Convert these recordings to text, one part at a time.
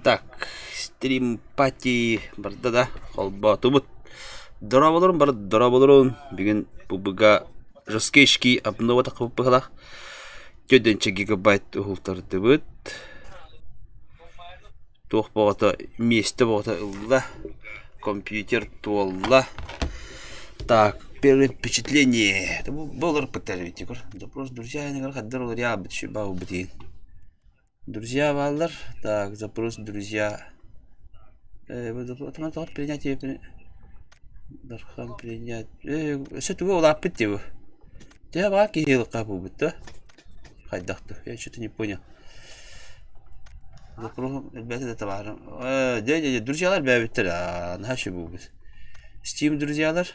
Так, стрим пати барда да холбоотубут. Дорооболорун бары дорооболорун. Бүгүн ПБ-га жесткий обнова тахсыбыт Төдөнчө гигабайт уһултардыбыт. Туох боҕото миэстэ боҕото ылла. Компьютер туолла. Так, первое впечатление. Бу олорпуттар эбит Запрос друзья хайдар олорья бит Друзья бааллар. Так, запрос друзья. Принятие Дархан принять. Өссө тугу улааппыт дии бу. Төһө баар киһи ылыкка буолбут да? Хайдах да? Я что-то не понял. Запрос элбээтэ да табаарым. Дьэ, дьэ, дьэ, друзьялар бээбиттэр. Наһаа үчүгэй буолбут. Steam друзьялар.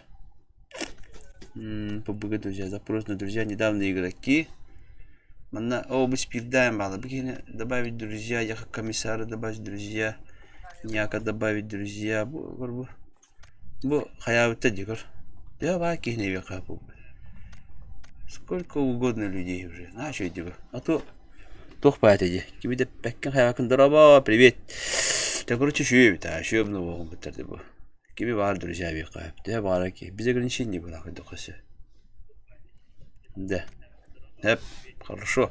ПБГ друзья, запрос на друзья, недавние игроки. Манна, о, бу спирдаем баала. Бу киһини добавить друзья, я комиссара добавить друзья, няка добавить друзья. Бу, бу, бу хайаабытта дии көр. Дьэ, баа киһини эбиэхэ буолбут. Сколько угодно людей уже. На, что иди А то туох баайта дии. Кими да пэккин хайаакын дорообо, привет. Дьэ, короче, үчүгэй эбит аа, үчүгэй обновоҕун быттар бу. Кими баар друзья биэххэ төһө баара ки без ограничений была көрдөххө Да. Эп, хорошо.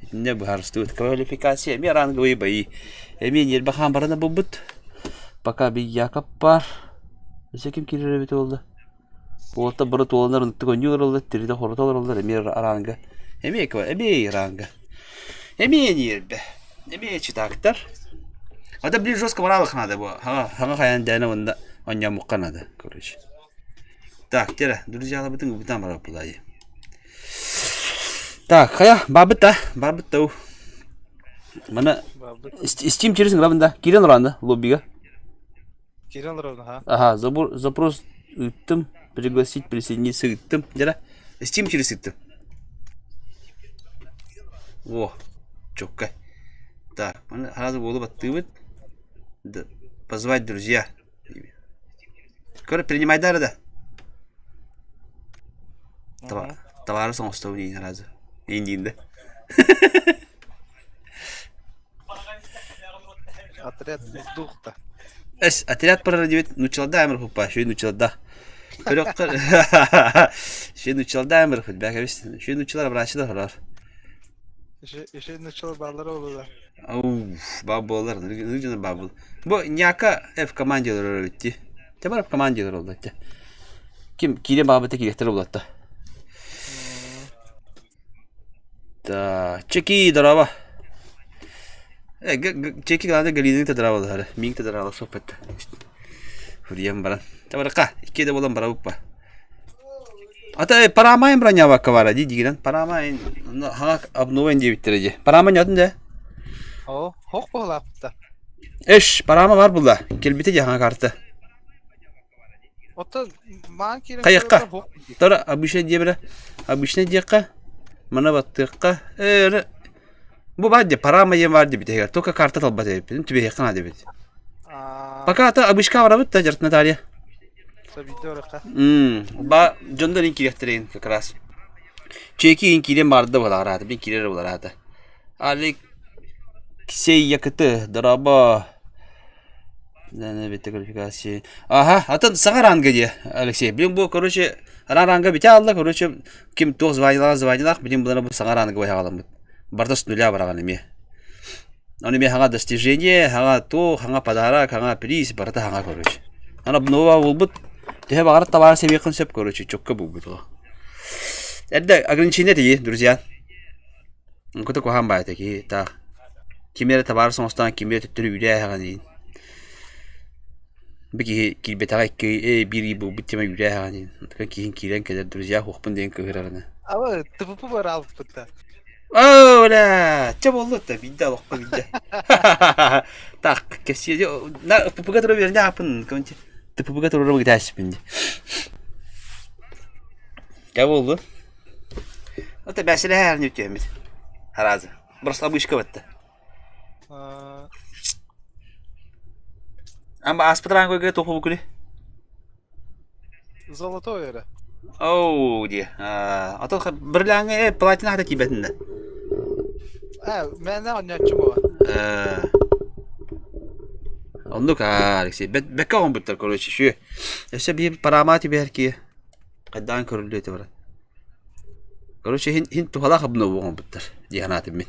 Итиннэ быһаарыстыбыт. Квалификация эмиэ ранговые бои. Эмиэ ньиэрбэ хаан барана булбут. Пока би Якоб баар. Өссө ким киирэр эбит буолла? Уолта бары туоланар ынтык оонньуу олороллор, тиритэ хорото олороллор эмиэ ранга. Эмиэ эмиэ ранга. Эмиэ ньиэрбэ. Эмиэ читактар. Это блин жестко баралых надо было. Хаҥа хайан дээнэ уонна онньоомукка надо, короче. Так, тера, друзьяларбытын ыбытан бараппылай. Так, хайа, бабыт да, барбыт да. Мана Steam через главында кирен уранда лоббига. Кирен олоробун аха. Ага, забор, запрос ыыттым, пригласить присоединиться ыыттым. Дьэ, Steam через ыыттым. Во, чокка. Так, маны сразу буолу баттыыбыт. Позвать друзья. Көр, принимайдары да. Товары оҥостобун иин сразу. Иин диин да. Отряд дух-то. Эс, отряд барар диэбит нууччаларда амыр пуппа, шүй нууччаларда. Көрөххө шүй нууччаларда амыр пут бэкэбис. Шүй нууччалар абраачылар хорор. Иши нууччалар бааллара буолла. Уф, баа буолар, нужно баа буол. Бу няка F команде олорор эбит Те бар команде олороллар те. Ким киирэн баабыта киириэхтэрэ булатта. Да, чеки дорообо. Э, чеки главное Галинаны тадыраабалаһары. Миин тадыраабала суоппатта. Хуруйан баран. Табарыкка, икки да буолан барабыппа. Ата парамайын бронявакка бара дии дигинэн. Парамайын хаҥа обновлен диэбиттэрэ дии. Парама ньатын дэ. Оо, хох буолаапта. Эш, парама бар булла. Келбите дии хаҥа карта. Оттон маан киирэн Хайыахха? көрөргө хох дии. Тора обычно диэбэрэ. Обычно диэххэ. Мана баттыахха. Э, бу баар дии, парама диэн баар диэбит Только карта талбат эбиппин. Түбэһиэххэ наада эбит. Пока ата обычка барабыт да, дьарт Наталья. Ба дьоннор ин кириэхтэрин как раз. Чеки ин киирэн баарда буолараата, бин киирэр буолараата. Алексей Якыты, дорообо. квалификации. Ага, атын саҥа ранга дии, Алексей. Блин, бу, короче, ранга бите алла, короче, ким туох званиялаах званиялаах, билин булара бу саҥа ранга байаҕаламмыт. Барда с нуля бараҕан эмиэ. Ону эмиэ хаҥа достижение, хаҥа туох, хаҥа подарок, хаҥа приз, барыта хаҥа, короче. Аны обнова булбут, төһө баҕарар табаар сэбиэххин сөп, короче, чокка булбут ол. Эрдэ ограничение тиий, друзья. Кута куһаан баайта киһи таах. Кими эрэ табаарыс оҥостон кими эрэ төттөрү үүрээһэҕин иһин. Бу киһи киирбэтэҕэ икки ый, биир ый буолбут тема үүрээһэҕин иһин. Онтукан киһиҥ киирэн кэлэр, друзья суохпун диэн кыыһырарына. Ама ТПП бараалбыт да. Оо, бля, чэ буолла да биирдэ олоххо биирдэ. Так, кэпсиэ на ПП-га тура биэрнэ ааппын короче ТПП-га туруору гитааччыппын дии. Чэ буоллун. Это бэсэлэһэр не үтүөммүт. Харазы. Просто обычка бытта. Ама ааспыт ранга туоху күлү? Золотой эрэ. Оу дии. А то бриллиаҥҥа платина хата тиийбэтин да. Ээ, мээнэ оонньооччу буолар. Э. Оннук аа, Алексей. Бэккэ оҥорбуттар, короче, үчүгэй. Өссө биир парамаат түбэһэр киһи хайдаан көрүллүө этэ баран. Короче, иһин, иһин туһалаах обнову оҥорбуттар дии санаатым мин.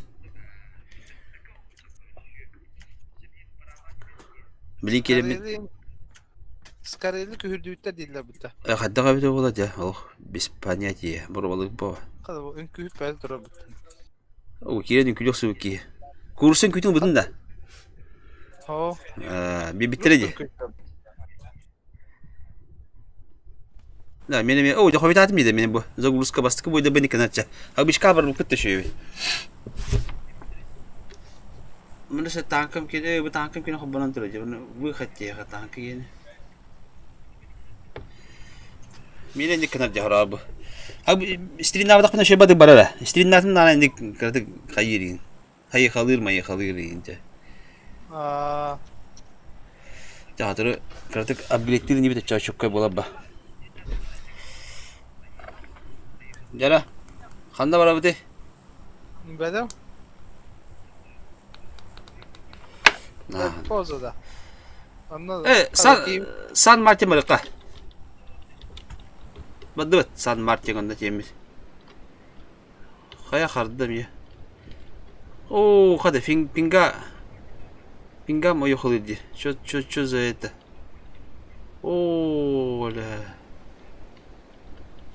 Билин киирэммин Скорели күһүрдүбүттэр дииллэр бутта. Хайдах эбитэ буола дьэ, олох без понятия, боруобалык буо. Үҥкүүһүт бары турар бутта. Оо, киирэн үҥкүүлүөх охсубут киһи. Куурусса үҥкүүтүн ылбытын да? Оо. Биэрбиттэрэ дии. Да, мен эми, о, дьохобитаатым дии мен бу. Загрузка бастакы бойда бэни кынарча. Обычка барбыппыт да үчүгэй. Маны се танкам кини, бу танкам кини холбонон турар. Выход диэхэ танка кини. Мин инник гынар дьаһараа бу. Стриннаабатахпына үчүгэй бадык барара. Стриннаатын наана инник кыратык хайыыр игин. Хайыхалыыр майыхалыыр игин дьэ. Аа. Дьаһатыры кыратык апгрейдтиир инибит оччоочуккай буолар ба. Дьара, ханна барабытый? Бэлэм. Поза Э, Сан, Сан Мартин барыкка. Бардыбыт Сан Мартин онно тиэммит. Хайа хардым я. О, хада фин, пинга. Пинга мою хылыди. Чё, чё, чё за это? О, ля.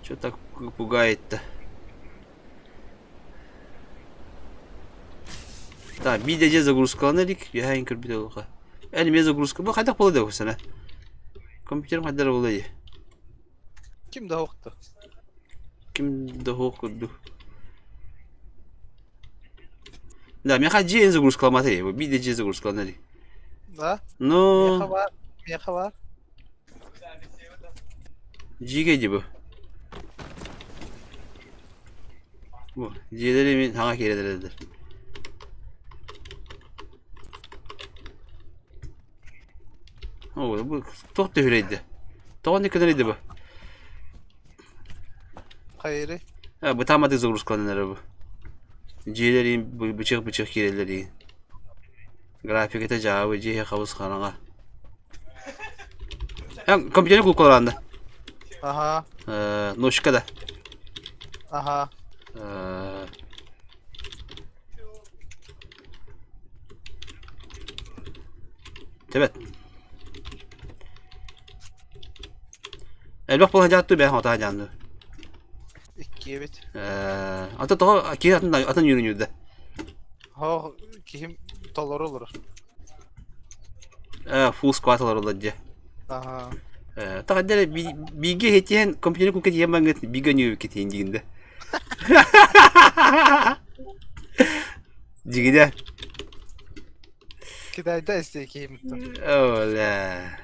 Чё так пугает-то? Так, биир дьэ загрузкалана илик, үөһээ көрбүт олуха. Эн эмиэ загрузка бу хайдах буола да сана? Компьютерым хайдах буола дии? Ким да охто. Ким да хоох курдук. Да, миэхэ дьиэ загрузкаламата бу биир дьиэ загрузкалана илик. Да? Ну, Миэхэ баар, миэхэ баар. Дьиикэй дии бу. Бу дьиэлэри мин хаҥа киирэн эрэллэр. О, бу туох түһүрэйдэ? Тоҕо инник гынар бу? Хайыры? Э, бытааматык загрузкаланан эрэр бу. Дьиэлэрин бычык-бычык киирэллэр Графиката дьаабы дьиэ хабыс хараҥа. Эн компьютер куукуларанна. Аха. Э, ножка да. Аха. Э, Тэбэт. Элбэх буолан дьааттуу бэйэм отаа дьаанды. Иккиэбит. Э, ата тоҕо киһи атын атын үүрүнүүрдэ. Һоох киһим толору олорор. Э, full squad олороллор дьэ. Аһаа. Э, таҕа бииргэ иһитиһэн компьютер кукка тиийэн бараҥҥыт бииргэ өнүөбүккэ тиийин диигин да. Дьигинэ. Китайда истей киһим. Оля.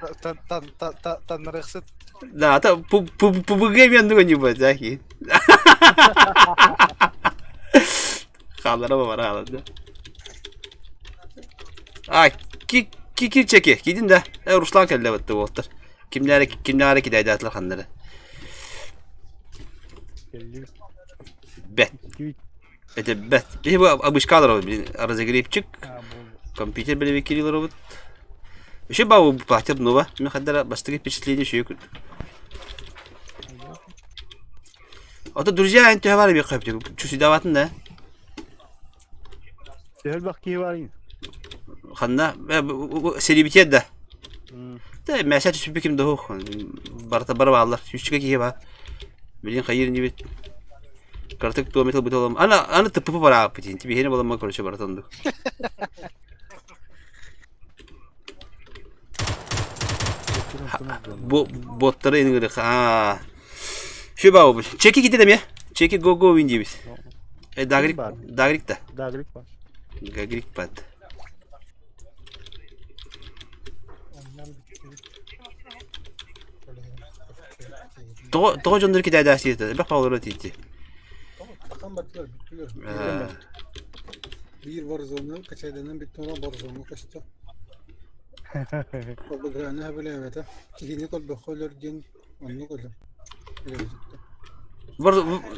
Таннарыхсыт. Да, ата ПБГ мен дуга не будет, да, ки. Хааллара бара хаалла. А, ки ки ки чеки, кидин да. Э, Руслан кэллэ бытты уолтар. Кимнээри кимнээри кидайдаатылар ханнары. Кэллибит. Бэт. Истибит. Это бэт. Биһи бу обычка олоробут, блин, разогревчик, А, буолбут. компьютер билэбиккири олоробут. Еще бау платер нова. Мен хаддара бастакы впечатление үчүгэй курдук. Ото друзья эн төһө бар эбит хөптүк. Чусидаватын да. Төһө элбэх киһи барый? Ханна серибитет да. Тэ мәсә түспү ким да хух. Барыта бар бааллар. Сүүсчүкэ киһи бар. Билин хайыр инибит. Картык туомет ылбыт олом. Ана аны тыппы барааппыт. Инти биһине боламма короче баратанды. Бу боттары ингири аа. Şu бау Чеки ките деме. Чеки го го win дейбиз. Э дагрик дагрик да. Дагрик бар. Гагрик бат. Тоҕо тоҕо дьоннор китээдээсиэтэ бэх паалара тиити. Тахам бардылар бүттүлэр. Биир Warzone качайданан бүттүн Warzone көстө. Обыграны билээбэтэ. Киһини көрбөххө өлөр диэн оннук өлөр.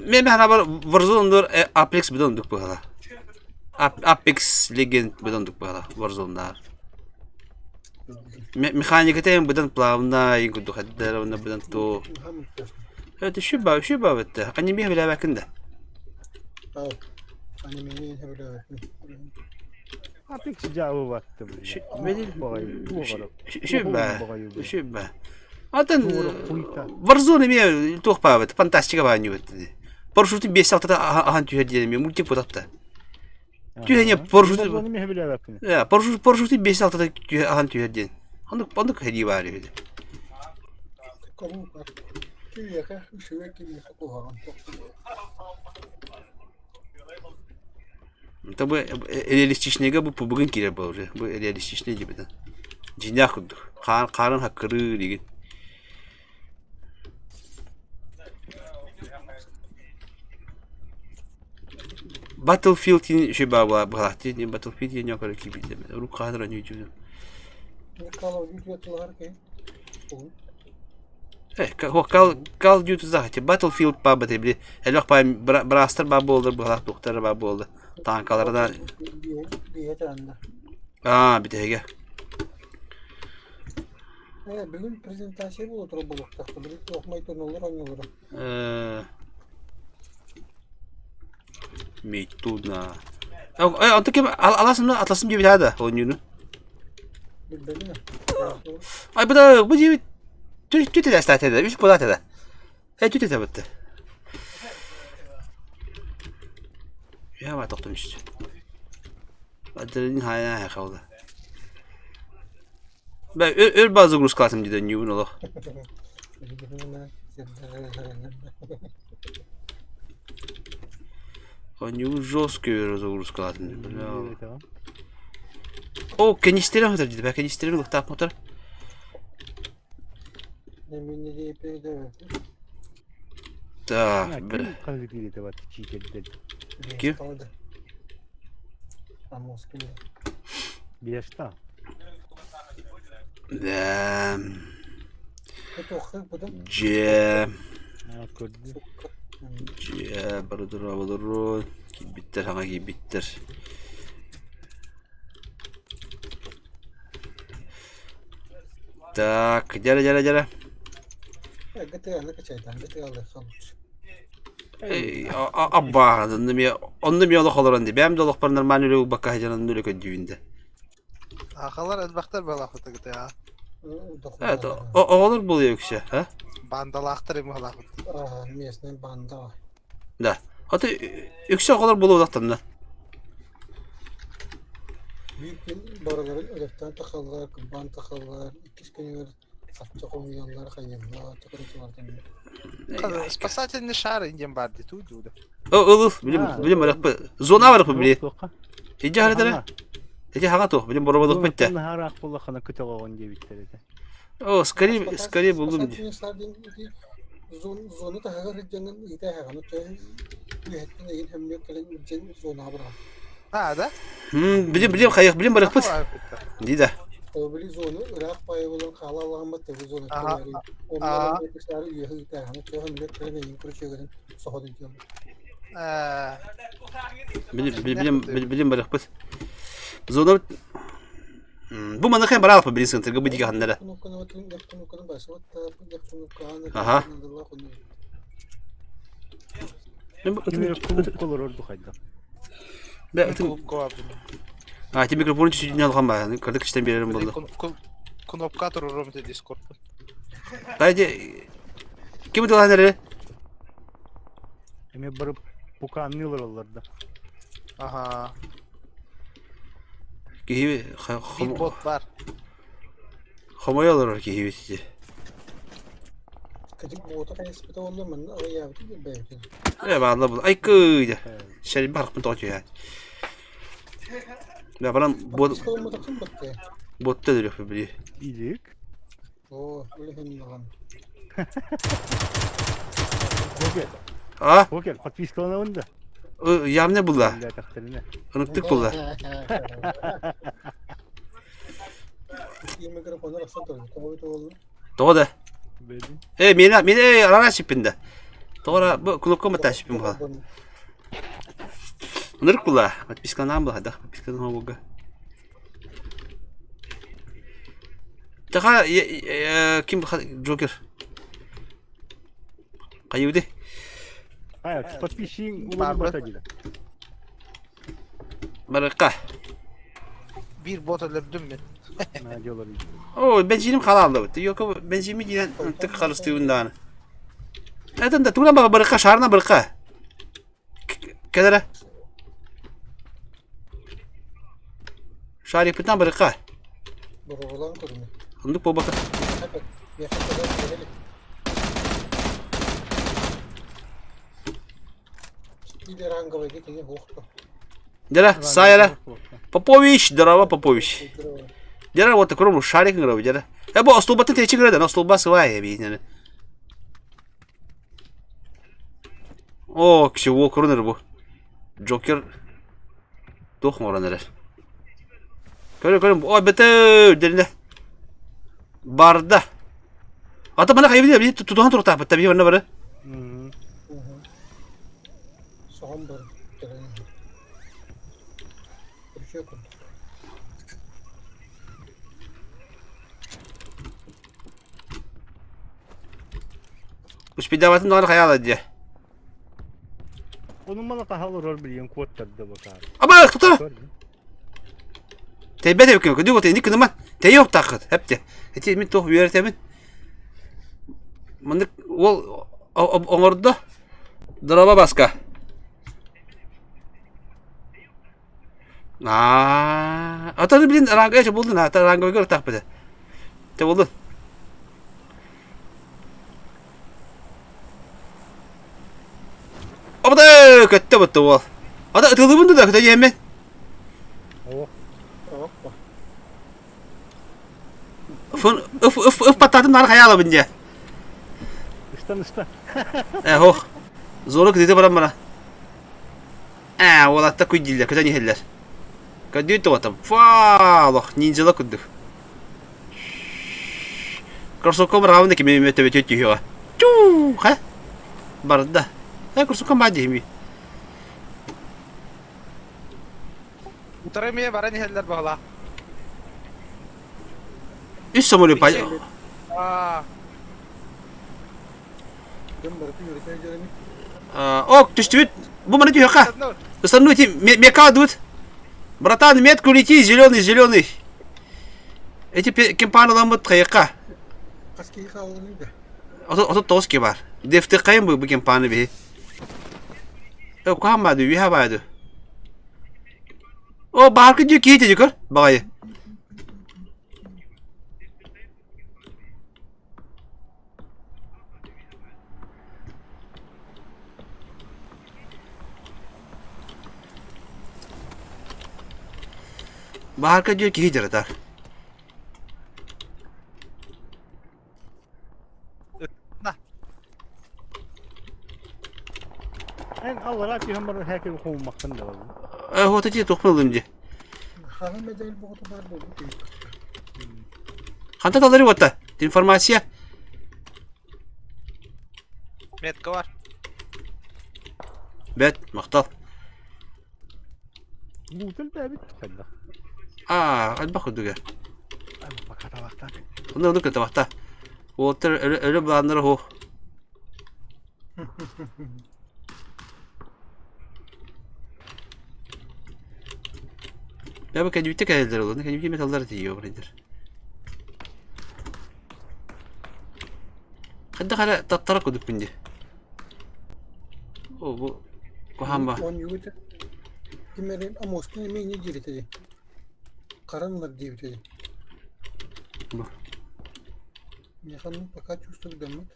Мен ханабар Warzone Apex бидон дук быһала. Apex Legend бидон дук быһала Warzone-даар. Механиката эн быдан плавнай курдук эддэр уонна быдан туу. Это шүба шүба бетте. Аниме билээбэккин да. Анимени билээбэппин. Апик жаабы батты. Шүба шүба. Атын Warzone эмиэ туох баабыт фантастика баанньыбыт. Парашютын биэс алтата ахан түһэр диэн эмиэ мультик бутатта. Түһэниэ парашют парашют парашюту биэс алтата ахан түһэр диэн. Оннук оннук һэрии баар үһү. Киһиэхэ үчүгэй киһиэхэ куһаҕан Это бу реалистичныйга бу пубугун киирэр буолар уже. Бу реалистичный диэбитин. Дьиҥнээх курдук. Хаан хаарын хаккырыы диигин. Battlefield диэн үчүгэй баа быһалаахтыы диэн Battlefield диэн ньоокоро киирбитэ. Урут хаһан эрэ ньүүдьүүнүм. Call of Duty тылыгар киһи. Call Call of Duty захати Battlefield баа бата били элбэх баа браастар баа буоллар быһалаах туохтар баа буолла таанкаларына Биһэ таанна. Аа бүтэһигэ. Э, бүгүн презентация буола турар буолуохтаах. Били туох майтонолор оонньуулара. Э Мейтуна. Э, онто ким аласым атласым диэбит да оонньууну. Билбэтим. Ай бу да бу диэбит түт этэ да үс буолаат да. Э түт этэ бытты. Я ба тохтон үстү. Адреналин хайа хайа Бэ өр баа загрузкалаатым дии дөннүүбүн олох. Оонньуубун жестко өр загрузкалаатым дии бля. О, кэнистерин хотор дии бэ кэнистерин ылыктаах мотор. Так, бля. Ким? Биэста. Да. Дьэ. Дьэ, бары дорооболорун. Киирбиттэр, хаҥа киирбиттэр. Так, дьэрэ, дьэрэ, дьэрэ. Аббаа, онно эмиэ онно эмиэ олох олорон дии. Бэйэм да олохпор нормально үлэ ылбакка сылдьан онно үлэ көрдүүбүн да. Аахалар элбэхтэр буолаахпыт аа. Это оҕолор буолуо үксэ, а? Бандалаахтар эми буолаахпыт. Местный банда. Да. Аты үксэ оҕолор буолуохтанна. Биир күн барыларын өлөктөн тахаллар, кырбаан тахаллар, иккис күнүгэр Ачча хомуйаллар, хайыыллар, Спасательный шар диэн баар дии туу дуу Ыл ыл билим билим барахпы зона барахпы били. Иджи харатара. Ити хаҥа туох билим бороболукпут те. Наһараах буоллаххына көтөҕөҕүн диэбиттэр этэ. О, скорее скорее буллум ди. Зона таһыгар сылдьанын ыыта эһэҕин үөһэттэн эйин хөмнүк кэлэн илдьэн зонаҕа быраҕар. А, да? Билим билим хайых билим барахпыт. Ди да. Били зону ыраах баайы булан хаала алааммат тэби зонаттан онно үөһэ ыытааһына төһө кэлэн эйин күрүчүөгүнэн соһон илдьэн Билим билим барахпыт. Зона Бу маныха бараалпа билин сынтырга бу дигэ ханнара. Аха. А, ти микрофон чуть-чуть алган ба, кырдык кичтен берерим болду. Кнопка турурум те Дискорд. Дайте Ким тылан эре? Эми барып пуканнылар олар да. Аха. Киһи Биир бот бар. Хомойо олорор киһибит ити. Кадик буота хайыспыта уонна манна аҕыйаабыт бэйэтин. Э баалла бул. Ай кыйда. Шәрин барыкпын тоҕо түһэ. Да баран бот ботта дөрөкпү били. Илик. Оо, үлэһин ылан. А? Покер, подпискаланабын да. Явно була. Билээтэхтэринэ. Ынырыктык була. Микрофону рахсан турар. Тоҕо бит уолу? Тоҕо да? Бэдин. Э, мена, мена, э, арара сиппин да. Тоҕо бу кнопка мата сиппин була. Ынырык була. Подпискаланан була, да. Подпискаланан була. Таха ким Джокер? Хайыбыты? Хайа, подписчик уларбата дии. Барыкка. Биир бот өлөрдүм мин. О, бензиним халааллыбыт. Йоко бензими диэн ынтык харыстыыбын даҕаны. Этэн да тугунан баҕа барыкка, шаарына барыкка. Кэлэрэ. Шарикпытынан барыкка. Боруобалаан көрүҥ. Оннук буолбата. Дера, Сайра. Попович, здорово, Попович. Дера, вот такой шарик ngырабы, дера. Э, бу остолбатын течи гырада, остолба сывай бейнene. О, ксего көрүнөр бу. Джокер туох оҥорон эрэр. Көрө көрө, ой бөтө дэринэ. Барда. Ата мана хайбы би тутуһан туртааппыт таби манна бары. Соһон бар. Күрүчүө курдук. Успейдабатын даҕаны хайаала дии. Ону маны хаһа олорор билигин куоттарда бакаар. Аба тута! Тэйбэт эбиккин, күндү вот инник кыныман. Тэйи оптааххыт, хэпте. Эти мин туох үөрэтэбин. Маннык уол оҥордо. Дороба баска. Аа, ата билин ранга эче булдун, ата ранга көр тахпыта. Те булдун. Обда көттө бутtu уол. Ата ытылыбын да көтө диэммин. Фун ыф ыф ыф паттаатым наар хайаалабын дии. Ыстан ыстан. Э хох. Зору кытыты баран бара. Ээ, уолаттар күй дииллэр, көтөн иһэллэр. Көрдүүн тоҕотом. Фаа, олох ниндзяла курдук. Кроссовкам равны кими эмэ төбөтү түһүөҕэ. Түү, ха? Барда. Э, кроссовкам баар диэми. Утары эмиэ баран иһэллэр баҕалаах. Үс самолет пай. Аа. Ок, түстүбүт. Бу маны түһүөххэ. Ыстанну ити мека дут. Братан, метку лети, зеленый, зеленый. Эти кемпаналаммыт хайыкка. Хас киһи хаалланый да? 39 ки бар. Дефтекайым бу кемпаны биһи. Э, куһаан баады, үһэ баады. О, бааркы дүү киһи дии көр, баҕайы. Баһаарка диир киһи дьарытар. Эн аллараа түһэн баран һээкин хомуммаккын да буолла. Э, вот эти туохпун ыллым дии. Хаһан медаль боҕото баар буолбут үһү. Хантан талары уотта? Информация. Метка бар. Бэт, махтал. Буутал бэбит хайдах. Аа, элбэх курдуга. Пока табахта. Онно оннук табахта. Уолаттар өлө өлө былааннара суох. Я бы кэннибиттэ кэлэллэр олорно кэннибитин металлар тиийиэ барайдар. Хайдах эрэ таттара курдукпун дии. О, бу куһаан ба. Оонньуугут ким эрэ Амоскин эмиэ инньэ диир этэ дии. Харан ылар диэбитэ дии. Бу. Миэхэ ну пока чувствуйдаммыт.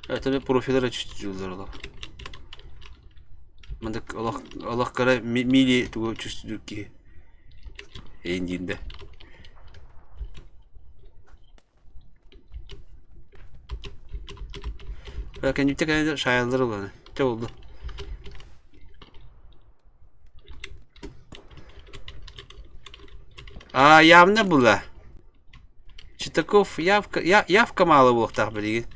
Это профилера чувствуют олох. Мандык олох олох кыра мили тугу чувствуют киһи. Эйиндиинде. Кэннибитэ кэннэ шаайаллар ыланы. Чэ булду. А явно было. Читаков явка, я, явка мало буолуохтаах билигин.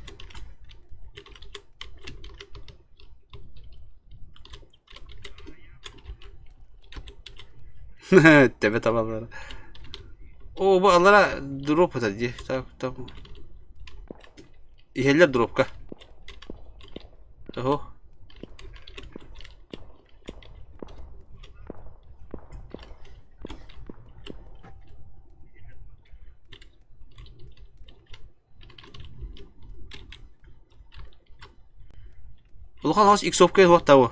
Төбө табаллара. Оо, бу аллара дроп ытар дии. Так, там. Иһэллэр дропка. Оһо. Улахан хос иксовка суох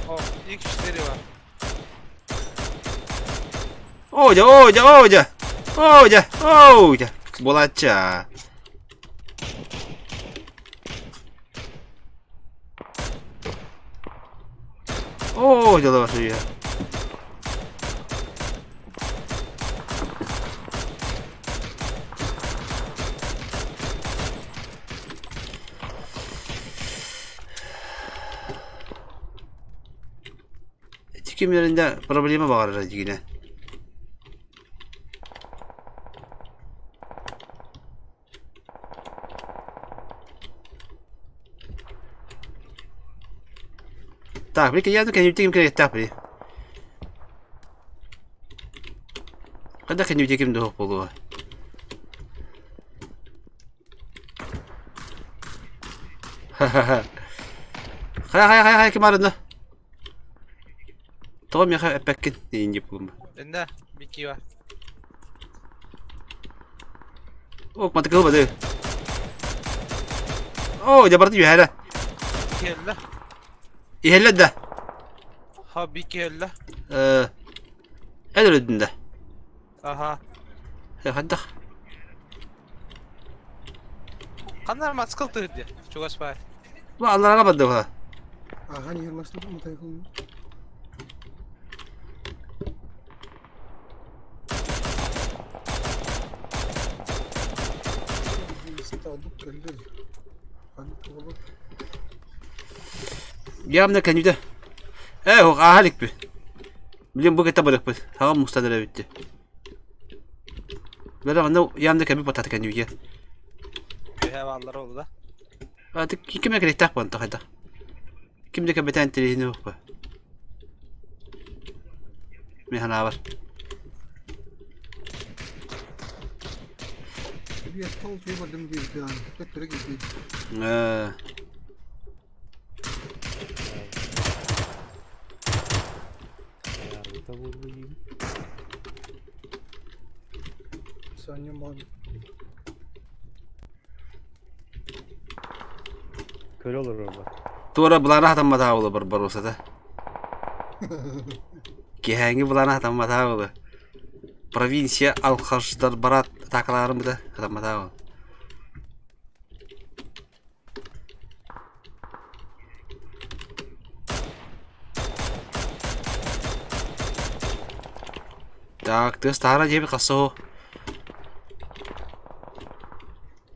О, X4 бар. Оо дьэ, оо дьэ, оо дьэ. Оо дьэ, оо дьэ. Буолааччы. Оо, дьэ, лавашия. Ити кэмнэринде проблема баҕарара дьигинэ. Так, били кийиэхэ кэннибитин ким кэлиэхтээх били? Хайдах кэннибитин ким да суох буолуо? Ха-ха-ха. Хайа хайа хайа хайа ким арынна? Тоҕо миэхэ эппэккин диэн дип булма. Иннэ, Бикива. О, матыкыл бады. О, дьэ барыта үһэлэ. Кэллэ. Иһэллэр да. Ха, би кэллэ. Э, эн өлөдүн да. Аха. Хайдах? Ханна маскыл тыһыт Чугас баар. Бу алларага барды ба. Ахан иһэр маскыл матайкыл. Явно кэннүтэ. Ээ, ааһа иликпит. Билим бу кытта барыахпыт. Хаҕам мустан эрэ эбитти. Бэрэ манна явно кэби батата кэннүтэ. Үөһэ бааллар ол да. А ты ким кэлиэхтээх буолан хайдах? Ким да кэбэтэн тириһини уһуппа. Мин санаабар. Э, Көрө олорор бар. Туора былаана хатамматаа буолу Барбаросата. Киэһээҥҥи былаана хатамматаа буолу. Провинция алхаждар барат атаакалаарын быта хатамматаа буолу. Так, тыас таһара диэбит хасса оһо.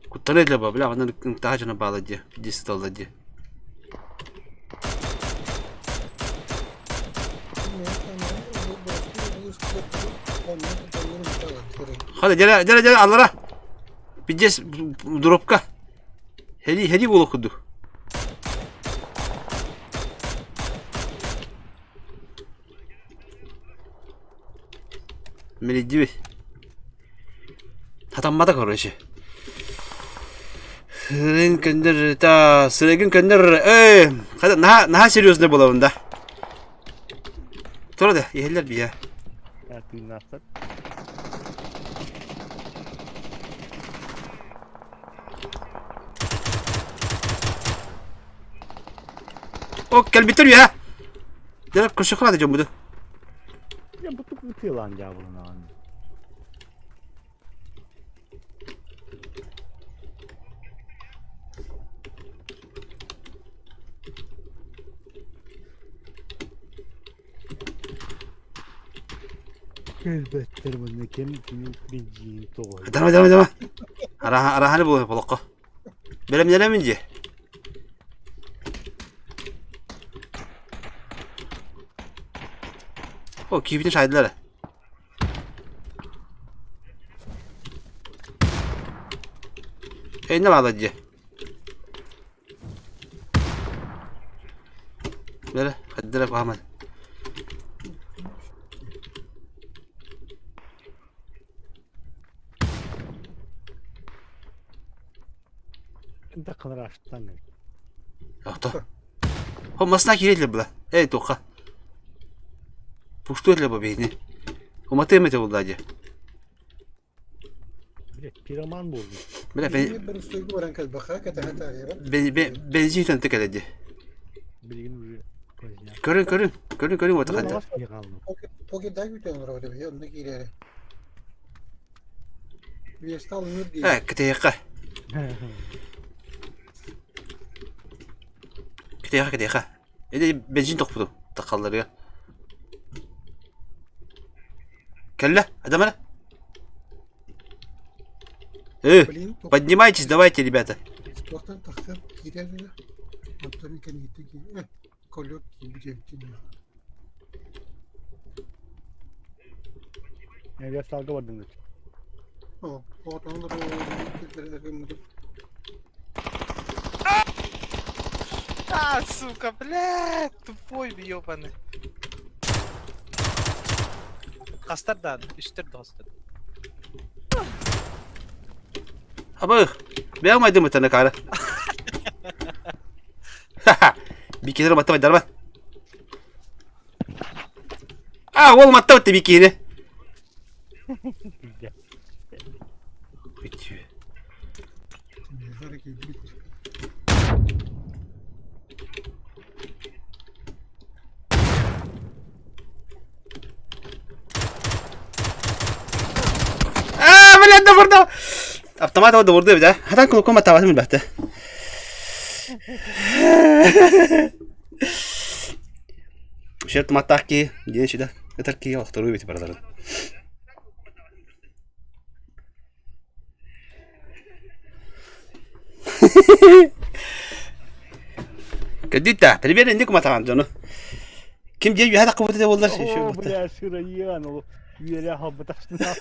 Куттан этилэ ба, бля, манна таһа дьоно баалар дии, дии сыталлар дии. Hadi gel gel gel аллара. Пиздец дробка. Хели хели буолуох курдук. Мэлийдибит. Хатаммата короче. Сырын көндөр та сырыгын көндөр эй наһаа наһаа серьезный буолабын да. Тура да иһэллэр бия. Тыыннаахтар. О кэлбиттэр үһэ. Дьэ көрсөххө дьоммуту. Дьэ бу тук ытыалаан дьаабыланаҕын. Кэлбэттэр манна ким кими билдьиин тоҕой. Давай давай давай. Араха араханы буолуо болохко. Бэлэмнэнэмин дии. О, киһибитин шайдылар. Эйнэ баала дии. Бэрэ, хайдара куһааман. Тахханар аштан. Охто. Хо масна киирэллэр була. Эй туохха. Пуштуэллэр бу биһини. Уматыам этэ буолла дии. Блядь, пироман буолдум. Бля, Били баран кэлбэхэ кэтэһэ таарыйара. бензин төнтө кэлэ дии. Билигин уже поздняк. Көрүн, көрүн, көрүн, көрүн уота ханна. Покердай күтэн олорор эбит, онно киирээри. Вестал мир дии. Э, кэтэһиэххэ. Кэтэһиэххэ, кэтэһиэххэ. Эдэ бензин тохпутум тахалларыгар. Кэллэ, Адамара. Э, Блин, поднимайтесь, давайте, ребята. Туохтан тахсар киирэр эрэ. Онтон кэнниттэн киирэр. Колет киирбит эбит. Весталга бардым. О, оҕотоҕун А, сука, блядь, тупой ёбаный. Хастар да, үстэр да хастар. Абы, бэйэм майдым ытана кара. Ха-ха, бикилер матта байдарба. А, ол матта битте бикини. Аа, блядь, добурда. Автомат ол добурду эбит, а? Хатан кулукум аттаабатым билбэхтэ. Үчүгэй автоматтаах киһи, диэн сюда. Ытар киһи охторуу эбит барыларын. Кэлбит да, примерно инник уматаҕын дьону. Ким дьиэ үөһэ таххыбыт этэ буоллар Оо, бля, сыраьыан, ол үөрэ хаалбатахсына.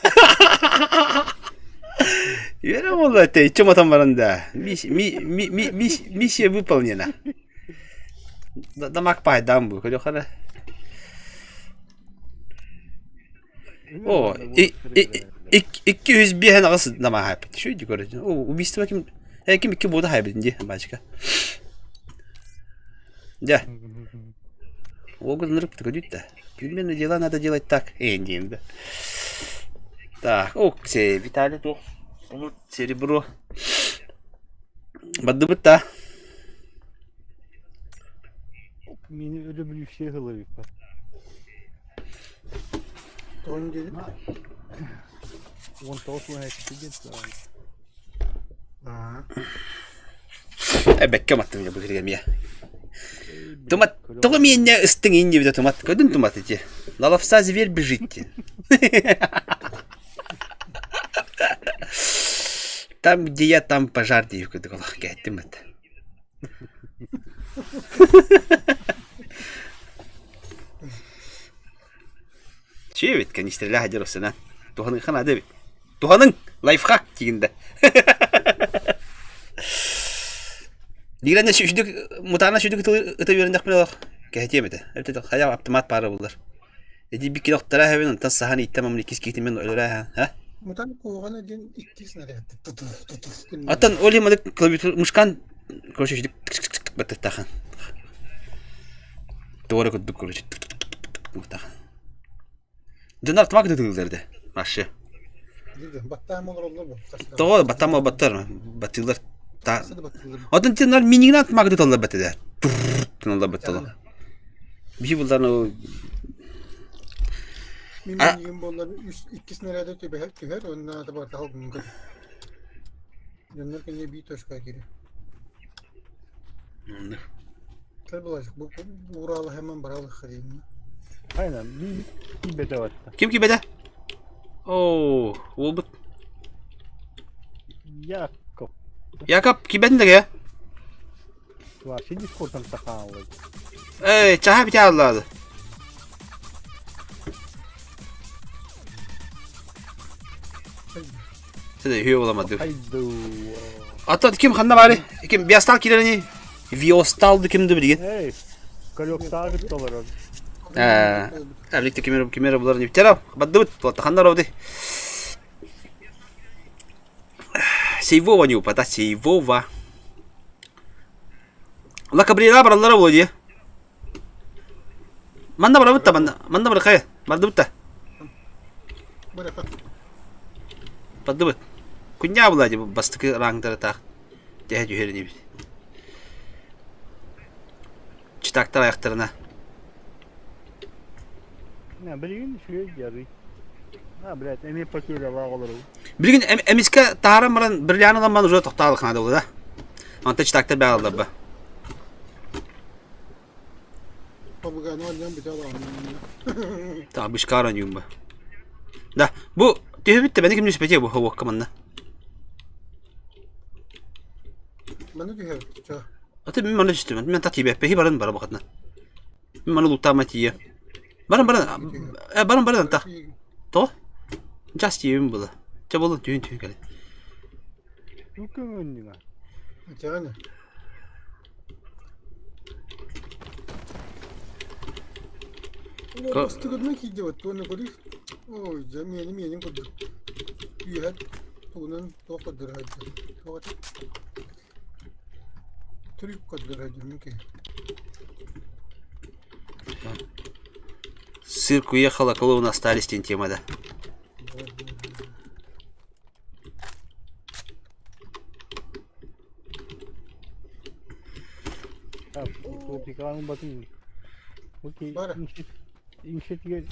Үөрэ буолла тэйиччи уматан баран да. Миссия выполнена. Дамак пайдаан бу, көрүөххэ О, 205 намаа хайпыт. Шүйді көрөтүн. О, убийство ким э ким икки буода хайбытын дии, бачка. Дьэ. Ол гыннырып көрдүт да. Примерно дела надо делать так. Э, диэн да. Так, о, Виталий туох серебро. Бардыбыт да. Мени өлөмүн всех ылыбыппар. Тоҕо диэн? 19 уон диэн Аа. Эбэккэ маттым я быһырга мия. Тумат, тоҕо миэннэ ыстыҥ инни битэ тумат, көдүн тумат ити. На ловца зверь бежит. Там, где я, там пожар диир курдук олох кээттим бат. Чүө эбит, канистрэлээх дьэр осына. Туһаныахха наада эбит. Туһаныҥ! Лайфхак диигин да. Диирэнэ сүүрдүк мутаана сүүрдүк ыта үөрэннэхпинэ олох кэһэтиэм этэ. Эбэтэр хайа автомат баара буоллар. Эдии бикки дохтора эһэбин онтон саһан ииттэ мамын иккис киһитин мен өлөрө ха? Мутан куһаҕана диэн икки снаряд. Оттон ол иһин манык клавиатура мышкан короче тык тык тык тык баттаттахан. Туора курдук короче тык тык тык тык Дьоннор автомат ытыыллар да вообще. Баттаам олороллор бу. Тоҕо баттаам олбаттар баттыылар. Оттон тиннар минигинэн автомат ыталлар баттыда. Тыналлар батталар. Биһи буллар Мин минигим буоллар үс икки снаряды түбэһэр түһэр уонна табарта халгын көтөр. Дьоннор кинини биир точка киирэр. Бу Уралы hemen баралык хрен. Aynen. Bir, bir bedava. Ким кибедэ? Оо, уолбут. Яков. Якоб кибэтин да Вообще дискордом сахалый. Эй, чаһа бите аллаады. Сede үһүө буламады. Хайду. Аттан ким ханна баары? Ким Биастал киирэрини? Виостал ду ким ду билигин? Эй, колёктаагы толорор. Ээ, Эбиликте кимер кимер булар не битер баддыбыт ханна роди. Сейвова не упада, Сейвова. Лакабрила бараллара буолуо дии. Манна барабыт да манна манна барахай бардыбыт да. Бараха. Бардыбыт. Күнньаа була дии бастакы рангтара таах тэһэ түһэр инибит. Читактар аяқтарына. На, билигин үчүгэй дьарый. А, блядь, эмиэ потерялаах олору. Билигин эмискэ таһааран баран бриллиан ылан уже тохтоолох наада буолла да. Онтон читактар бэҕэллэр ба. Побуганы анньан бүтэ алаҕын. Так, бышкаар оонньуум ба. Да, бу түһүбүт да бэни ким түспэтиэ бу уокка манна. Маны түһэбит ча. Аты мин маны түстүм. Мен та тиибэппэ хи баран бара бакытна. Мин маны луттаама тиийэ. Баран баран э баран баран та. То? Час тиийэбин була. Ча болун түүн түүн кэлин. Бу көҥөннүҥ Тяне. Бастыгырна киирдибит туонна көрүй. Ой, дьэ миэнэ миэнин курдук. Үөһэ тугунан туох көрдөрө сылдьар. Туох Трюк көрдөрө сылдьар мин киһи. Цирк уехала, клоуны остались диэн тема да. Бара. Иншетигэр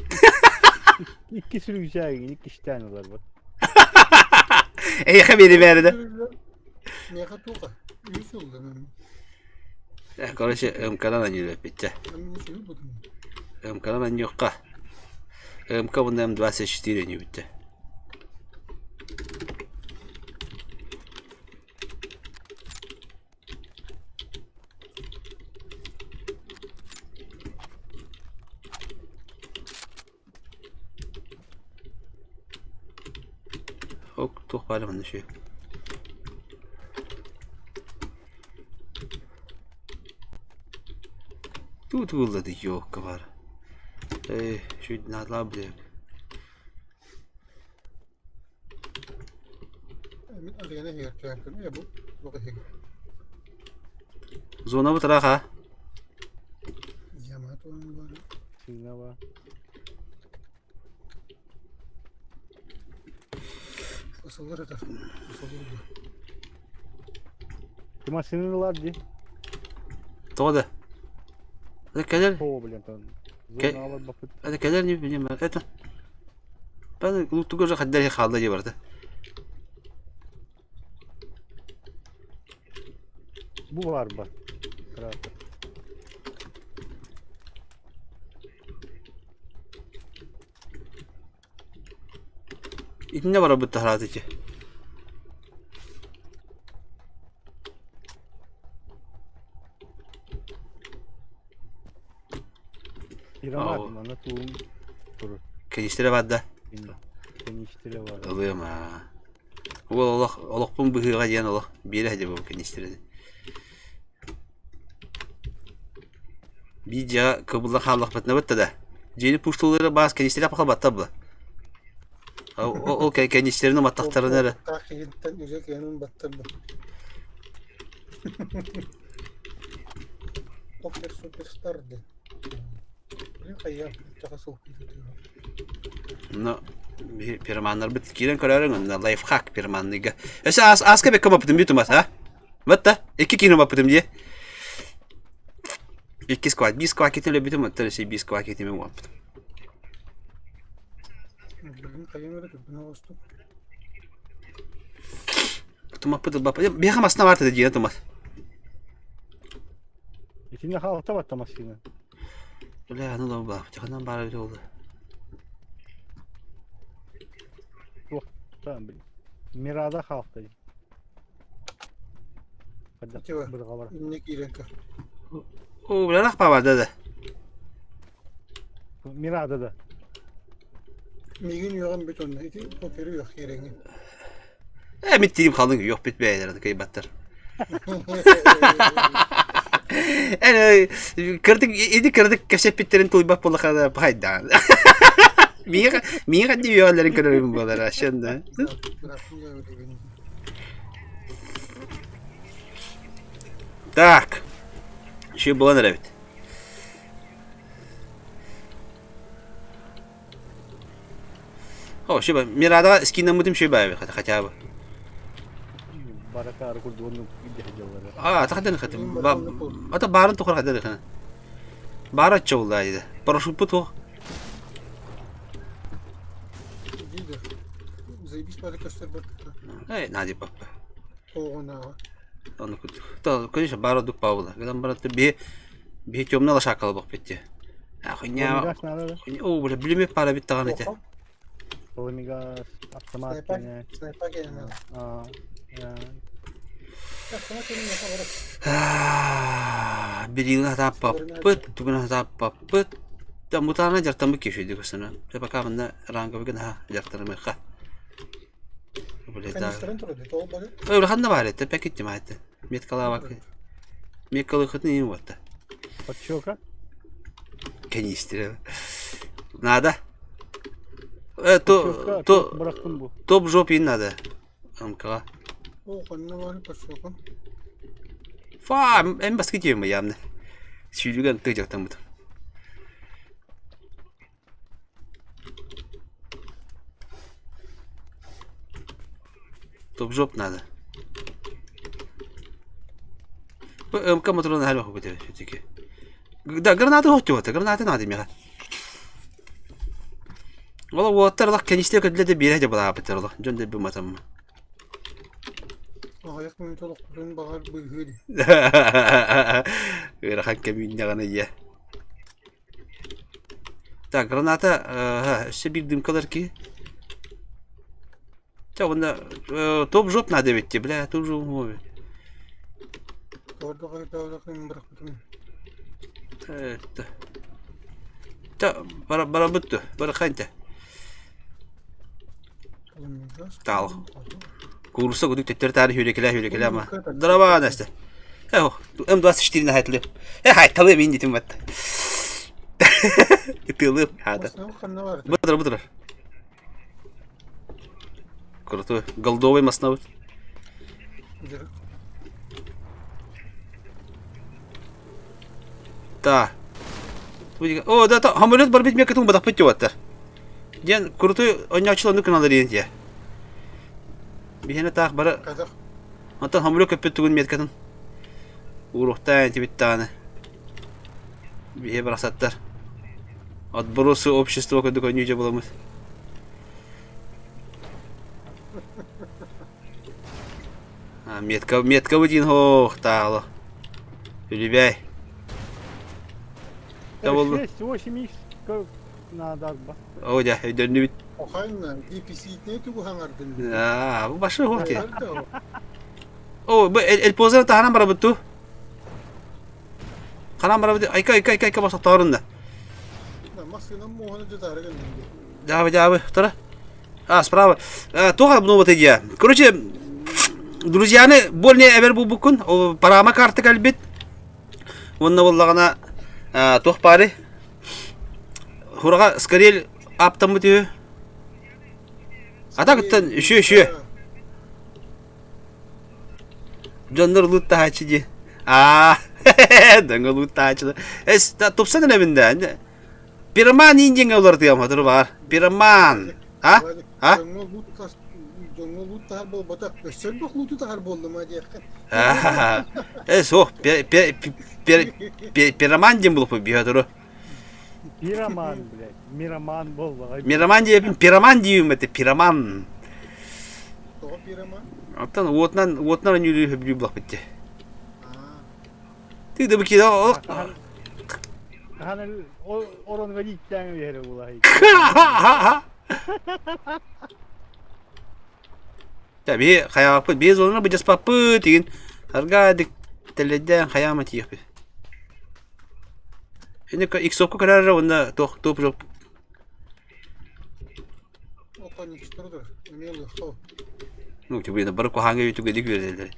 икки сүрүксээгин иккистээн ыларбыт. Эйиэхэ биэри бээрэ Миэхэ туоха үс ыллым. Короче, МК-дан анньыыраппиттэ. МК-дан анньыахха. МК уонна М24 анньыыбыттэ. Ок, туох баара манна үчүгэй. Тугу тугуллады ёлка баар. Ээ, үчүгэй наадалаах блин. Зонабыт ыраах аа? Машина ылар дии. Тоҕо да? Это кэлэр. О, блин, там. Зоналар баппыт. Это кэлэр не билим. Это Луттуга уже хаддар хаалла дии барда. Бу бар ба. Кратер. Итинне барабыт таһараат ити. Ирамат манна туун турur. Кэнистэрэ бар да? Кэнистэрэ бар. Ылыам аа. Уол олох олохпун быһыыга диэн олох биэрэ сылдьабын кэнистэрини. Биир дьиэҕэ кыбылла хааллахпытына бытта да дьиэни пуштуллары баас кэнистэрэ пахалбаттар була. Ол кэнистэрин уматтахтарына эрэ. Таах киһиттэн үсэ киһинин баттарбын. Покер суперстар диэн. Но пироманнарбыт киирэн көрөөрүҥ онно лайфхак пироманныйга. Өссө аас ааска бэккэ баппытым дии тумат а? Вот да, икки киһини баппытым дии. Икки сквад, биир сквад китин өлбүтүм, оттон өссө биир сквад китими уоппутум. Тумаппыт ылбаппыт. Биэхэ масна баар дии тумат. Итини хаалта батта массыына. Бля, аны да баах, ханан баар эбит ол. Туох там, блин. Мирада хаалта. Чего? Инне киирэн көр. О, бля, рах баар да да. Мирада да. Миигин үөҕэн бүт онно. Ити покеры үөх киирэҥҥин. Э, мин тиим халыҥ үөх бүт бэйэлэрин кыйбаттар. Э, кырдык ити кырдык кэпсэппиттэрин тулуйбат буоллаххына пахайдаан. Миэхэ миэхэ дии үөҕэллэрин көрөрүм буолара шенна. Так. Үчүгэй буолан эрэбит. О, шиба, Мирадаҕа скиннаммытым шиба хотя бы. Баракаары курдук оннук илдьэ сылдьаллара. А, тахаданы хатым. Ата баарын тухар хадары хана. Баара чолла диде. Парашютпут туох. Заебись бары көстөр баттыта. Эй, нади папа. Оҕонааҕа. Ону курдук. То, конечно, баара дук паула. Гынан баран би би темно лошакала бох битти. А хуйня. Полумигас надо да? О, бля, билеме пара бит таган эте. Полумигас, автомат Снайпа, кене. снайпа кене надо. А, Автомат кене надо. Билиҥҥэ сатааппаппыт, тугунан сатааппаппыт. Да мутаана дьартаммыт киһи көстөнө. Дьэ пока манна ранговыгын аһа дьартарымыахха. Канистрын турады, тоҕо бары? Ой, ханна баар этэ, пэкиттим аайты. Меткалаабак. Меткалыхытын иин уотта. Подчёка? Канистр. Надо. Э, то, то, Бырахтым бу. топ жоп иин надо. МК. О, ханна баар подчёка? Фа, эн баскы тиэмэ явно. Сүүлүгэн тыы дьахтаммытым. Топ жоп надо. Бу МК моторун хал баху битэ все-таки. Да, гранаты хоть гранаты надо меха. Ола уоттар лах кэнистэ көдлө де биэрэ де балаабыттар олох. Дьон де буматам. Аҕыйах мүнүүтэ олохпутун баҕар быыһыыр. Ыарахан кэм үүннэҕинэ ийэ. Так, граната өссө биир дымкалар киһи. Чэ, уонна топ жоп надо эбит бля, топ жоп мове. Тордо хайдаалахын бырахпытым. Это. Та, бара барабыт бараханта. Таал. Куурусса кудук төттөрү таары хүрекелээ хүрекелээ ама. Дорова Настя. Э, М24 хайтылым. Э, хайталым мин дитим батта. Тылым хата. Бытыр бытыр. Крутой. Голдовый масновый. Та. О, да, та, самолет бар бит мекетун бадахпыт тюваттар. Диэн крутой онньооччулар оннук гыналлар диэн дьиэ. Биһиэнэ таах бары Онтон хомурук көппүт тугун меткатын ууруохтаан этибит даҕаны. Биһиэ барахсаттар. Отбросы общества курдук өнүү дьэ буламмыт. А, метка, метка бутин хоох таало. Үлүбэй. Табыллы. 6, 8 икс надо Оо дьэ, өйдөннүбүт. Охайна, DPC-тне тугу хаҥардын? Аа, бу башы хуох ти. О, бу Эль Позера таһынан барабыт ту. Ханан барабыт. Айка, айка, айка, айка басақтарын да. Массыынан муоһаны дьытаары гынным Дьаабы, дьаабы, тара. А, справа. Туох обновот идея. Короче, друзьяны больне эбер булбуккун. Парама карта кэлбит. Уонна буоллаҕына туох баары Хураҕа скорее аптаммыт үһү. А так оттон үчүө үчүө. Дьоннор лууттаһааччы дии. Аа, дьоҥҥо лууттаһааччылар. Эс, тупсан эрэбин да. Пироман индиҥҥэ уларытыам сотору баар. Пироман. А? А? Дьоҥҥо луут дьоҥҥо луут таһар буолбатах. Өссө элбэх лууту таһар буоллум а диэххэ. Э, суох, пироман диэн булуппут биһи сотору. Пироман, блядь. Мироман буоллаҕай. Мироман диэбин, пироман диибин этэ, пироман. Тоҕо пироман? Оттон уотунан уотунан өнүүрүү хөбүлүү булахпыт дии. Ты да бу киһи Хаһан оронуга ииттээн биэрэ булаһый. Та би хайааппыт биэс уонна быдьаспаппыт игин аргаа дик тэлэйдээн хайаама тиийэхпит. Ини иксокку көрөр уонна туох туох жоп Ну, тебе бары куһаҥҥа үтүгэдик үөрэтэллэр.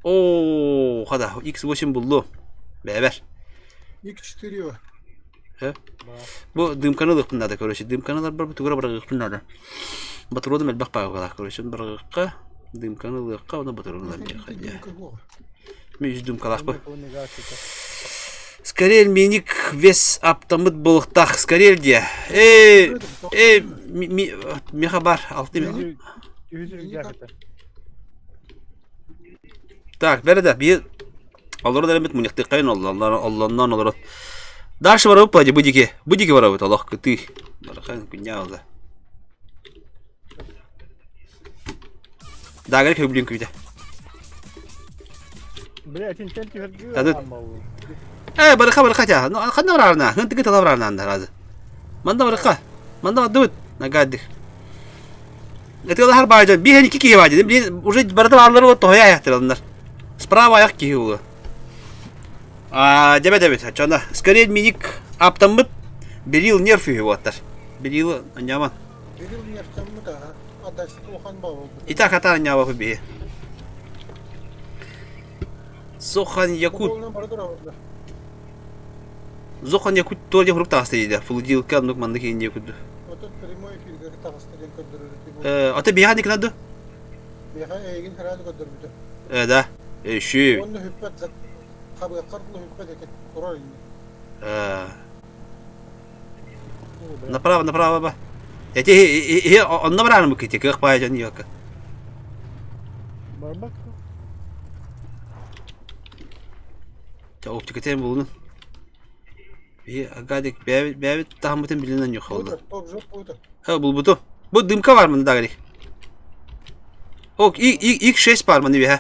Оо, хада, X8 буллу. Бэбэр. X4 Бу дымканы ылыахпын наада, короче. Дымканы ыларбар бу тугура барыахпын наада. Батродум элбэх паҕалаах, короче, барыахха. Дымканы ылыахха, оны батырын ылан диэххэ дии. Мен үс дымкалаахпын. Скорее миник вес аптамыт буолуохтаах. Скорее диэ. Э, э, меха бар, алты Так, бәрі да, бир олорон эремит муньахтыаххайын оллоннон олорон. Дальше барабыт плади, бу дике, бу дике барабыт, олох кытыы. Барахан күннээ олда. Дагар көбүлүн күүтэ. Бля, итинтэн түһэргэ Тады. Э, барыха барыха тя. Ну, ханна барарна? Хын тыгы тала барарна анда разы. Манда барыха. Манда бардыбыт. Нагаддых. Этилахар баажан. Биһен iki киһи баажан. Блин, уже барыта бааллар вот тоһоя аяқтыралындар. Справа аяқ киһи улу. А, дебе дебе, чана. Скорее миник аптаммыт. Берил нерв үһү буоттар. Берил аньяман. Берил нервтаммыт аха. Адашты улахан баа болбут. Итак атар аньябахы биһи. Зохан Якут. Зохан Якут тоже хурук таҕыста диде. Флудилка оннук маннык иин диye курду. Отон прямой эфирге таҕыста диэн көрдөрөр. Э, ата биһа никнады? Биһа эйигин сразу көрдөрбүтэ. Э, да. Э, шү. Онно хүппэт хабыаккар хүппэт эти турар инни. Э. Направо, направо ба. Эти онно бараным бу кити кых баай дьон йока. Барбак. Та оптикатен булунун. Би агадик бэбит бэбит таһыммытын билинэн yok oldu. Ha bulбуту. Бу дымка бар мында дагы. Ок, и и X6 бар мында биһэ.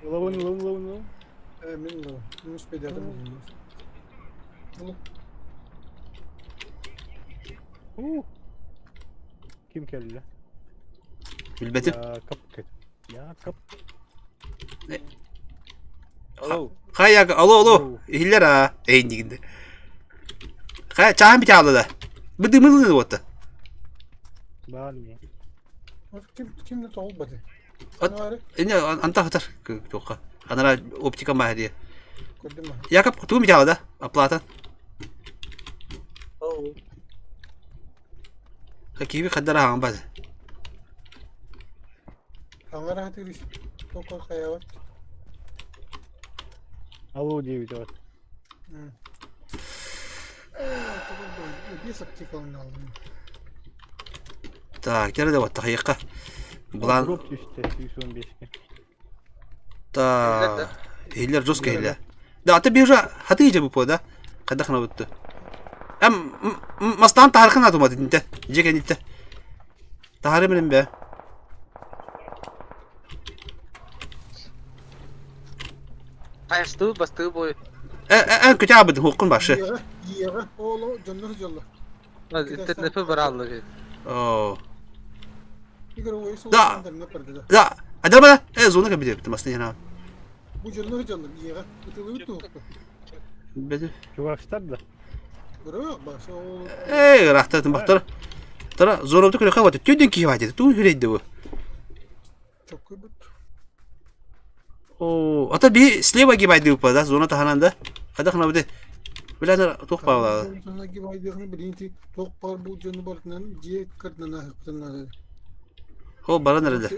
Лавын, лавын, лавын, лавын. Э, мин лавын. Мин успедятым. Ким кэллэ? Билбэтим. Якоб Якоб. Алло. Хай, алло, алло. Иһиллэр аа. Эйин дигинде. Хай, чаһан бит аалла да. Бу дымылыны буотта. Баар ми. Ким кимне тоҕулбаты? Эне анта хатар туохха. Анара оптика маһа дии. Көрдүм. Якоб, тугу бит аалла да? Оплата. Киви хаддара хаҥан бады. Хаҥара хатыр токо хайабат. Алло диэбит вот. Биэс аптекалын алдым. Так, кere de batta хайыкка. Булан Дроп түстэ 115-ке. Та иһиллэр жестко иһиллэр. Да, аты биржа хаты ije bu да. Кадахна бутты. Эм мастан тахархын атума динте. Же кенитте. Тахары менен бе. Айстыы бастыы бой. Э э көтә бит хукун башы. Иэҕэ, иэҕэ, ооло дьоннор дьолло. Интернеты бараллар. О. Игорь Да. Да. Адарба э зона кабиде масны яна. Бу дьоннор дьолло иэҕэ. Ытылыбыт туохпут. Беди. Чувачтар да. Бырык башы ол. Эй, рахтатын бактар. Тара зоробду көрө хабат. Төдөн киһи баайды. Туу хүрейди бу. Чоккуйбут. О, ата би слева гибайды упа да, зона таханан да. Хадахна бу Биләнер тух баала. Зона гибайдыгын билинти туох бар бу дьону бартынан дьиэ кырдынан аһыппытын О, баран эрэлэ.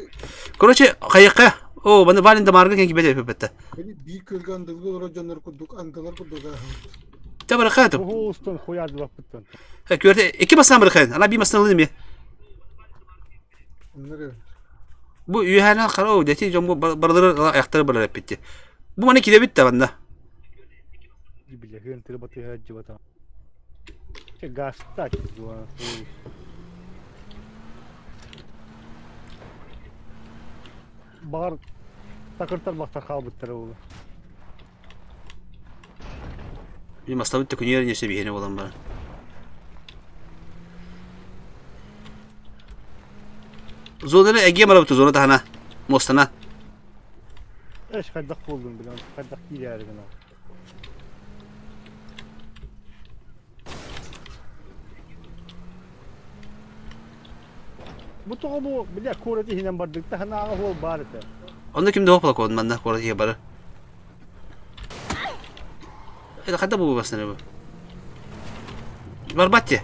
Короче, хайыкка. О, баны барин да марга кен кибеде өпөттө. Били биир күөлгэ андылыы олорор дьоннор курдук андылар курдук ааһабыт. Та барахатым. Уһуустун хуйаардыбаппыттан. Көрде эки басынан барахайын. Ана би басынан ылын Оннор Бу үөһээнэн хара дети дьон бу барылары аяктары барар эппитти. Бу маны кирэбит да манна. Билэһиэн тыры батыһа дьыбата. Че гастак дуа. Баҕар такыртар бахтар хаалбыттара буолуо. Мин бастабыт да күнүөр несе биһиэнэ буолан баран. Зонаны эгиэ барабыт зона таһына муостана. Эш хайдах буоллун билэн хайдах киирээри гына. Бу тоҕо бу бля куорат иһинэн бардык таһынааҕы уол баар этэ. Онно ким да плакон манна куорат иһэ бары. Это хайда бу баснары бу? Барбат те.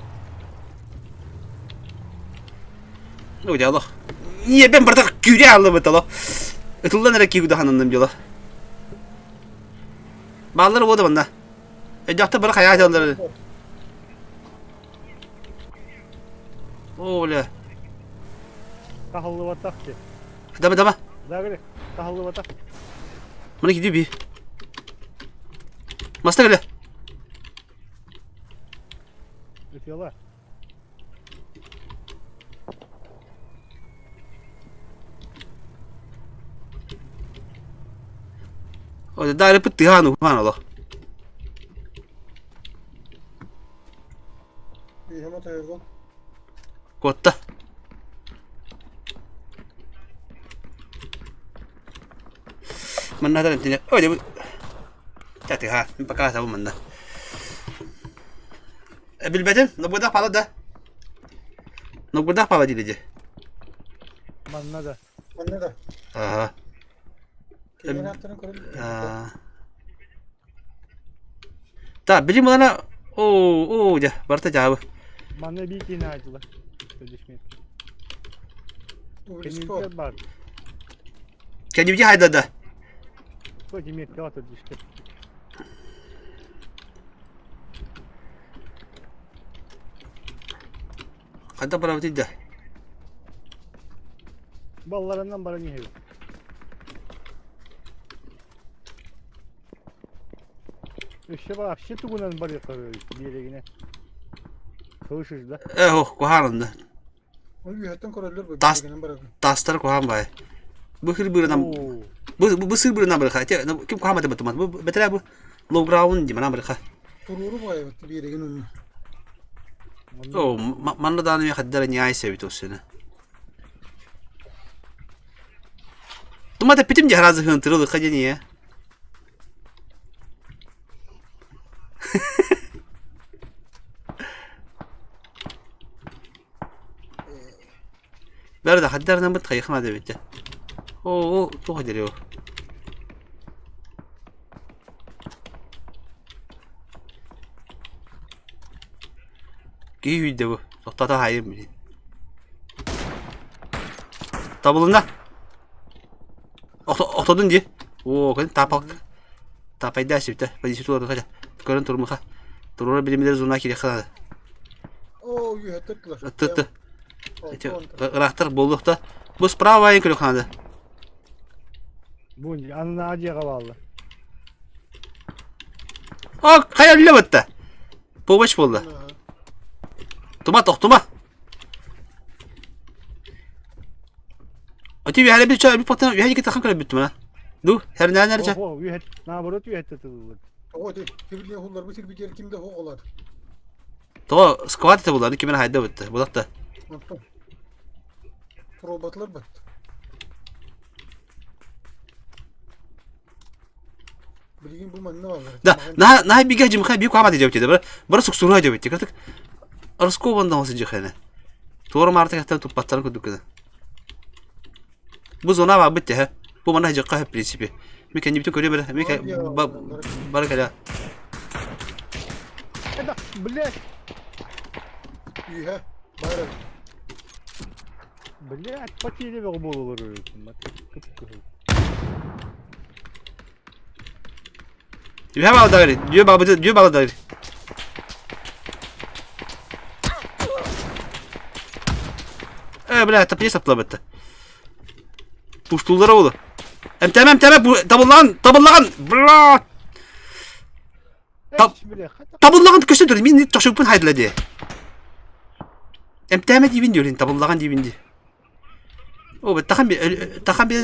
Ну, диалог. Ньиэбэн барыта күүрэ ааллыбыт олох. Ытыллан эрэ киһи хананным дьоло. Бааллар уода манна. Өйдөөхтөр бары хайаа дьаллар. О, бля. Тахыллыбатах ди. Даба даба. Дагы тахыллыбатах. Маны киди би. Маста кэлэ. Ытыала. О, дары пыт тыһаан ухаан олох. Үйэм отойго. Куотта. Манна хатан тине. Ой, дебу. Тятыха, пока табу манна. Билбэтим, нобуйдах пала да. Нобуйдах пала диде. Манна да. Манна да. Ага. Кинилэр ааттарын көрөн. Та, билим булана о, о, дьэ, барыта дьаабы. Манна биир киһини аайдылар. Төлөшмөт. Тубриско. Кэннибитигэр баар. Кэннибити хайда да. Владимир түстэ. Хайда барабытый да? Балларынан баран иһэбит. Өссө вообще тугунан барыахха биэрэгинэ. Слышишь, да? Э, ох, куһаан да. Ол үөһэттэн көрөллөр бу Тас биэрэгинэн барабын. тастар куһаан бай. Бу хир бырынан бу бу сыр бырынан барыха. Те ким куһаан бата батымат. Бу бэтэрэ бу low ground ди манан барыха. Туруору баайбыт биэрэгин онно. О, манна дааны хаддара няй себит осына. Тумата питим жаразы хын тырылы хадение. Бәрі хаддарынан бит хайыхма деп битте. О, о, туха дерево. Киһи үйдэ бу. Тоқтата хайым билин. Табылына. Охтодун ди. О, көн тапал. Тапайда сипте. Позиция тулар хата. Көрөн турмуха. Турура билимилер зона кире хана. Оо, үөһэттэн тылар. Т-т. Эти ырахтар боллухта. Бу справа айын көрө ханада. Бу анна дьиэҕэ бааллар. О, хайа үллэ бытта. Помощь болла. Тума тохтума. Ати үһәле бит ча бит потом үһәле китахан көрө бүттүм ана. Ду, хернән нәрчә. Ого, үһэт, наоборот үһэттэ тылылар. Ого, ти кибиле хуллар бу сирбитер кимде хоголар. То сквад это булар, кимер хайда битте. Булакта. Онтон. Роботлар бит. Билигин бу манна бааллар. Да, на на биге жимха би кама дежеп тиде. Бір бір суксура жеп тиде. Кыртык Роскован осы жихene. Туора марта каттан туппаттарын күдүк. Бу зона ба битте хэ. Бу мана жакка в принципе. Меке не битө көрө бере. Меке баракала. Это, блядь, Үйэ бары. блядь, потеря бололар Дүһэ баалдагыр. Дүө баабыты, дүө баалдагыр. Э, бля, тапне саптыла бітті. Пуштулары олы. Эмтәмә, эмтәмә, табыллаган, табыллаган, бля! Табыллаган көстөн тур, мин тошуппун хайдыла ди. Эмтәмә дибин диөрин, табыллаган дибин ди. О, тахан би, тахан би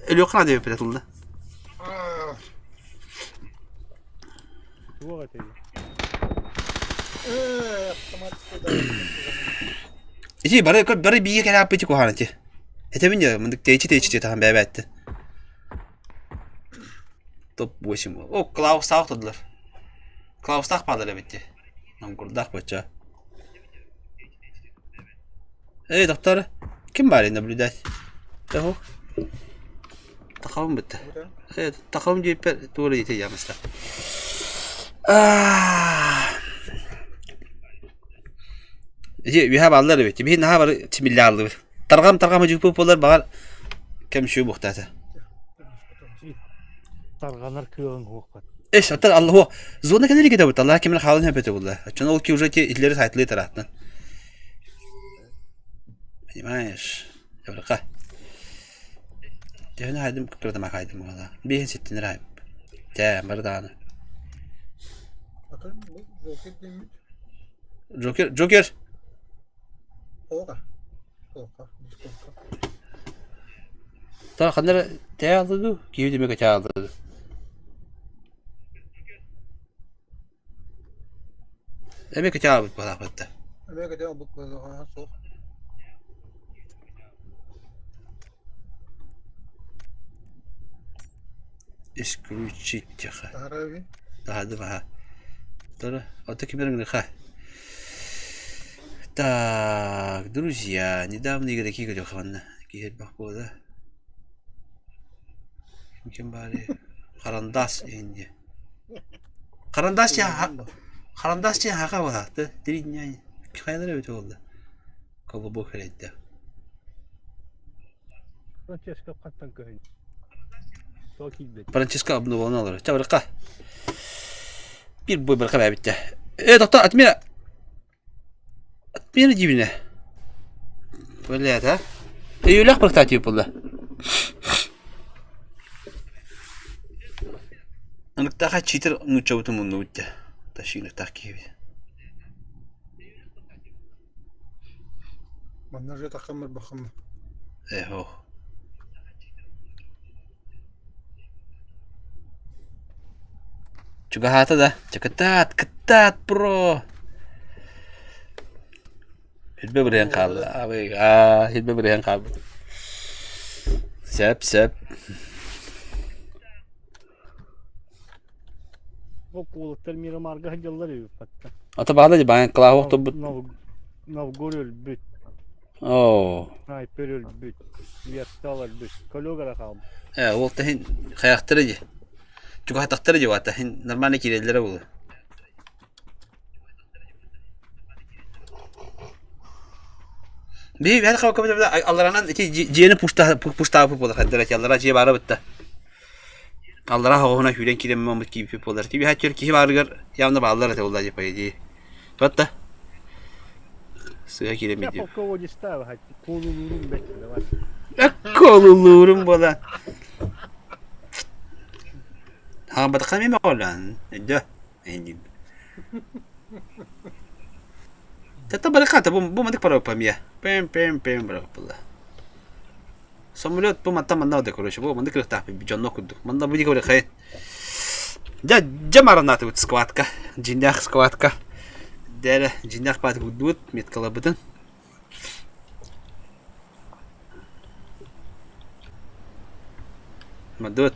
өлөкна деп бетулда. Туох этэй? Э, автомат Ити бары бары бие кэлэ аппити куһаан ити. Этебин дьэ, мындык тэйчи тэйчи тахан бэбээтти. Топ-8. О, Клаустаах турдулар. Клаустаах баалар эбит Намкурдаах бачча. Эй, доктор, ким баар наблюдать? Того. Тахабым бітті. Э, тахабым диэппэр туора диэтэ ямыста. Ити үһэ бааллар эбит. Биһи наһаа бары тимиллааллыбыт. Тарҕам тарҕам дьүппүт буолар баҕар кэмшүү буохтаата. Тарҕанар кыаҕыҥ суохпат. Эш, аттар Аллах зона кэлэр кете бут Аллах кимин хаалын хөпөтө булла. Оччону ол ки уже те итлери сайтлы таратнан. Понимаешь? Еврака. Төһөнү хайдым кырдама хайдым буола. Биһин ситтинер айып. Тэ, бары даҕаны. Атын бу Джокер диэммит. Джокер, Джокер! Оҕа. Тоққа, дискотка. Та ханна эрэ тэ алды дуу, киһи демек этэ алды дуу. Эмиэ кэтэ аабыт баалаахпытта. Эмиэ кэтэ албыт буоллаҕа суох. Исключить тихо. Таһара Таһады баһа. Тора, ото кимер ха. Так, друзья, недавно игроки говорил, киһи элбэх буола. Ким баары? Харандас инди. Харандас диэн Харандас диэн хака буолаахты. 3 дня хайалара эбитэ буолла. Колобок эрэйдэ. Франческо хантан көһүн? Тоҕо киирбэт? Франческо обновлена олорор. Чэ барыкка. Биир бой барыкка бэбиттэ. Э, доктор, отмена. Отмена дибинэ. Блядь, а? Өйүлэх барыктаатыы буолла. Ыныктаха читер нууччабытын муннубут дьэ. Ташиыныктаах киһибит. Манна же таххаммар баххам. Э, ох. Чугаһаата да. Чэ кытаат, кытаат, бро! Илбэ бырыһан хаалла. Абый, аа, илбэ бырыһан хаалбыт. Сөп, сөп. Бу куолуттар Мирамарга сылдьаллар үһү батта. Ата баала дьэ баан кылааһы охторбут. Новгор өлбүт, Оо. снайпер өлбүт, Вертал өлбүт, Колёга эрэ хаалбыт. Э, ол таһын хайахтара дьэ. Чугаһатахтара дьэ баата. Нормально киирэллэрэ буолуо. Биһи бэһэр хабакка алларанан ити дьиэни пуштаабыт буолар хайдара ити аллара дьиэ баара бытта. Аллара хоҕуһуна сүүрэн киирэн маммыт киирбит буолар. Ти биһэ киһи баарыгар явно бааллар этэ буолла по идее. Батта. Сыа киирэн Я видео. полководец куолулуурум бэт давай. Куолулуурум буолан. Хаамбатахха эмиэ мөҕөлөөн. Өйдөө. Эйним. Тата барыката бу бу мандык парапа мия. Пэм пэм пэм бараппыла. Самолет бу мантан манна да короче бу мандык кырыктаах дьонно курдук. Манна бу дикэ хай. Дьэ дьэ маранаатыбыт скватка. Дьиннээх скватка. Дэрэ дьиннээх баат курдубут меткалабытын. Мадут.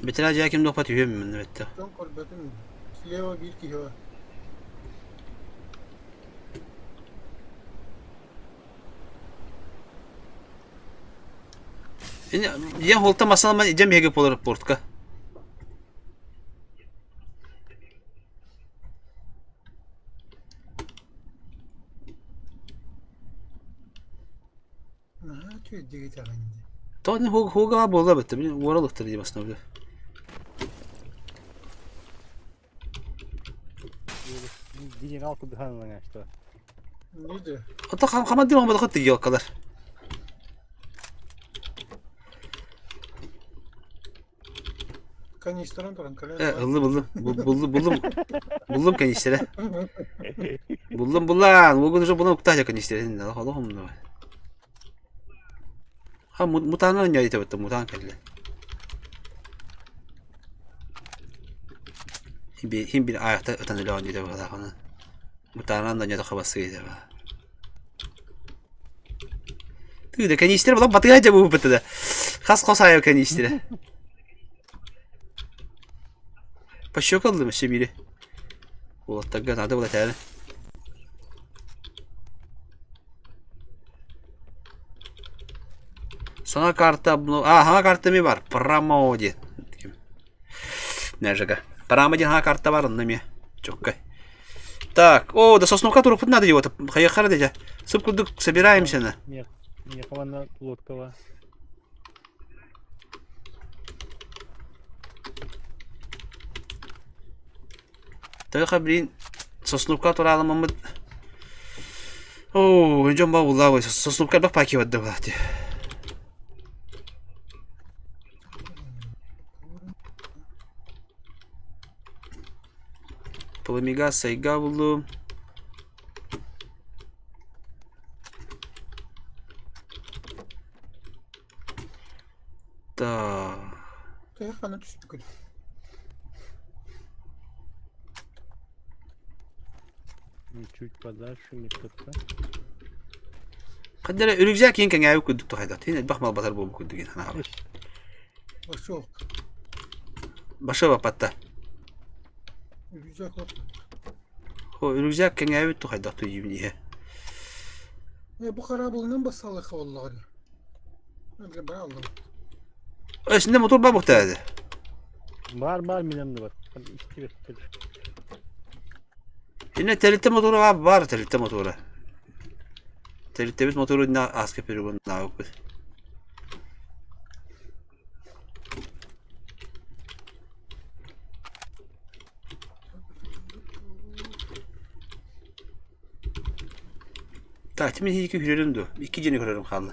Бэтэрээ дьиэ ким дуоппат үһү манна бэтте. Дьон көрбөтүм. Слева биир киһи бар. Дьиэ холта масалама дьэм биһиги буолар портка. Наһаа үчүгэйдик итэҕин дии. Тоҕо хуга буола бытта мин уоралыктар дии баснабыта. Генерал кудыһан что. Не Ото хамадыр оҥбодохот тигиолкалар. Канистран туран кэлэн. Э, ыллым ыллым. Буллум буллум. Буллум канистры. Буллум буллан. Угун уже булам уктаа канистры. Олох умну. Ха мутаана ньойте бытта мутаан кэллэ. Хин бир аякта ытан өлөөн дьиде баалаахана. Мутаанан да ньото хабасы дьэ баа. Тыыда канистр була батыга дьэ бу да. Хас хос айыл канистры. Пощекаллым өссө биири. Уолаттарга наада була тээри. Саҥа карта, а, саҥа карта эмиэ бар. Промо диэн. Нежега. Парама диэн карта бар онно эмиэ. Чоккай. Так, о, да сосновка турукпут надо его, хайахара дедя. Сып курдук собираемся на. Нет, не лодкова. Тыаха блин Сосновка тураламмыт. Оо, дьон бауллаабай. Сосновка элбэх паки барда баати. Пламига сайга буллум. Так. Төһө хана түспүкүн? Чуть подальше метка. Хаддара үрүкзэк киин кэҥээбит курдук тухайда. Тин элбэх мал батар буолбут курдук санаабар. Башок. Башы баппатта. Үрүкзэк вот. Хо үрүкзэк кэҥээбит тухайдах туйуун иһэ. Э бу хараабылынан бассалыха боллоҕор. Өсүндэ мотор бар буктаады. Бар бар минем бар. Истибеттер. Инне тэрилтэ мотора бар, бар тэрилтэ мотора. Тэрилтэбит мотору инне ааска перегон наабыппыт. Так, тимин iki көрөрүм ду. Икки дьиэни көрөрүм хаалла.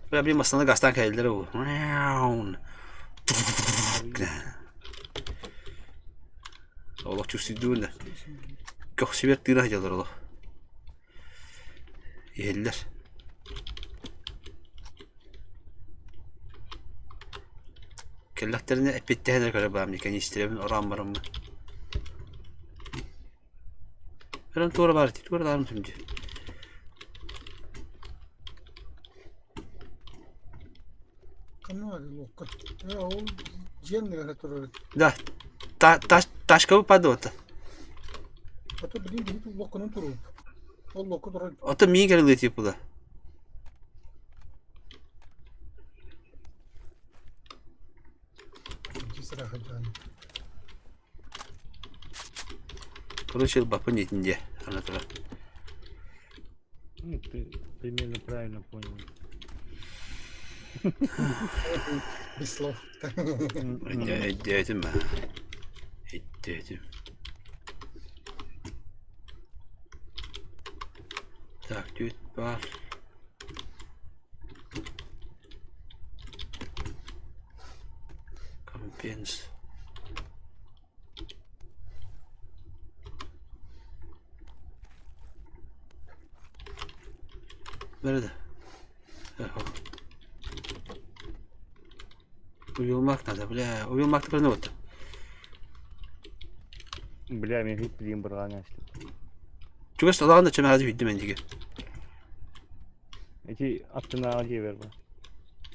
Бля, блин, массыына газтаан кэлэллэрэ бу. Олох чувствуйдуун да. Көхсүбэр тыына сылдьаллар олох. Иһэллэр. Кэллэхтэринэ эппиэттэһэн эрэ көрөр баам, кэнистирэбин ороон бараммын. Эрэн туора баар ити, туора даарым түмдү. Ханна бар луокка? Э, ол дьиэн нөһө турар. Да, та таш ташкабы падуота. Ото билин биһи луокканан туруп. Ол луокка турар. Ото миин кэлилиэ типа Короче, бапын итинде ана турар. Ну, ты примерно правильно понял. Без слов. Өйдөөтүм Өйдөөтүм. Так, түт бар. Компенс. Nerede? Уйулмак надо, бля. Уйулмакты көрүнүп отта. Бля, мен хит билин бырған Чугас алаған да чөмө хазы үйдүм эндиге. Эти аттына дие бер ба.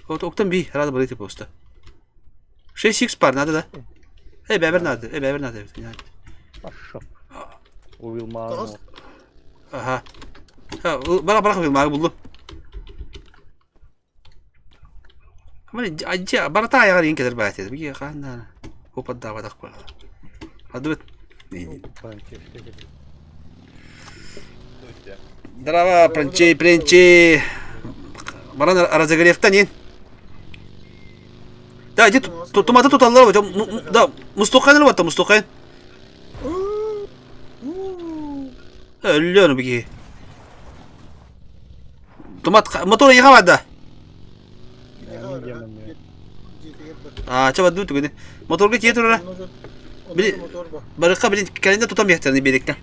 Вот октан би, рада болите просто. 6x пар надо, да? Эй, бәбер надо, эй, бәбер надо. Пошел. Уилман. Ага. Бара бара уилмаг булду. Мани ажа барата аяҕар иин кэлэр баайт этэ. Бии хаан опаддаабатах буолла. Адыбыт. Здорово, пранчи, пренчи. Баран разогревтан ин. Да, иди туматы туталлар да, мустухайын батта мустухайын. Өллөөн бии. Тумат мотор иха бада. Аа, чаба ду түгүнэ. Моторга тиэ турара. Били барыкка билин кэлинде тутан биэхтэрни биэриктен.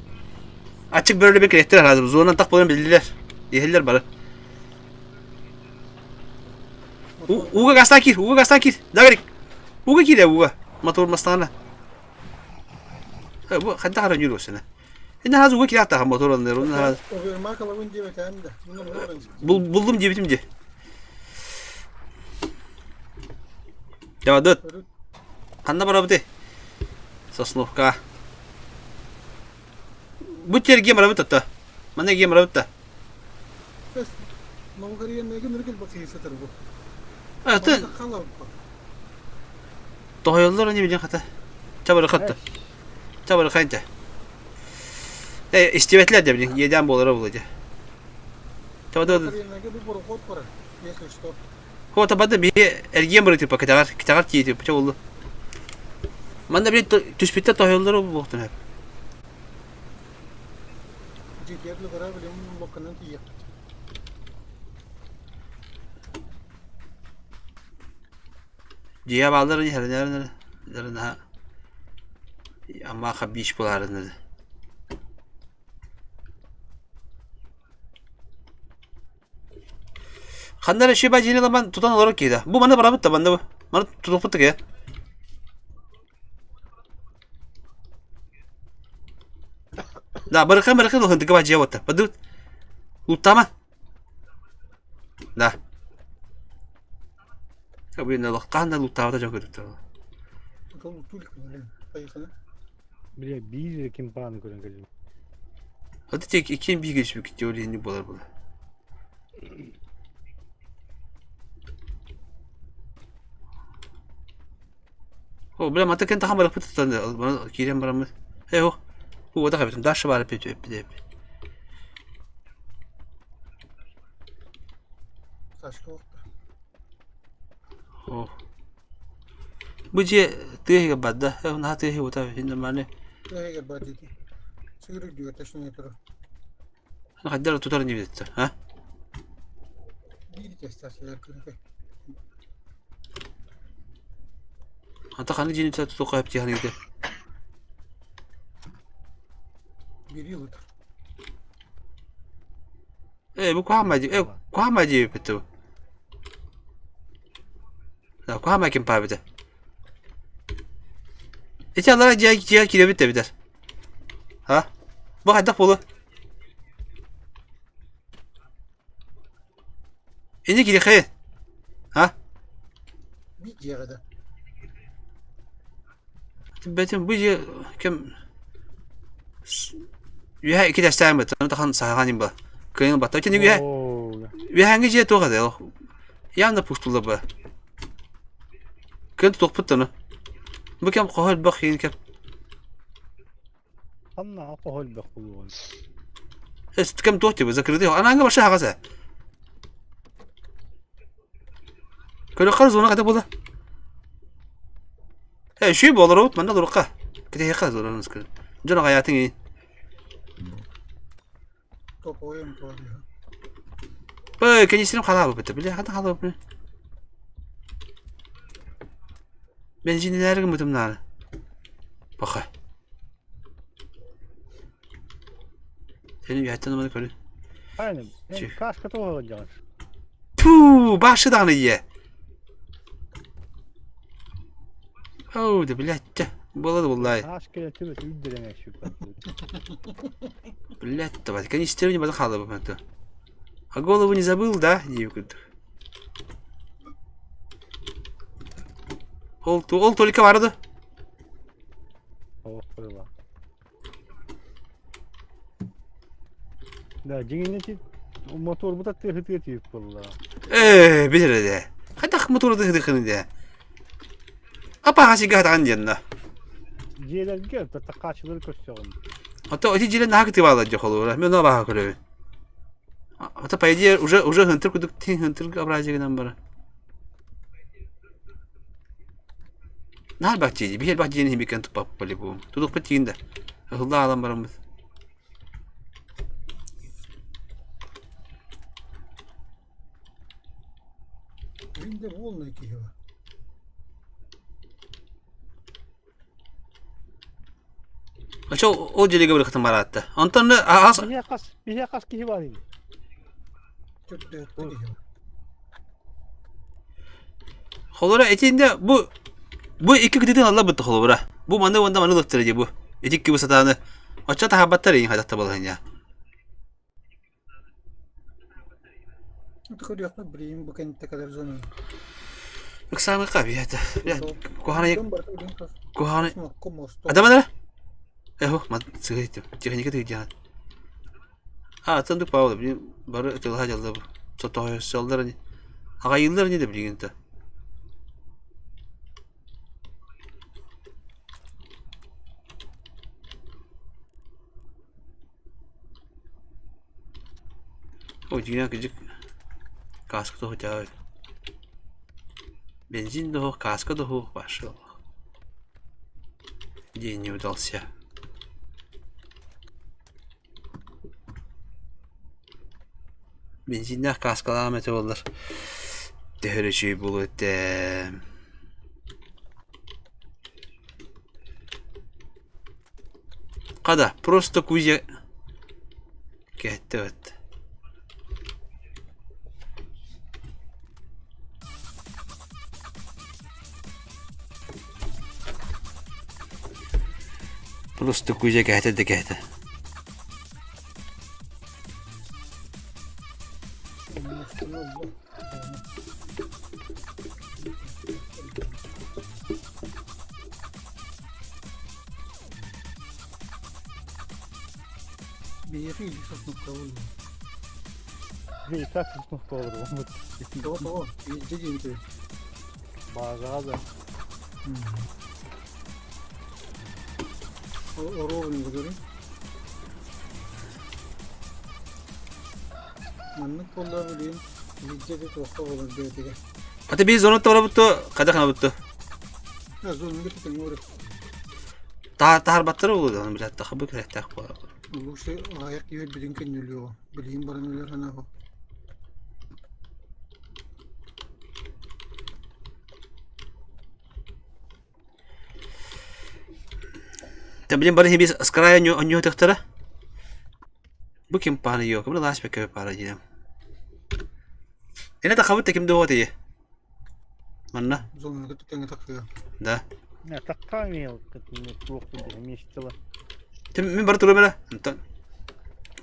Ачык бөрөлө бен кирэхтэр хаазыр. Зонан тах болан билдилер. Иһэллэр бары. Ууга гастан кир, ууга гастан кир. Дагрик. Ууга киирэ ууга. Мотор мастаана. Бу ханта хара нюр осына. Инна хаз ууга кире аттаха мотор аннер. Онна хаз. Булдум диэбитим дии. Дьабадыт. Ханна барабыты? Сосновка. Бу терге барабыт атта. Мана ге барабыт та. Аты. Тоһойоллор они билен хата. Чабырхатта. Чабырхайда. Э, истибэтилэр да билин, иэдээн буолара буолуо дьэ. Чабада Украинага бу борохуот барар, если что. Хо табада биһи эргиэн бары типа кэтэҕэр кэтэҕэр тиийэ типа чэ боллу. Манна били түспүттэр тоһуйаллара буолуохтун сөп. Дьиэтигэр лыгара билим локканан тиийиэхпит. Дьиэ бааллар иһэринээр Аммаха бич булаарыныр. Ханна эрэ шиба дьиэни ламан тутан олорор киһи Бу маны барабыт да манна бу. Маны тутуохпут да Да, барыхан барыхан улахантыка ба дьиэ буотта. Бадыбыт. Луттама. Да. Блин, хаһан да луттаабата дьон көрүктэр. Бля, биир кимпааны көрөн кэллим. Hadi tek ikinin bir geçmek gidiyor yeni bular bular. О, бля, мата кен тахан бараппыт тутан киирэн бараммыт. Э, о, уота хабытым, даша баар эппит эппит эппит. Сашка охта. О. Бу дьиэ тыа иһигэр барда. Э, наһаа тыа иһи уота нормально. Тыа иһигэр бар диэтэ. Сыгыр үрдүгэр точнее турар. Хайдах тутар не видится, а? Биир тестааччылар көрүкэ. Ата ханнык дьиэни тутуохха сөп дии Биир ылытар. Ээ, бу куһаҕан дии, э, куһаҕан диэбиппит дуу. Да, куһаҕан ким паабыта. Ити аллара дьиэ дьиэ киирэбит да эбитэр. Ха? Бу хайдах буолуо? Инни кириэхэй. Ха? Биир дьиэҕэ да. Бэтим бу дьиэ кэм үөһэ икки тэстээн быттан тахан саһаҕан ба. Кыайын батта. Итини үөһэ үөһээҥҥи дьиэ туох этэй? Явно пустулла ба. Кыайын тутуохпут да Бу кэм хоһо элбэх иин кэм. Ханна хоһо элбэх буолуоҕай? Кэм туох диэбит закрытый. Анаҥҥа вообще аһаҕас ээ. Көрөххө зона хата буола. Э, үчүгэй буолар манна олоруохха. Кэтэһиэххэ зонаны скажи. Дьон аҕайаатыҥ ии. Топовой туолуйа. Бэй, кэнисирим халаабыт били хата халаабыт. Бензининээри гыммытым наада. Баха. Сeni үһэттэн ыманы көрүн. Aynen. Кашка тоҕо сылдьаҕын. Туу, башы даҕаны ийэ. Оу, да блядь, было буллай. Кашка түбэт үрдүрэн эшүк. Блядь, давай, канистры не бадахала бы это. А голову не забыл, да? Диэбит Ол, ол только барды. Ох, было. Да, дьиҥинэ мотуорбута тыаһытыа тиийик буолла. Ээ, билэр ээ. Хайдах мотуору тыаһытыаххыный дээ? Апаҕа сиргэ хатаҕын диэннэ. Дьиэлэргэ такаачылары көрсөҕүн. Ото ити дьиэлэр наһаа кытыыбаалар дьэ холуура. Мен ону абааһы көрөбүн. Ото по идее уже уже хынтыр кудук тин хынтыр образия гынан бара. Наһаа элбэх дьиэ биһи элбэх дьиэни химикэн туппаппыт по-любому. Тутуохпут тиийин да. Ыһылла аалан бараммыт. Мин да буолнай киһи бар. Очо ол дьиэгэ барыахтан бараатта. Онтон аас Биһиэхэ хас биһиэхэ хас киһи бар ини? Төрдөөттө киһи бар. Холобура итиннэ бу бу икки кытыытын алла бытта холобура. Бу маны уонна маны ылыктара дии бу. Ити икки сатааны. Оччо таһаабаттар иин хайдах табалаһын Это көрүөхпүт билигин бу кэнниттэ кэлэр зонаны. Ыксаамыкка биһэтэ. Куһаҕаны Дьон барыта билигин тас куһаҕаны смокко мосто. Адаманара? Эхо, мат сыгыйты. Техника тыйдиан. А, тындык Павел, блин, бары тылха дьалла бу. Сотоһойсоллар ини. Аҕайыыллар ини да билигин та. О, дьиҥэ кырдьык кааска тоһутаҕай. Бензин да суох, кааска да суох вообще День не удался. Бензиннээх кааскалаах этэ буоллар төһө эрэ үчүгэй буолуо этэ. Хада, просто Кузя кэһэттэ вот. Просто Кузя кэһэтэ да кэһэтэ. Биһиэхэ илии сосновка буолла. И так сосновка олорбут. Тоҕо тоҕо? Илдьэ диэбитэ. Баазаҕа да. Оруобун көрүҥ. Маннык буолла билигин илдьэ да туохха буолар бэйэтигэр. Ата биир зона тоҕорбутто, хайдах гынабытто? Зонуга тэтиҥҥэ барар. Таһарбаттара буолуо даҕаны билээт хабы кэлэхтээх буолар. Лучше аҕыйах киһи өлбүтүн көнньүлүөҕү. Билигин баран өлөр анаабы. Та блин бары хибис с края онньуотахтара. Бу ким пааны йоо, ким лаас бэкэ паара диэм. Эне тахабыт та ким дуо тие. Манна. Зонаны тэҥэ тахсыа. Да. Таххаҥ туох Тим мин бары турам эрэ. Онтон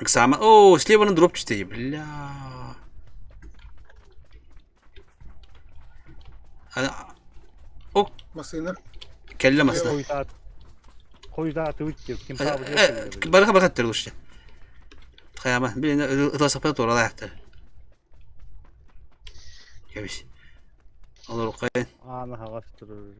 Эксамен. О, слева на дроп чистый. Бля. О, Массыына. Кэллэ массыына. Хойутаатыбыт деп ким Барыха барыха лучше. Хайама, блин, ытасапта туоралаахтар. Кэбис. Олоруккайын. Ааны хаҕас турар.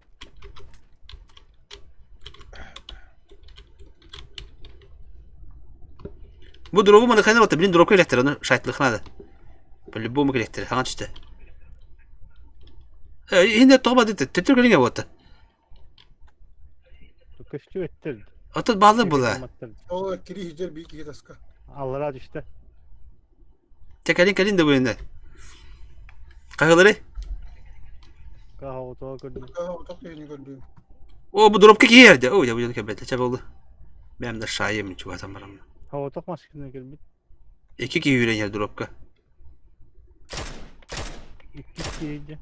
Бу дробу маны хайна вот, блин, дробка электр, оны шайтлых надо. По-любому электр, хаҥан түстэ. Иһинде тоҕо бады төттөр кэлиҥэ буолта. Көстүү өттөр. Отут баллы була. О, кири хиджер би киһи таска. Аллара түстэ. Те кэлин кэлин да буенде. Хаһылары? Каһа көрдүм. Каһа киһини көрдүм. О, бу дробка киһи эрде. О, я буйан кэбэтэ ча болду. Бэм да шайым чугатан барам. Хаотох маскына кэлбит. Икки киһи үүрэн иһэр дробка. Икки киһи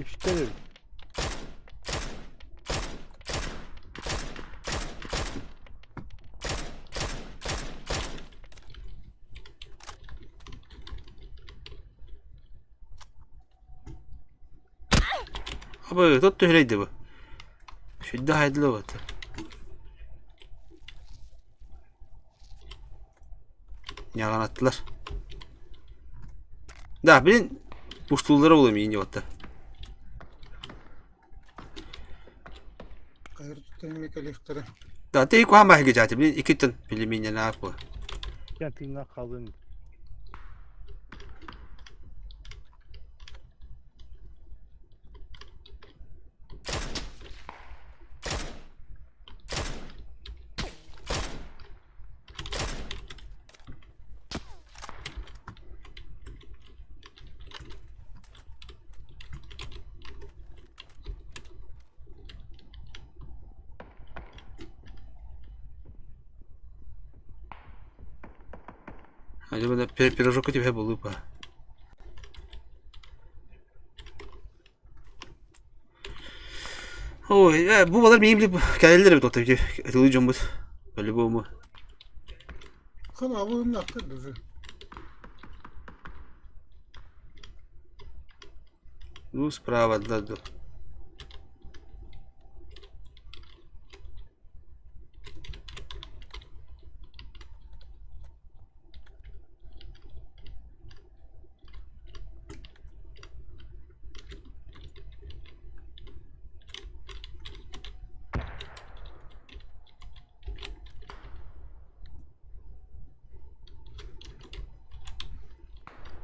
Үстэр эбит. Абы, тот түһэрейди бу. Сүрдэ хайдылы вот. Ньаҕанаттылар. Да, блин, пуштууллара буолуо миигин дьыбатта. Хайыр туттан кэлиэхтэрэ. Да, ты куһаан баһыгы дьааты, блин, иккиттэн пельменнэнээр буо. Кэн тыыннаах хаалын. Acaba пирожок тебе булупа. Ой, бу балар миигин билип кэлэллэр эбит оттон ытылыы дьоммут по-любому. Хана бу нахтыр даже. Ну, справа да ду.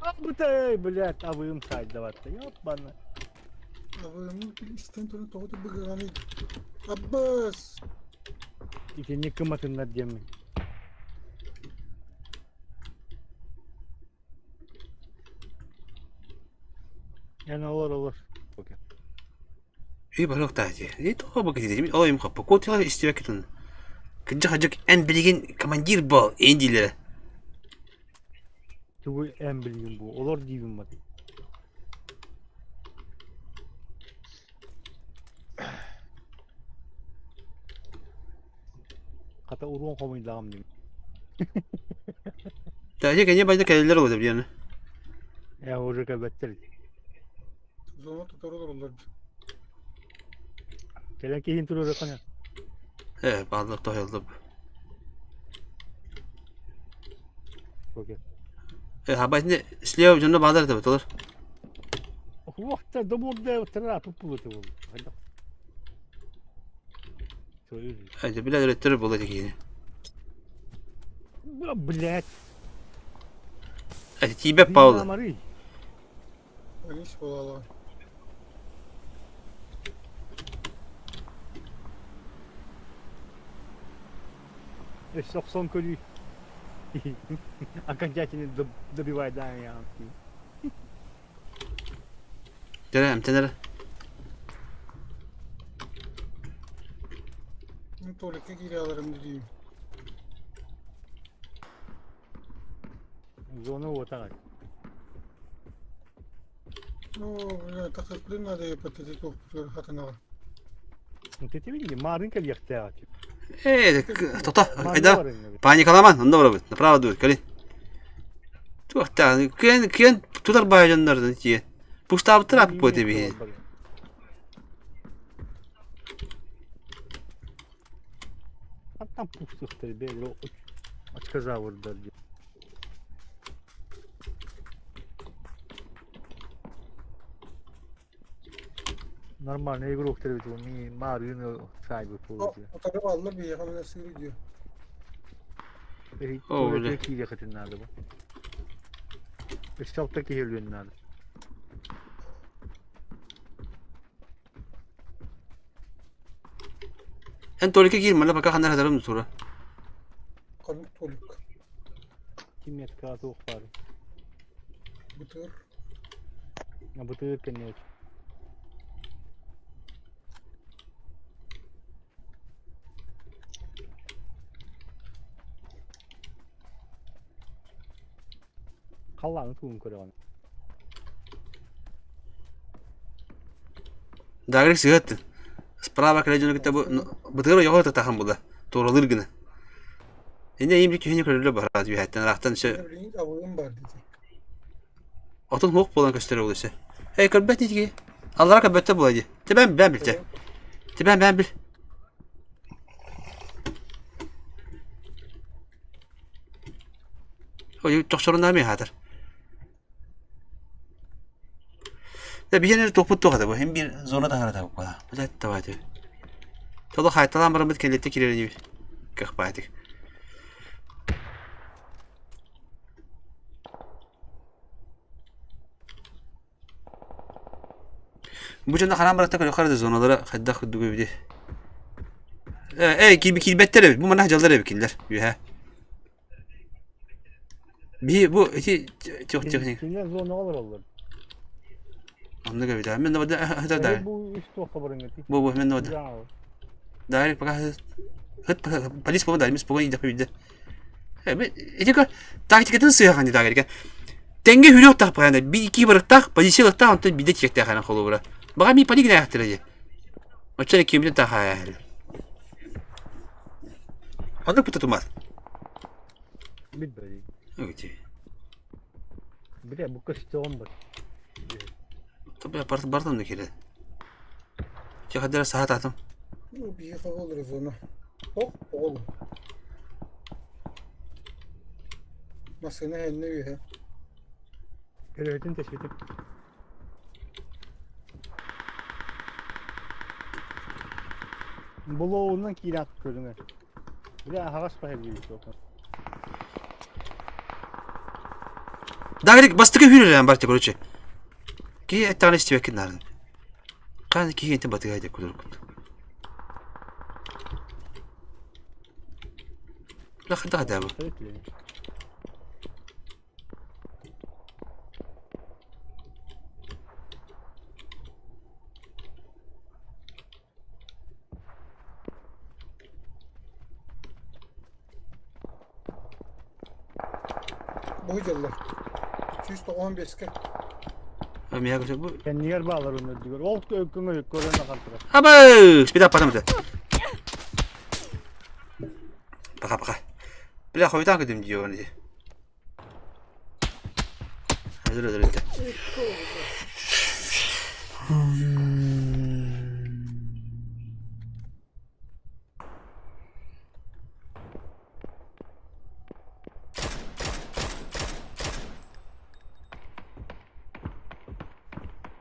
Абытай, блядь, абыым сайдаватта. Ёбана. Абыым истэн туран тоҕо да быгыганый. Аббас! Итинник кыматыннар диэммин. Эн олор олор. Үй барыахтаах дии. И тоҕо бу киһи ол им хоппо. Куотула истибэккитин. Кырдьык-хадьык эн билигин командир буол эн дииллэрэ. Тугу эн билигин бу олор диибин бат. Хата уруон хомуйдаҕым дии. Тажик эне байда кэлэллэр ол билиэн. Э уже кэлбэттэр. Зона тутар олороллор. Кэлэн киһин туруораххына. Э, бааллар тоһуйаллар. Окей. Э, хабайтны слева дьонно баалар это толор. Уохта добурда трапы пулаты бол. Айда билэ өрөттөр була дигини. Блять. Э, тиибэп Павла. Алис буолала. Өссө охсон көрүү. Окончательно добивай да я. Дэрэ эмтэнэр. Туалекка киирэ аларым дии. Зона уотаҕай. Ну, бля, тахсыспытын надо еппэт туохпутугар хатанаҕа. Тетибин марын кэлиэхтээх этим. Э, тота, айда. Паникаламан, онно барабыт. Направо дур, кэлин. Туохтаах, киэн киэн тутар баай дьоннордон тиийэн. Пустаабыттар аппыт эбиһи. Там пустых бе, очкозаврдар дии. Нормальный игрок тербит, ми маарыын саайбыт буолуо. Утары баллар биһиэхэ мына сыыр диyor. О, бля. Киириэхитин наада бу. Өссө алта киһи өлүөн наада. Эн Толикка киир, манна пока ханна хатарым тура. Ханнык Толик? Ким метка туох баар? Бытыр. Бытыр кэннэ. Халлааны тугун көрөҕүн? Дагрик сыһыат. Справа кэлэ дьону кытта бу бытыгыр ойоҕо татахан була. Туоралыыр гына. Инне им киһини көрүллэ бараат үһэттэн ыраахтан өссө Билигин абылым бар дии. отун хуох буолан көстөр ол өссө. Эй көрбөт дии. Аллара көрбөттө була дии. Тебен бээн билте. Тебен бээн бил. Ой, тохсорунаа хаатар. Да биһиэнэ туохпут туох этэ бу. Хим биир зона таһара табыкка. Блядь, давайте. Толо хайталаан бараммыт кэллиттэ киирэр инибит. Кыахпаатык. Бу дьоно хараан баратта көрөхөр да зоналара хайдах курдук эбити. Э, киирбэттэр эбит. Бу манна дьаллар эбит кинилэр. Үөһэ. Биһи бу ити тех техник. Кинилэр зонаҕа олороллор. Оннук эбит. Мен да да. Бу үс туохха барыҥҥытый? Бу бу мен да. Да, пока хыт полис по да, мис погон идэ виде. Ити көр тактикатын сыахан дии тагерге. Теңге хүрүөх тахпаана би ики барыктаах позициялыктаах онтон биде тиэхтээхана холобура. Баҕа ми паник нээхтэрэ дии. Оччо кимден тахаайахыр. Оннук бутта тумат. Билбэт. Өте. Бля, бу көстөҕүм бар. Барытын да киирэ. Чэ хайдара саатаатым. Биһиэхэ ол зона. Ох, оҕолу. Массыына иһэннэ үөһэ. Көрөөтүн тэсвитим. Булоунан киирэн көрүҥэр. Бile аһаҕас баһа суох. Дагрик бастакы хүрэрэн барча короче. Киһи эттэҕинэ истибэккин наарын. Хаан киһи ити батыга деп кудуркут. Лахыда хадабы. Бу дьыллар. 195-кэ. Миэхэ бу. Кэннигэр баалар өнөрдүгэр. Ол көҥө көрөн ахан турар. Аба! Спида потом это. Пока пока. Бля, хойутаан көтүм дии оны. Өлөр өлөр өлөр.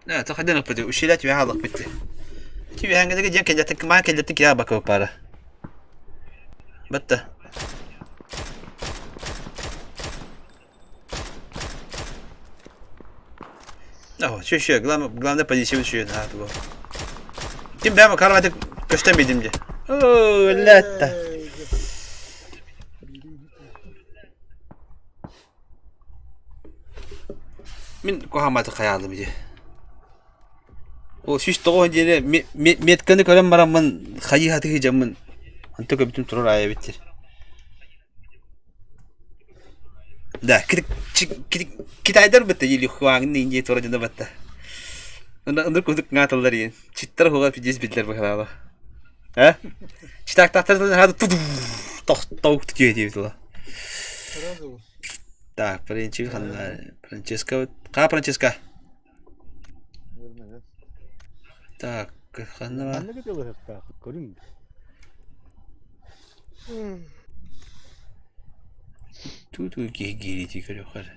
لا تخدنا بدي وشيلات في هذا بدي تبي هنقدر جن كجتك ما كجتك يا بكو بارا بته Oh, şu şu главное главное позиция şu ha bu. Kim ben bakarım artık göstermedim diye. Oo, latta. Мин куһаамматы хайаалым дии. Ол 109 диэри метканы көрөн бараммын хайыы хатыы дьаммын онто көбүтүм турар аайа эбиттир. Да, китайдар бытта или хуаҥ индия тура дьоно батта. Ыныр курдук ҥааталлар иин. Читтар хуга пиздец биллэр быһалаала. А? Читактахтар тохтоук түһэ диэбит ыла. Сразу. Так, Франческа, Ха, Франческа? Так, ханна Ханнык ытылыһыктаах көрүҥ. Ту-ту киһи гиирити көрүөххэ эрэ.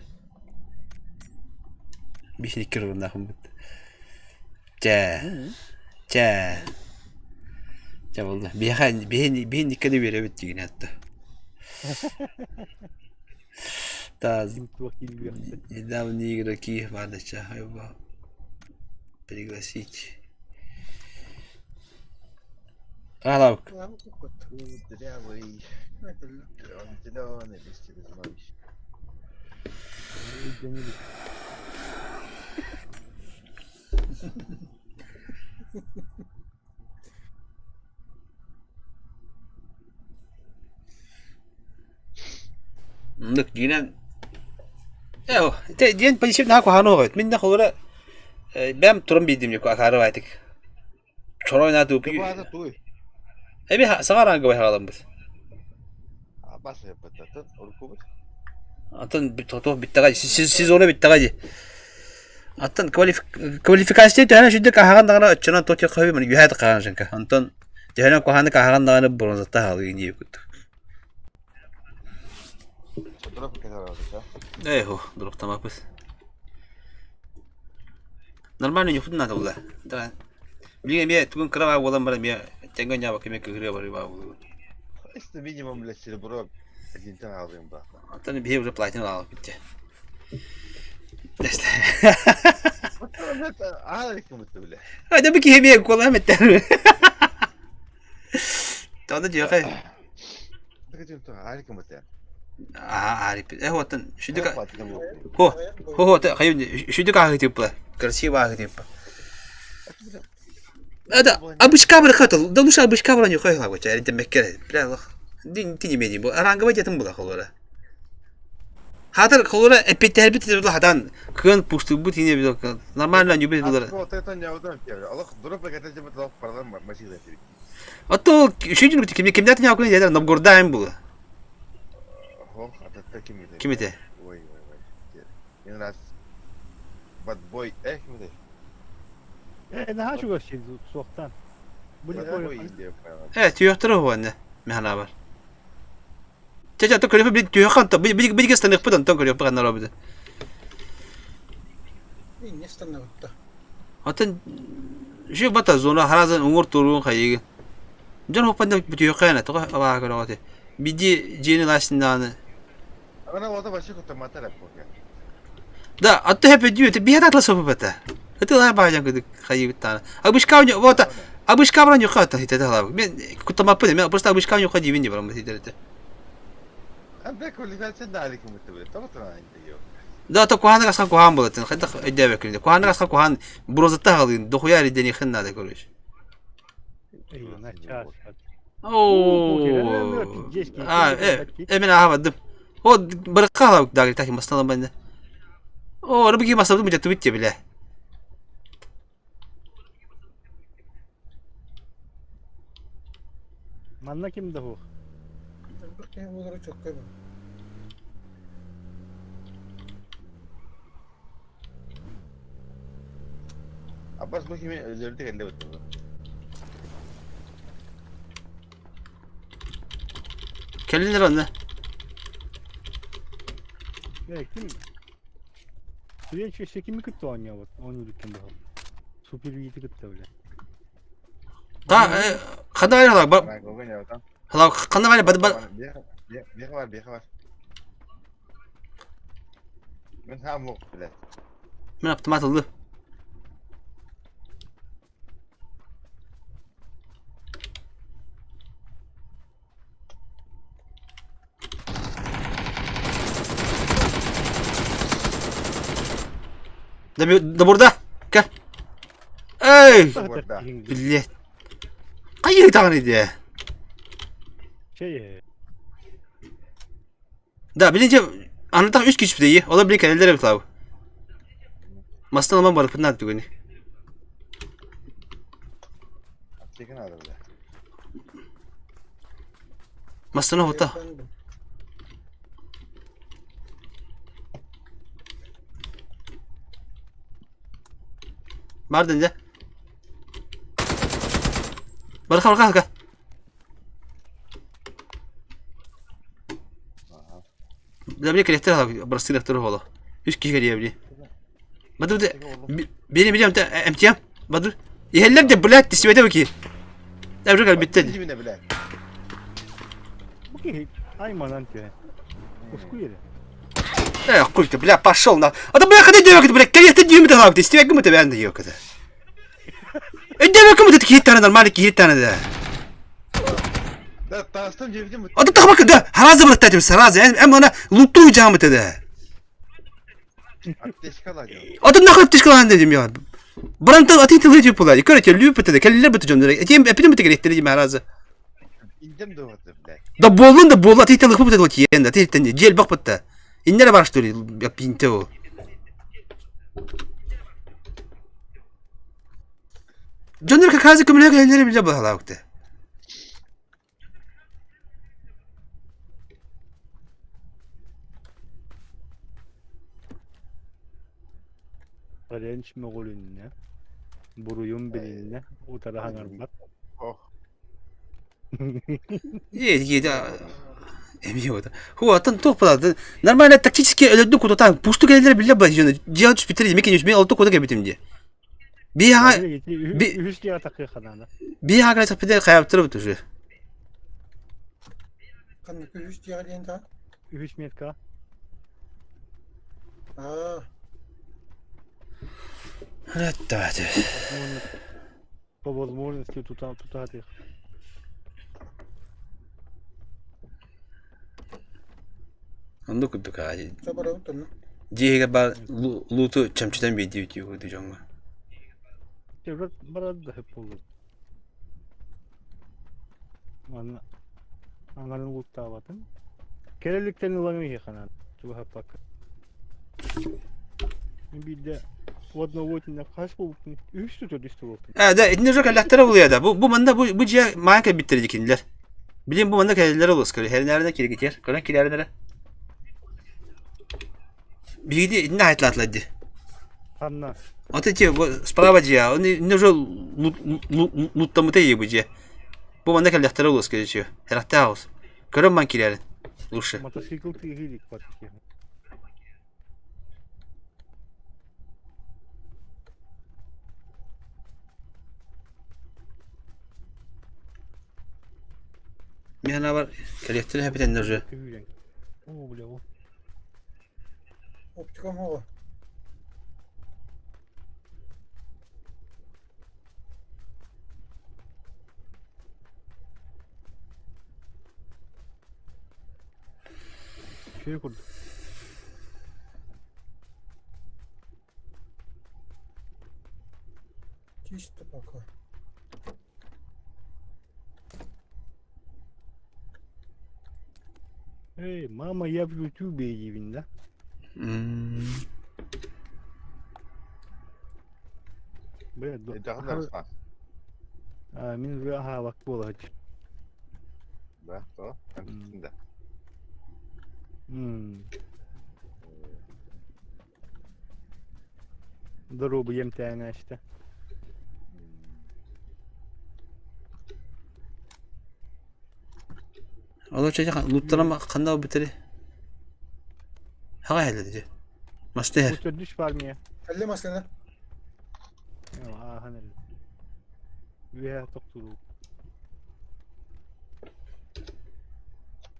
Биһиникки оруннаахпын быт. Чэ, чэ. Чэ буолла. Биһиэхэ биһин биһиниккэ да үөрэбит дигин атта. Таз недавние игроки баадача пригласить. Алавк. Кудрявый, он зеленый, листья зной. Оннук дьиҥинэн диэн позитив наһаа куһаҕан оҕо Мин да холобура бэйэм туран биэрдим дьэ акаары баайтык. Чорой наада Баата туй. Эби саҥа араанга быһаҕаламмыт. Бас баттатын уруккубут. Атын туох бүттэҕэ сезона бүттэҕэ дии. Аттан квалификация төһөнөн сүрдүк аһаҕан даҕаны оччонон туох диэххэ сөбүй үһээ да хаһан шанка. Онтон төһөнөн куһаҕаннык аһаҕан даҕаны бронзата хаалыы дии курдук. Дроп кетер Ээ, дроптамаппыт. Нормально ньухтун наада буолла. Да. Билигин эмиэ тугун кыра буолан баран эмиэ тэҥҥэ ньаабакка эмиэ кыһырыа барыы баа буолуо. Если минимум, блядь, серебро один алдым ба. Оттон биһи уже платина аалбыт дии. Айда бу киһи эмиэ куолаһым эттэр. Тоҕо дьиэхэ Аа, э оттон шүдүк хо хо хо хайы шүдүк ааһы типа красиво ааһы типа Это обычка хатыл, да лучше обычка не хай хагоча, это меккер, бля, дин ти не менее, аранговать этим было холора. Хатыр холора эппиттэрбит була хатан кыан пустубут ине бил нормально не бил булар. А то шүдүн ким кимдәт не акын дедер Новгордаем было. Ким это? Ой, ой, ой. Раз подбой, эх, Э, наһаа чугас сир суохтан. Бу Э, түөхтөрө уонна механабар. Чэ, чэ, көрүөхпүт били түөххэ онтон били били станыахпыт онтон көрүөхпүт ханна оробут. Инне станабытта. Оттон үчүгэй бата зона харазан уҥур туруун хайыгын. Дьон хоппанда бүтүөххэ ана тоҕо абааһы көрөҕөтү. Биди дьиэни лаастиндааны. Она вот вообще кутамата пока. Да, а то хэппи дүү, биһэ татла соппата. Это лаа баажан кыдык хайыбыттаана. Абышка вот абышка баран юха та хитэ халабы. Мен кутамаппын, мен просто абышка юха диибин ди барам хитэрете. Анда квалификация далеко мы тебе. Того то надо Да, то куһааны касхан куһаан болатын. Хайдах өйдөөбөккүн. Куһааны касхан куһаан бронзатта хаалыын, дохуя эридениэхин наада короче. Оо. А, э, э, мен аһабадым. О, барыкка халабык дагы так басталан банда. О, рыбыки басабы мужа тубит биле. Манна ким да суох. Элбэх киһи буолара чөккө бу. Аббас бу кими өлөрдүк элле бутты. Кэллинер онно. Э, ким? Сүрүн кими кытта оонньообут? Оонньуурдук ким баһыл? Супер Вити кытта бile. Та, э, ханна бар халак? Халак ханна бар бад бад. Беха бар, беха бар. Мен хам лох билет. Мен автомат ылды. Да, да burada. Gel. Ey! Burada. Блять. Хайыы даҕаны дии. Чэй Да, билинче анатах үс киһи дии. Олор билин кэлэллэр эбит лабы. Мастан ылан барыппын наада түгэни. Аптека надо, бля. Мастан оһута. Бардын дьэ. Барха барха барха. Били кэлэхтэр бырастыылахтар оһоло. Үс киһи кэлиэ били. Баду били били эмтиэм. Баду. Иһэллэр де блядь тисибэтэ бики. Эбре кэлбиттэ. Дибине, блядь. Бу киһи айманан түһэ. Ускуй эрэ. Э, хуй ты, бля, пошел на. А то бля, ходи девок, бля, кэлиэхтэ дьиэмитэ хаабыт, истибэккин бу тэбээн да ёката. Өйдөөбөккүн бу киһиттаана нормально киһиттаана да. Да, таастым жебитим. А то тахмак да, харазы быраттатым сразу. Эм ана лутую жаамыта да. Аптечка ла. А то нахуй аптечкалаан дедим я. Бранта ати тылы тип була. Көрөтө лүүп этэ, кэллер бут дьоннор. Этим эпидем бит керектери дим харазы. Индем дугаты, блядь. Да болун да болла ати тылы бут этэ тиен да, ти жел бак бутта. Иннere бар что ли, пинте о. Дьоннор харазы көмөлө кэллер биле бахалаакты. Френч мөҕүлүннэ, буруйун билиннэ, утары хаҥарбат. Ох. Е, эмиэ вот. Ху, атын туох буолла? Нормально тактически өлөрдү кутатаан. Пусту кэлэллэр биллэ ба дьоно. Дьиэҕэ түспүттэр эмиэ киниш мен олто кута кэбитим дии. Биһаҕа Үһүс дьиэҕэ тахыахха наада. биһаҕа кэлэ саппыта хайаптыр бут уже. Ханнык үһүс дьиэҕэ диэн таҕа? Үһүс метка. Аа, Давайте. По возможности тута тутаатыах. Оннук курдук аа. соборобут онно. Дьиэгэ бар лууту чөмчүтэн биэрдии үтүү дьоҥҥо. Чэ, барар да сөп буолуо. Манна аҥарын лууттаабатын. Кэлэликтэн ылан иһиэхэ наада. Чугаһаппакка. Мин биирдэ у одного итиннэ хас буолбуппун үһүс төрдүс буолбуппун. Э, да, итини уже кэллэхтэрэ булуйа да. Бу бу манна бу бу дьиэ маан кэлбиттэр дии кинилэр. Билин бу манна кэлэллэр олус көрө. Хэринээринэ киргитиэр. Көрөн килээрин эрэ. Биһиги итиннэ хайтлаатылар дии. Ханна? Вот эти справа дьиэ, он уже луттамыта ии бу дьиэ. Бу манна кэллэхтэрэ улус скорее Эрэхтээх оҕус. Көрөн ман киирэрин. Лучше. Мотоцикл тыаһыы бар. Мин санаабар кэлиэхтэрин эпитэннэ уже. Оо, бля, ол. Оптикам оҕо. Үчүгэй курдук. Чисто пока. Эй, мама, я в ютубе диибин да? Бля, Эйдэҕин Руслан. А, мин уже аһаабак буола сылдьар. Да, то? Эн да. Доруобуйам тээн ааста. Олор чэ луттарам ханна бүтери? Хаҕа иһэллэр дии. Маста иһэр. Бу төрдүс бар миэ. Кэллэ массыына. Ааһан эрэр. Үөһэ тохтуу.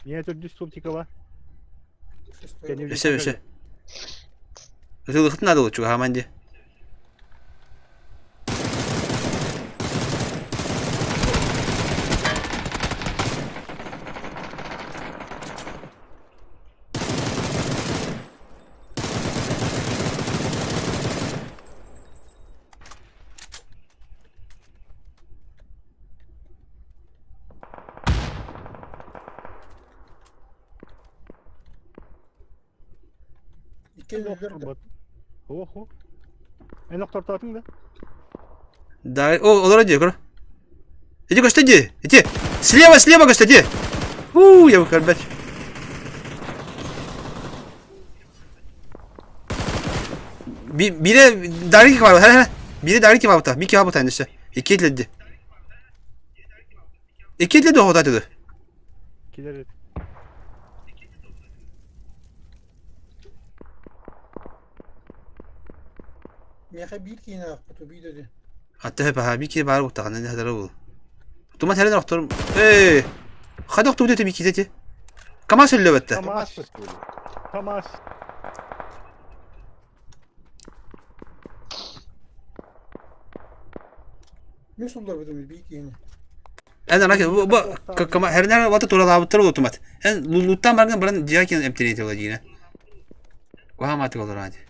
Миэ төрдүс оптикала. Өсө өсө. Ытылыхтын наада болчуга хааман дии. Икки өллөр да. Ох, Эн охтортоотуҥ да? Да, о, олоро дии, көрө. Иди көстө дии, иди. Слева, слева көстө дии. У, я көрбөт. Бире дарики бар, хэ, хэ. Бире дарики бар бута, бики бар бута энесе. Икки этледи. Икки этледи оҕото этиди. Килер Миэхэ биир киинэ аахпыт убий деді. Атта хөп аха, бики бар бута, не хадара бул. Тума тэрен охторум. Эй! Хада охтубут эти бики дети. КамАЗ өллөбөттө. КамАЗ. КамАЗ. Мин сулларбытым биир киһини. Эн ана бу бу кама хэрнэр вата туралаабыттар утумат. Эн луттан барган баран дьиэ киэн эмтириэти ола диинэ. Куһаамаатык олороо дии.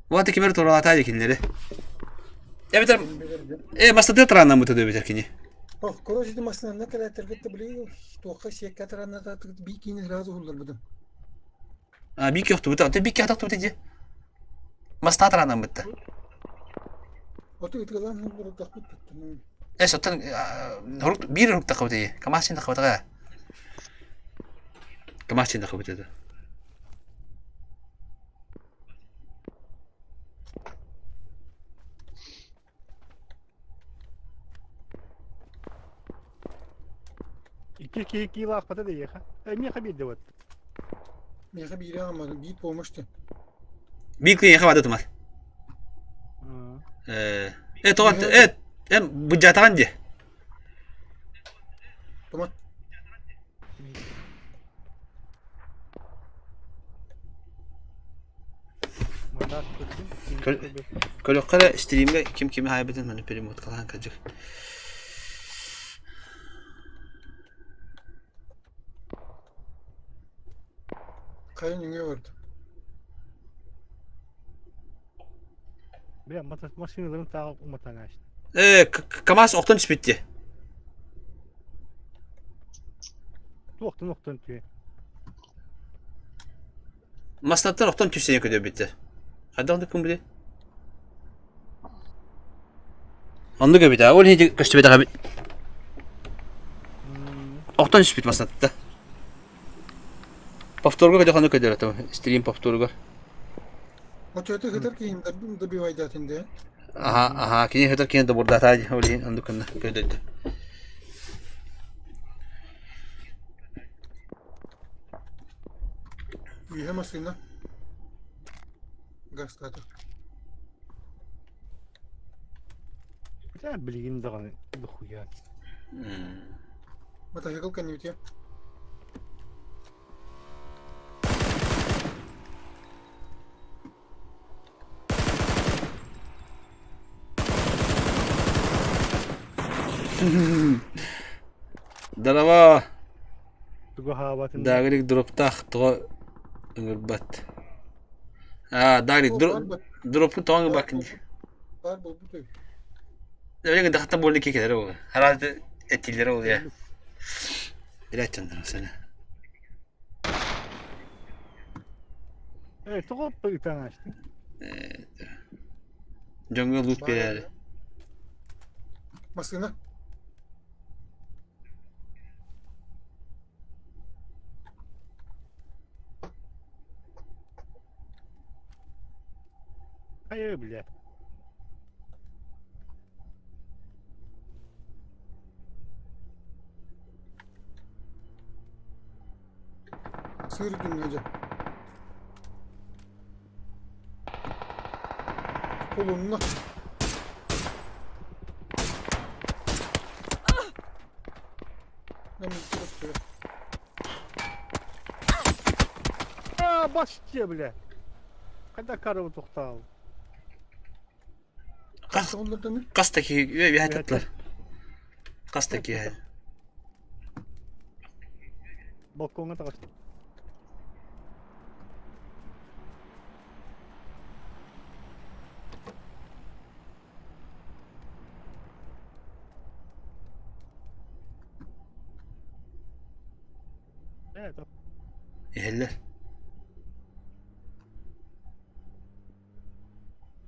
Вата кимер туралаатаа дии кинилэри. Эбэтэр э бастатыа тарааннаммыта дуу эбэтэр кини. Ох, короче, ити массыынанна кэлээттэргит да били туохха сиэккэ тарааннатаатыгыт биир киһини сразу уһулларбытым. А биир охтубута. Оттон биир охтубута дии. Мастаа тарааннаммытта. Оту ытыалаан уһулларбатахпыт туттунум. Эс оттон биир уруктаххыбыт ии. КамАЗ син таххыбатаҕа. КамАЗ син таххыбыт этэ. Икки киһи киилаахпата да эйиэхэ. Э, миэхэ биирдэ вот. Миэхэ биири аҕаммын, биир помощь Биир күн эйиэхэ баада тумар. Э, э, тоҕо э, эн быдьаатаҕын дии. Тумат. Көрөххө эрэ стримҥэ ким кими хаайбытын маны перемоткалаан кырдьык. Хайа нөҥүө барда. Бля, машиналарын тааҕы уматан аашты. Э, КамАЗ охтон түспүт дии. Туохтан охтон түһэ? Маснаттан охтон түссэйэн көтөрбүттэр. Хайдах оннук били? Оннук эбит аа, ол иһин көстүбэтэх эбит. Охтон түспүт маснатта. Повторга көтөх ону көтөр стрим повторугар. Оччото хытар киһим добивайдатын де. Аха, аха, кини хытар киһи добурдата ол иһин оннук гынна көрдөйдө. Үйэ машина. Гастата. Бля, билигин даҕаны дохуя. Мотоцикл кэннибитиэ. Здорово! Тугу хаабатын Дагрик дроптаах тоҕо ыҥырбат. Аа, Дагрик дроппун тоҕо ыҥырбаккын дии. Баар буолбут үһү. Билигин дахта буолла кэлэр ол. Араас этиилэр ол я. Билээччэннэр сene. Э, тоҕо ыытан ачтың? Дьоҥҥо луут биэрээри. Массыына. Хайа, бля. Сыр дүннэдьэ. Кулунна. А, басчы, бля. Когда карабы тохтаал? Хас хас да киһи үө үөһэ Хас да киһи. Балкоҥҥа таҕыста. Иһэллэр.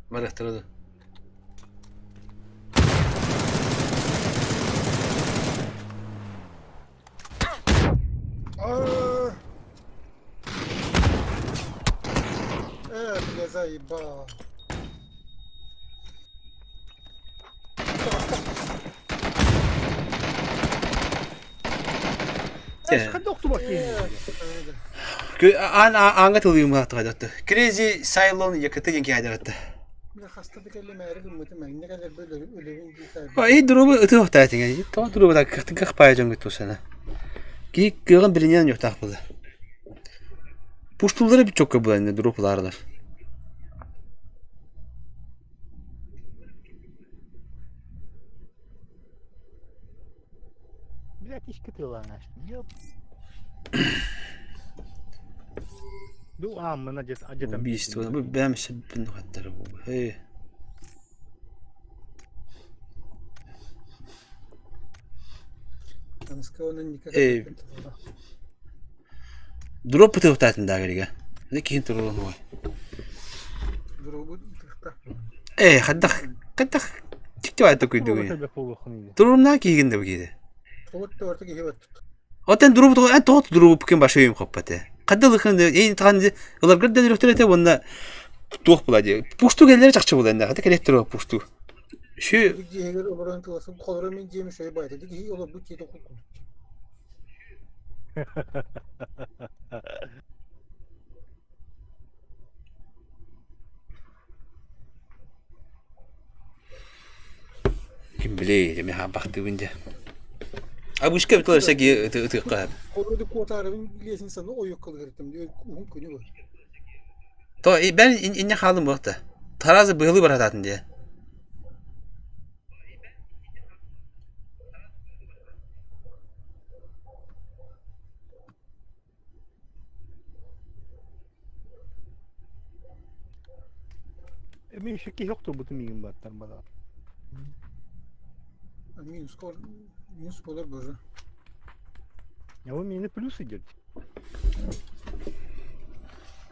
Барыахтара да. Э, бля, заебал. Аан ааҥҥа тылыйымматта. Crazy Cylon якыты диэн киһи Эй дурубу ытыахтаатиҥ тоҕо дурубу кых паайа дьоҥҥут тусана. Киһи кыаҕын билиниэн ньуохтаах буолар. Пуштуллары бит чокка булан дурупулаарылар. Блядь, ишки тылаҥаш. Ёп. Ду ааммын адьатан. Убийство. Бу бэм сөппүн хаттара бу. Hey. Эй. Дроп пытыахтаатын даагырига. Не киһин турулун ой. Ээ, хайдах хайдах тиктибай такуйдугуй. Турумнаа киһигин да киһи. Отен дурубут эн тоҕо дурубупкин башыйым хоппате. Хаддалыхын эн тахан ыларгар да өлөхтөр этэ уонна туох була дии. Пушту келлер чахчы була эннэ. Хата келеттер пушту. Шү Дьиэгэр олорон тыласын холоро мин дьиэм шөй байта. Дики олорбут дьиэ тохуккун. Ким билиэй, эми хаампахтыыбын дьэ. Абышка эбит олорса ки ытыахха Холоду куотаарыбын лиэсин ойуккалыгыртым диye уһун күнү бу. То бен инне хаалым буолта. Таразы быһылы баратаатын дии. Мин шекки yok бутун миигин баттар бала. Минус кор, минус болар боже. Я вы мне плюс идет.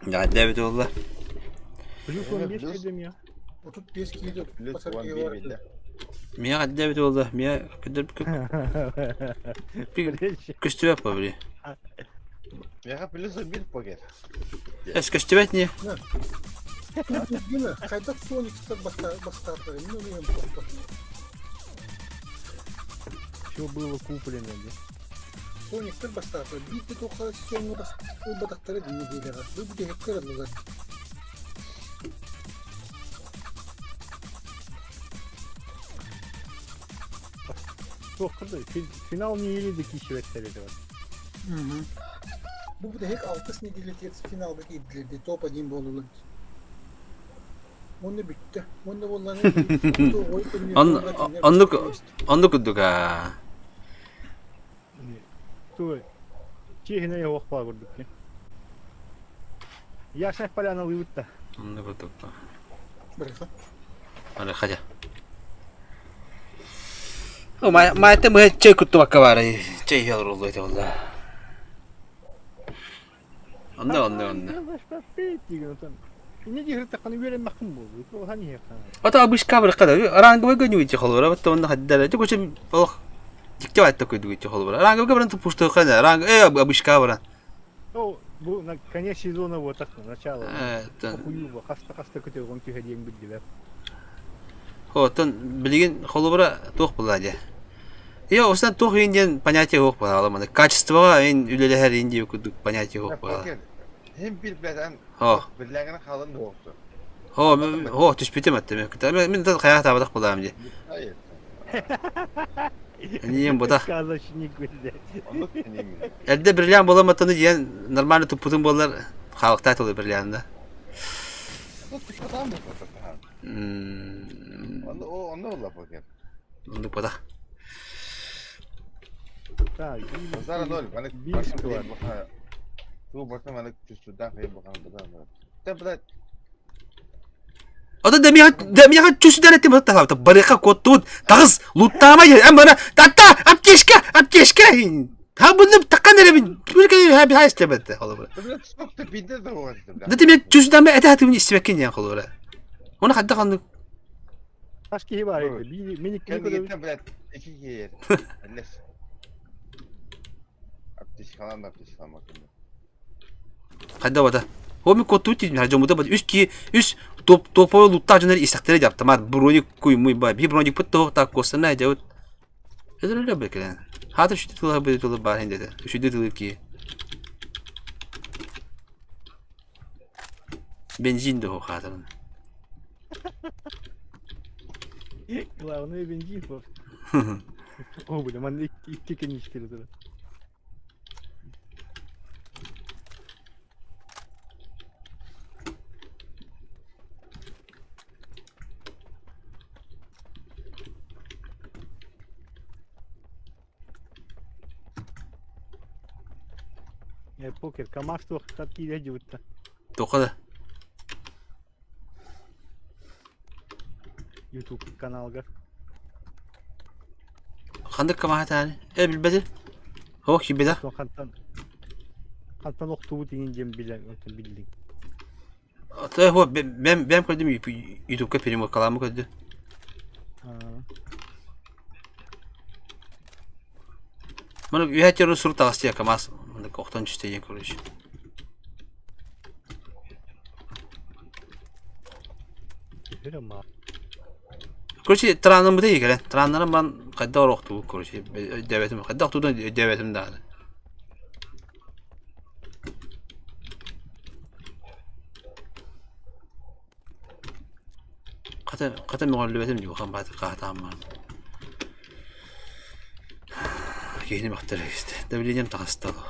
Гадда бит олла. Плюс он 5 кедем я. 35 киһи Плюс 11 биллэ. Мия гадда бит олла. Мия көдөр көстүбэт по били. Миэхэ плюс 11 покер. Эс көстүбэт не? Дима, хайдах Соникстар бастаатылар, мин ону иһэн Все было куплено, да? Сониктар бастаатылар, биир да туохха сезоҥҥа ылбатахтара дии нэдиэлэҕэ. Бу бүтэһиккэ ыллылар. Туох финал недели да киирсибэттэр этэ. Бу бүтэһик алтыс нэдиэлэтигэр финалга киирдилэр дии, топ-один буоллулар. Уонна бүттэ. Уонна буоллаҕына Оннук оннук курдук аа. Туой. Чиэһинэй оһох баар курдук. Яшнев поляна ылыыбыт да. Оннук курдук. Барыха. Барыха дьэ. Маайта мыһа чэй куттубакка баарай. Чэй иһэ олоруллуо этэ буолла. Онно онно онно. Инне диһиртэххин үөрэммэххин буолуо. Туохан иһиэххин. Ото обычка барыха да. Ранговый гөнү холбора бат онно хаддара. Дьэ көчө олох дикте байтта көйдүгү холбора. Ранговый баран тупустуха ранг э обычка баран. Ну, бу на конец сезона вот так, начало. Охуюба, хаста-хаста көтөҕөн түһэ диэн билдилэр. Оттон билигин холобура туох буолла дии. Е, осынан туох иин диэн понятие суох буолла маны. Качествоҕа ин үлэлэһэр иин диэн курдук понятие суох буолла. Хим билбэтэн Хо. биллэҥҥин халын буолту. Хо, хо түспүтүм аттым. Мин хайаах таабатах буолаам дии. Нием бута. Сказочник блядь. Оннук киниим. Эрдэ бриллиант буоламматаны диэн нормально туппутум буоллар хаалыктаах тылы бриллиант да. Туппатаан буолбатах. Онно онно буолла покер. Оннук бута. Так, Базара ноль, маны Бийск Туу бата маны чувствуйдаах бахан бата. Та блядь. Ото да миэхэ чүсүдэр этим тахабыта барыха куоттубут таҕыс луттаама эн бана татта аптечка аптечка ха бұны таққан эрэбин истебет холобура Да блядь, сколько ты пиздец да да ты мен чүсүдаме эте хатыбын истибеккин диэн холобура оны хадда ханнык Хас киһи бар edi. Би мен иккини көрөбүн. Кэннигиттэн блядь, ики киэр. Эллес. Аптечкалан да аптечкаламмаккын. Хайда бата. О мен куоттубут диим дьоммута бат үс ки үс топ топовой луттаах дьоннор истэхтэрэ дьаптамаат броник куймуй ба би броникпыт тоһ так куоссана дьабыт Эдэрэлэ бэкэлэн. Хаата үчүдэ тыла быды тылы баар индэтэ. Үчүдэ тылы ки. Бензин доху хаатарын. Главное бензин вот. О, бля, манна икки канистр турар. Э, покер, КамАЗ туохтар киирэ дьыбытта. Тоха да. YouTube каналга. Ханнык КамАЗ тааны? Э, билбэтим. Ох, кибеда. Оттон хантан хантан охтубут иҥин диэн билэн оттон биллиҥ. Ото хо бэм бэм көрдүм ютубка перемоткаламы көрдүм. Аа. Маны үһэ террор сурук таҕыстыа КамАЗ охтон түстэ диэн короче. Төһө ма. Короче, траннаммыта кэлэн. Траннарым бан хайдах охтубут, короче, өйдөөбөтүм. Хайдах охтубутун өйдөөбөтүм даҕаны. Хата хата мөҕүллүбэтим дии улахан баатыр хаһытааммын. Киһини мөхтөр истэ. Давлением таҕыста дуо?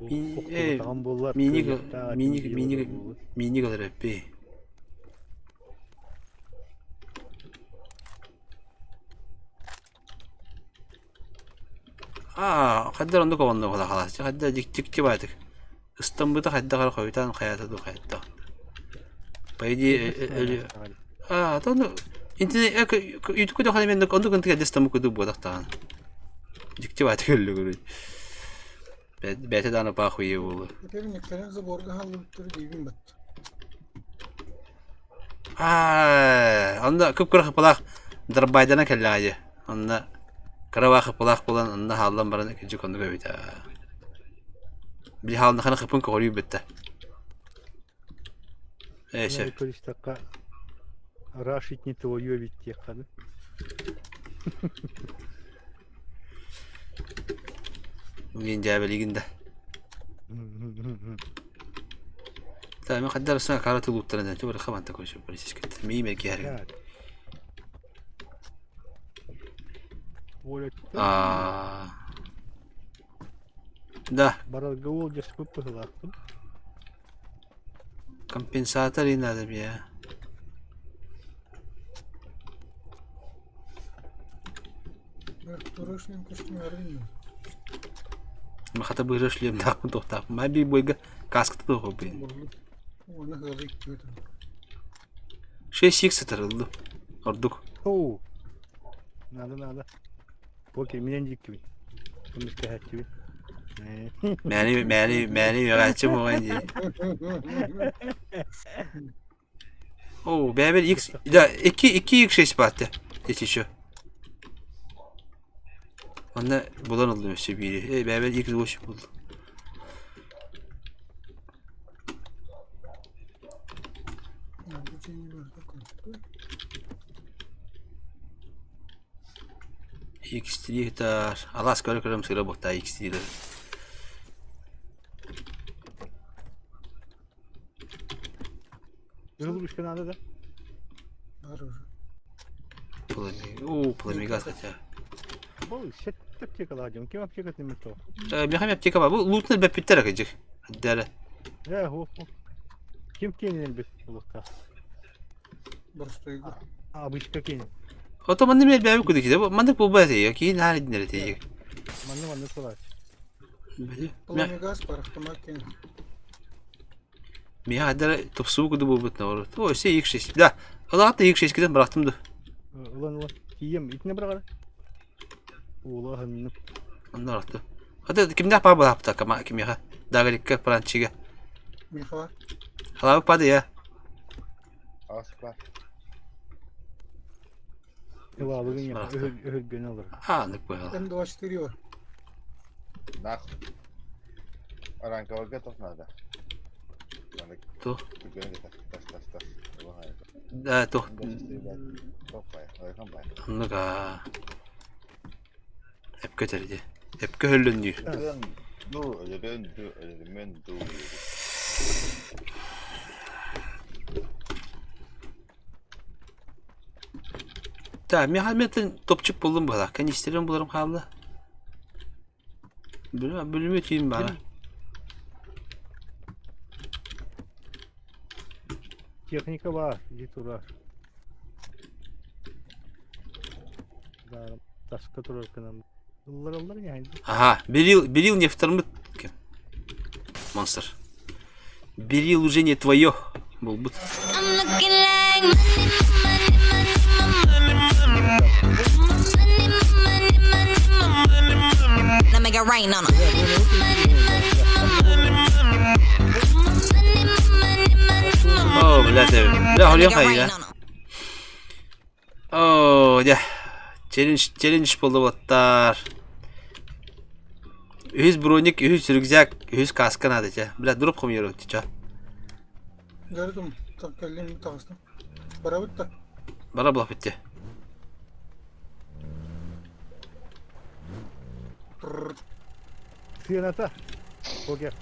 Охтубатаҕым буоллар, Мини кыайыахтаах мини этим мини диэн буолбут. мини галереппи. Аа, хайдах оннук оннук халаас. Хайдах дьиктики баатык. Ыстаммыта хайдах эрэ хойутаан хайата дуу хайта. По идее, аа, то ну интернет ютубка дохана мен оннук ынтык эдестамы куду буотахтаан. Дьикти баата көллөгөрүй. Бэйэтэ даҕаны пахуйа буолуо. Теперь заборга хааллыбыттар диибин бат. Аа, онно кып-кыра хапылаах дарбайдана кэллэҕэ дии. Онно кыра хапылаах буолан онно хааллан баран кырдьык оннук эбит аа. Били хаалнахана хапын көҕөрүү бүттэ. Ээ, сөп. Көрүстэххэ рашить не твое ведь диэххэ дуу. Мин дьээбэлиигин да. Та мен хаддар саа кара тулуттаран да тугу хаманта көрсө полицейский. Мии мэркиһэр. Аа. Да. Барарга уол дьаспыт быһылаахпын. Компенсатор и надо мне. Хата быһа шлемнаахпын туохтаахпын. Май би бойга каската туохпун. 6 х сытарыллым. Ордук. Оу. Надо, надо. Окей, минен диккибин. Көмүскэһээччибин. Мэни мэни мэни үөҕээччи буолан дии. О, бэйэбэр X да 2 2 X6 баатты. Эти еще. Онно булан ыллым өссө биири. Эй, бэйэбэр X8 булдум. X3 ытар. Алаас көрө-көрөм сыра буохтаа X3-лэр. Ручка надо, да? О, пламегаз хотя. Бұл сет аптекалар дем. Ким аптекатын мето? Мехам аптека бар. Бу лутны бәппиттер акыжык. Дәрі. Э, хо. Ким кенен бит булыкта? Борстойга. Обычка кенен. Ото манны мен бәбі күді киде. Манны бу бәті. Кейін нар динер тейік. Манны манны солач. Пламегаз бар, автомат кен. Миха хаддара тупсуу куду буолбут наоборот. О, все X6. Да. Улаатта X6 киден бырахтым ду. Улан улан. Тием, итine бырагара. Улаһын. Онно арахты. Хата кимнээх паа балаапта кама кимиэхэ. Дагаликка пранчига. Миха. Халаабы пады я. Аспа. Ылаабыгын өһүргөн алар. Аа, нык быһала. М24 бар. Нах. Оранковага тох надо. Туох? Тас тас тас. Да, туох. Оннук аа. Эпкө тэрди. Эпкө хөллөннүүр. Ду, өлөрөн ду, өлөрүмөн ду. Так, Мехамедтен топчик булдум быһалаах. Канистерин буларым хаалла. Бөлүмө түүн баара. Техника бар, иди турар. Таска турар кынан. Ыллар ыллар не Ага, берил, берил не втормыт. Монстр. Берил уже не твое. Был О, блядь, бля, холуйан хайа. О, дьэ. Челлендж, челлендж буоллубаттар. Үһүс броник, үһүс рюкзак, үһүс каска надо чэ. Бля, дроп хомуйар чэ. Көрдүм, кэллим таҕыстым. Барабыт да. Бара була бүттэ. Сыаната. Покер.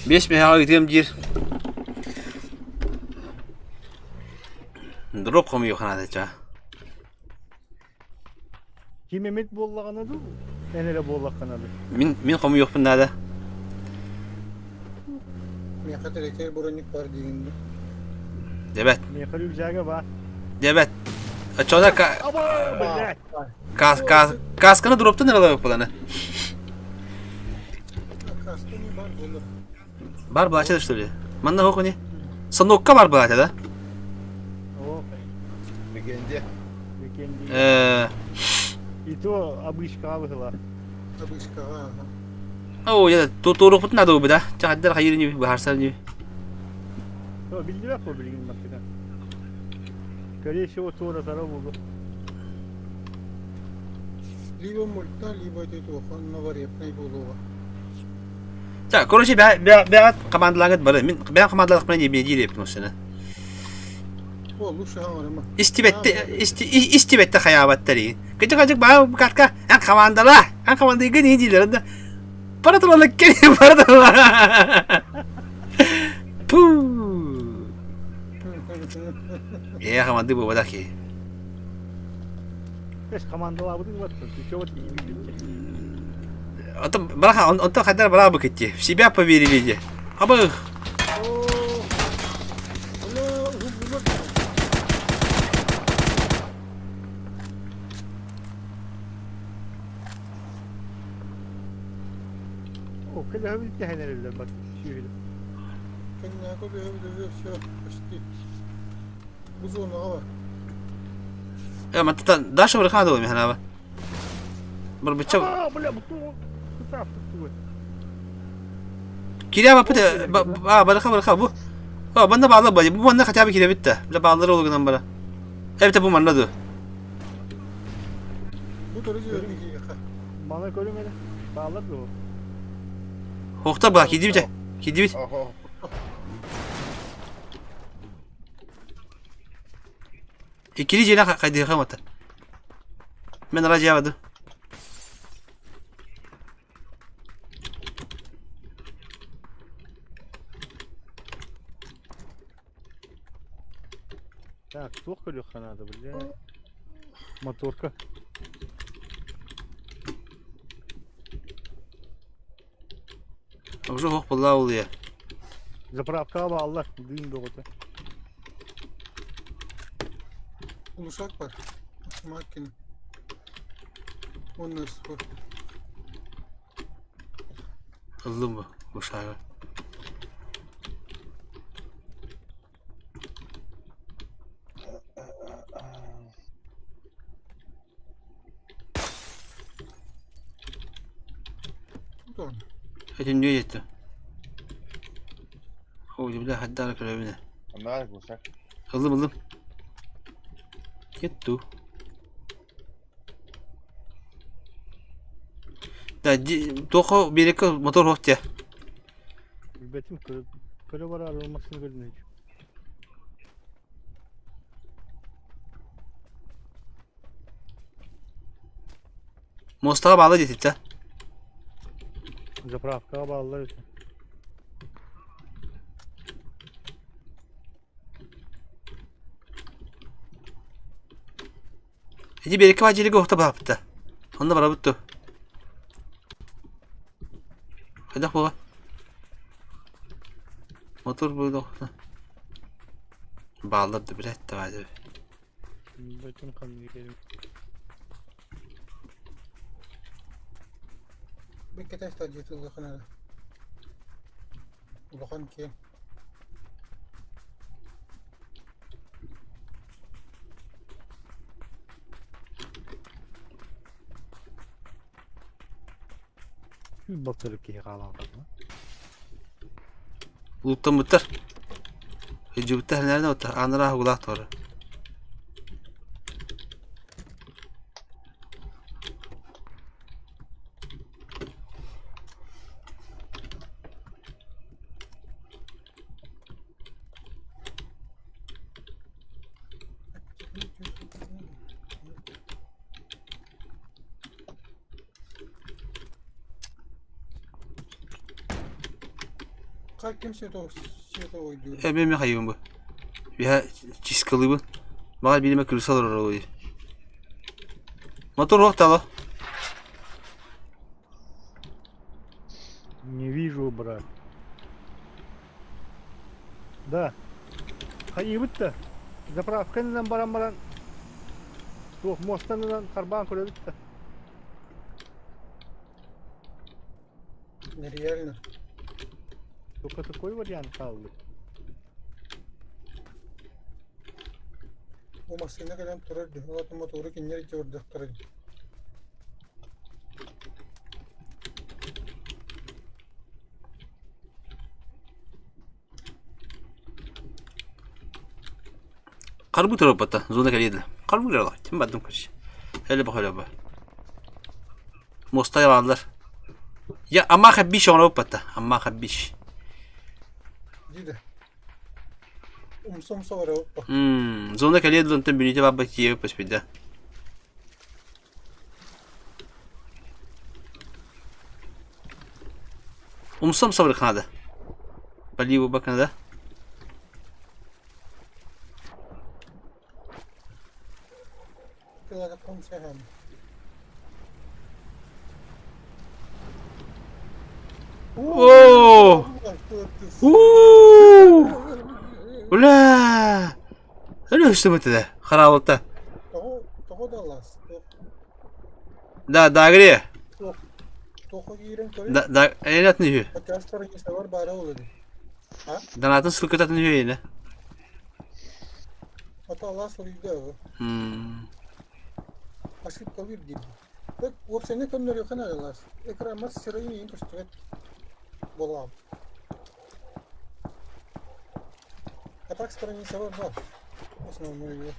Бес меһаҕа ыытыам диир. Дроп хомуйуох наада чэ. Ким эмит буоллаҕына дуу, эн эрэ буоллаххына дуу? Мин мин хомуйуохпун наада. Миэхэ третий броник бар диигин дуу. Дебет. Миэхэ рюкзага баар. Дебет. Оччоҕуна ка Аба, блядь! кас кас касканы дроптан ыралабыппыланы. Касканы бар буолар. Бар былаача что ли? Манна хоку не? Санокка бар былаача да? О, Легенде. Легенде. Э. И то обычкаҕа быһыылаах. Обычкаҕа аха. Оо, я туоруохпутун наада буолбут, а? Чаҕайдар хайыр ини, быһаарсар ини. Биллибэт буо билигин машина. Скорее всего, туоратара буолуо. Либо мульта, либо ити туоха новорепнай буолуоҕа. Так, короче, бэҕэт командалааҥыт бары. Мин бэҕэт командалаахпына диэбине диир эбиппин осына. О, лучше хаҥарыма. Истибэтте, истибэтте хайаабаттар иин. Кыдьык-кыдьык баа катка, эн командала, эн командыгын иин диилэр да. Бара туралар кели, бара туралар. Пу. Ээ, команды буолбатах киһи. Эс командалаабытын баттын, ты чего ты Онтон браха, онтон хайдар бара быкытти. В себя поверили де. Абых. О, кэлэһэбит тэһэнэриллэр бат сүөһүлэр. Кэннээки үлэһэ все почти. Бу зонаҕа бар. Э, маттан Даша бырахаа дуо механаба. Барбычча. А, бля, бу тугу? Киря баппыт а барыха барыха бу. А, манна баалар бу. Бу манна хотя бы кирэбит да. Бля баалар олугунан бара. Эбите бу манна ду. Бу төрү киһиэхэ. Мана көрүҥ эрэ. Баалар дуо? Хохта ба кидибит. Кидибит. Иккили дьиэни хайдыахам ата. Мен радиабады. Так, туох көрүөххэ наада, бля. Моторка. Уже хох буолла улуйа. Заправкаҕа бааллар, дыым бөҕөтө. Улушак бар. Макин. Онно спорт. Ыллым бу, бу шага. Этин нүө жетти. О, бля, хаддара көрөбүнэ. Оннаар гусак. Ыллым, ыллым. Кетту. Да, туохо биэрэккэ мотор суох дии. Билбэтим, көрө барар массыына көрдүн Муостаҕа баалла диэтиттэ. Заправкаҕа бааллар этэ. Ити биэрэккэ баар дьиэлэргэ уһукта бааппыта. Онно барабыт дуо? Хайдах буола? Мотор буолуохта. Бааллар да билээт давай. Бачым ханнык кэлим. Биккэтэ стадиятылыахына улахан киэҥ. Батырып киһи хаалан хаалла. Улуттаммыттар. Өйдүбүттэр нэрнэ оттар анараа угулаах туора. Как ким световой диир? Э, мен хайыбын бу. Биһа чискалыыбын. Баҕар бииримэ крыса олорор олуй. Мотор уох тало. Не вижу, брат. Да. Хайыбыт да. Заправканынан баран баран туох муостанынан харбаан көрөбүт да. Нереально. Только такой вариант хааллы. Бу массыына кэлэн турар дии. Ол атын мотору кинилэр дьэ ордохторо дии. Харбы туруорбата, зона кэлиэ Харбы туруорла, ким бардым короче. Эле бах эле бах. Муоста бааллар. Я амаха биш оҥоробуппата, амаха биш. Диде. Умса-умса барабыппа. Зона кэлиэ дылынтан бүнүүтэ барба тиийэ көспүдэ. Умса-умса барыхнаада. Полива бакнада. Оо! Уу! Бля! Өлө өстүбүтэ хараабыта. Да, дагри. Да, да, элят не үһү. Донатын ссылкатын үһү эйне. М. Ошибка диир. Уопсайна көннөрүөххэ наадалаас. Экраммар сырайын иһин көстүбэт буолаҕым. А так страницалар баар. Основной ее.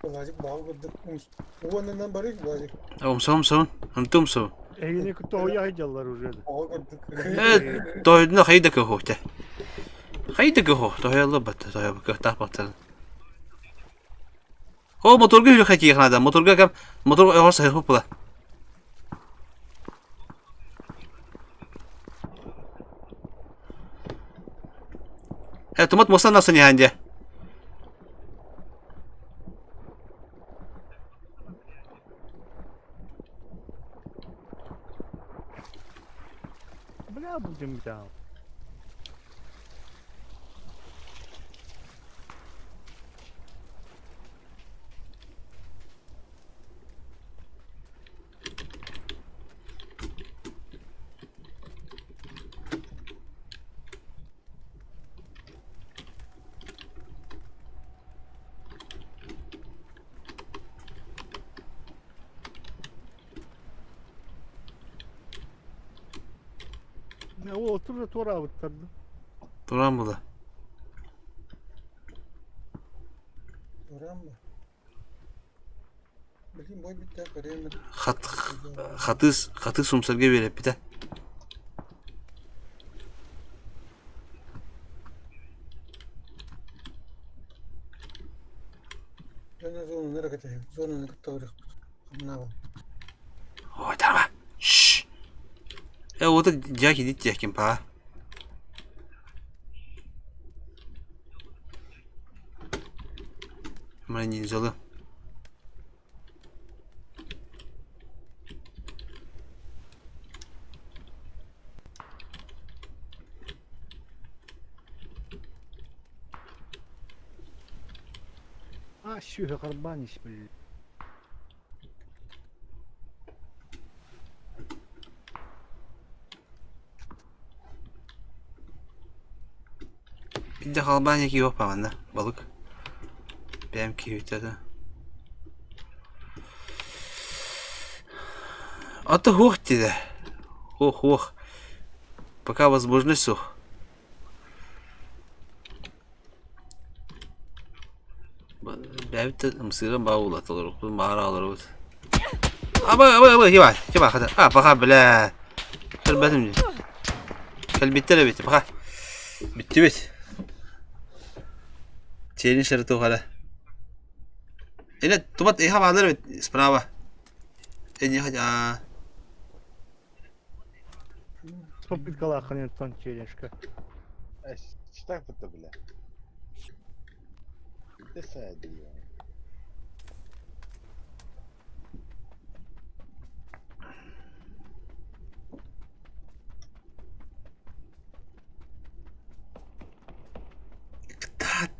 Владик баҕа курдук уонунан барык Владик. Умса умса Ынты умса. Эһигини кытта ойо сылдьаллар уже. Оҕо курдук. Э, тойдуна хайда көхөхтэ. Хайда көхөх, тойоллор батта, тойо көхтаах баттарын. О, моторга үрү хатиэх надо. Моторга кам мотор оҕор саһыппыт була. Э, тумат мосан насан яханде. Бля, будем там. Ол отур туораабыттар да. Туран була. Туран ба. Билин бой бүтэ көрөмүн. Хат хатыс хатыс умсарга биэрэппитэ. Дьоно зонаны эрэ кэтэһэбит. Зонаны кытта барыахпыт. Хамнаабын. Ой, дарма. Шш. Э, вот дьяки дитти па. Мына ниндзялы. А, сүһэ харбаан ис били. Бидде халбаан яки yok паманда балык. Бэм киһитэ Ата хуох диде. Хуох хуох. Пока возможность суох. Бэбит ымсыыран баа улатылар, маара аларбыт. Аба аба аба киба киба хата. А пока бля. Кэлбэтим. Кэлбиттэр эбит пока. Бүттүбүт. Чэйин шарытыхара. Эне тумат эха баалар эбит справа. Эни хотя Попыткалаахын тон челленджка. Читак бутта бля. Десайды.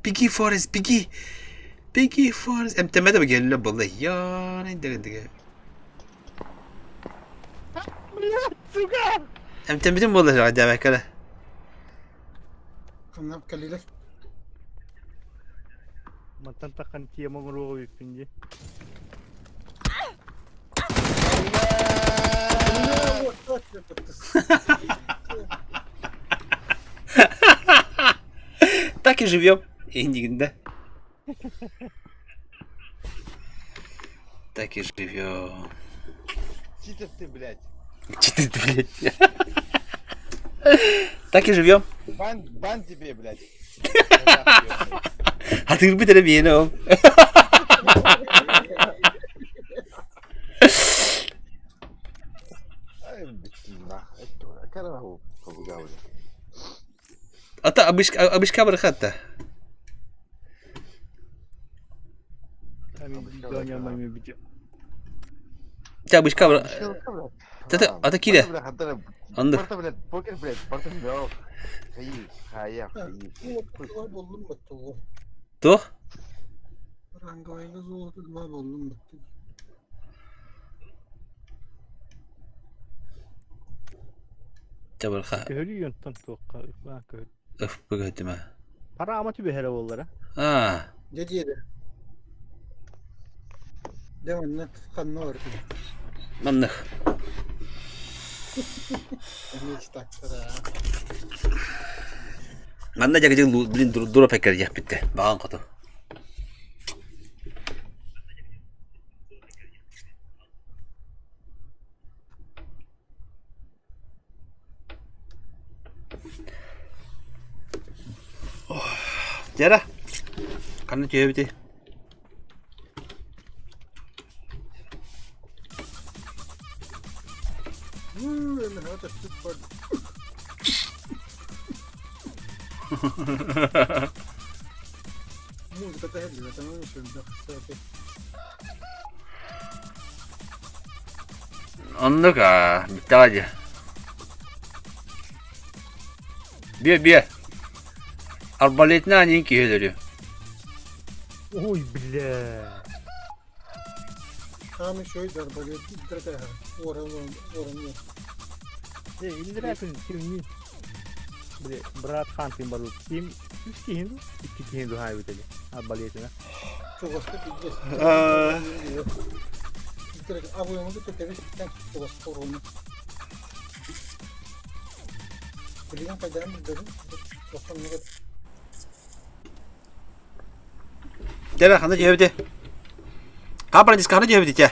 Беги, Форест, беги! Беги, Форест. Эмтэммэтэ кэллэ буолла. Яа, дэгэ Блядь, сука! Эмтэммитим буолла дээбэккэ Ханна кэллилэр? Мантан таххан тема оҥоруоҕу эбиппин дии. Так и живем. Иннигинде. Так и живем. Читер ты, блядь. Читер ты, блядь. Так и живем. Бан, бан тебе, блядь. Хатырбыт эрэ биэнэ ол. Ата обычка барахатта. Те обычка Ата кире. Анды. Туох? Чабырха. Көһөрүү онтон туохха көһөр. Өф бөгөтүмэ. Параама түбэһэрэ буоллара. Аа. Дьэ диэри. Дьэ манна ханна барытын. Маннык. Эмиэ читактара. Манна дьэ блин дура пеккэрдиэхпиттэ. Баҕан хоту. Дьэ ханна түһэбитий? Оннук аа, бүттэҕэ дии. Биэ биэ. Арбалетна аньыын киһи өлөрүө. Ой, бля. Хаам үчүгэй да арбалет илдьирэтэ уоран уоран Э, илдьирэтин кимни? Бля, брат хаантын барбыт. Ким үс киһин, икки киһин дуһаайбыт эли. Арбалетина. Чугаска пиздец. Абыйымы кытта тэбис-тэҥ чугаска уруну. Билигин хайдаҕын билбэтим. Тохтоннугут. Дьэ, ханна түһэбитий? Хаа ханна түһэбитий чэ?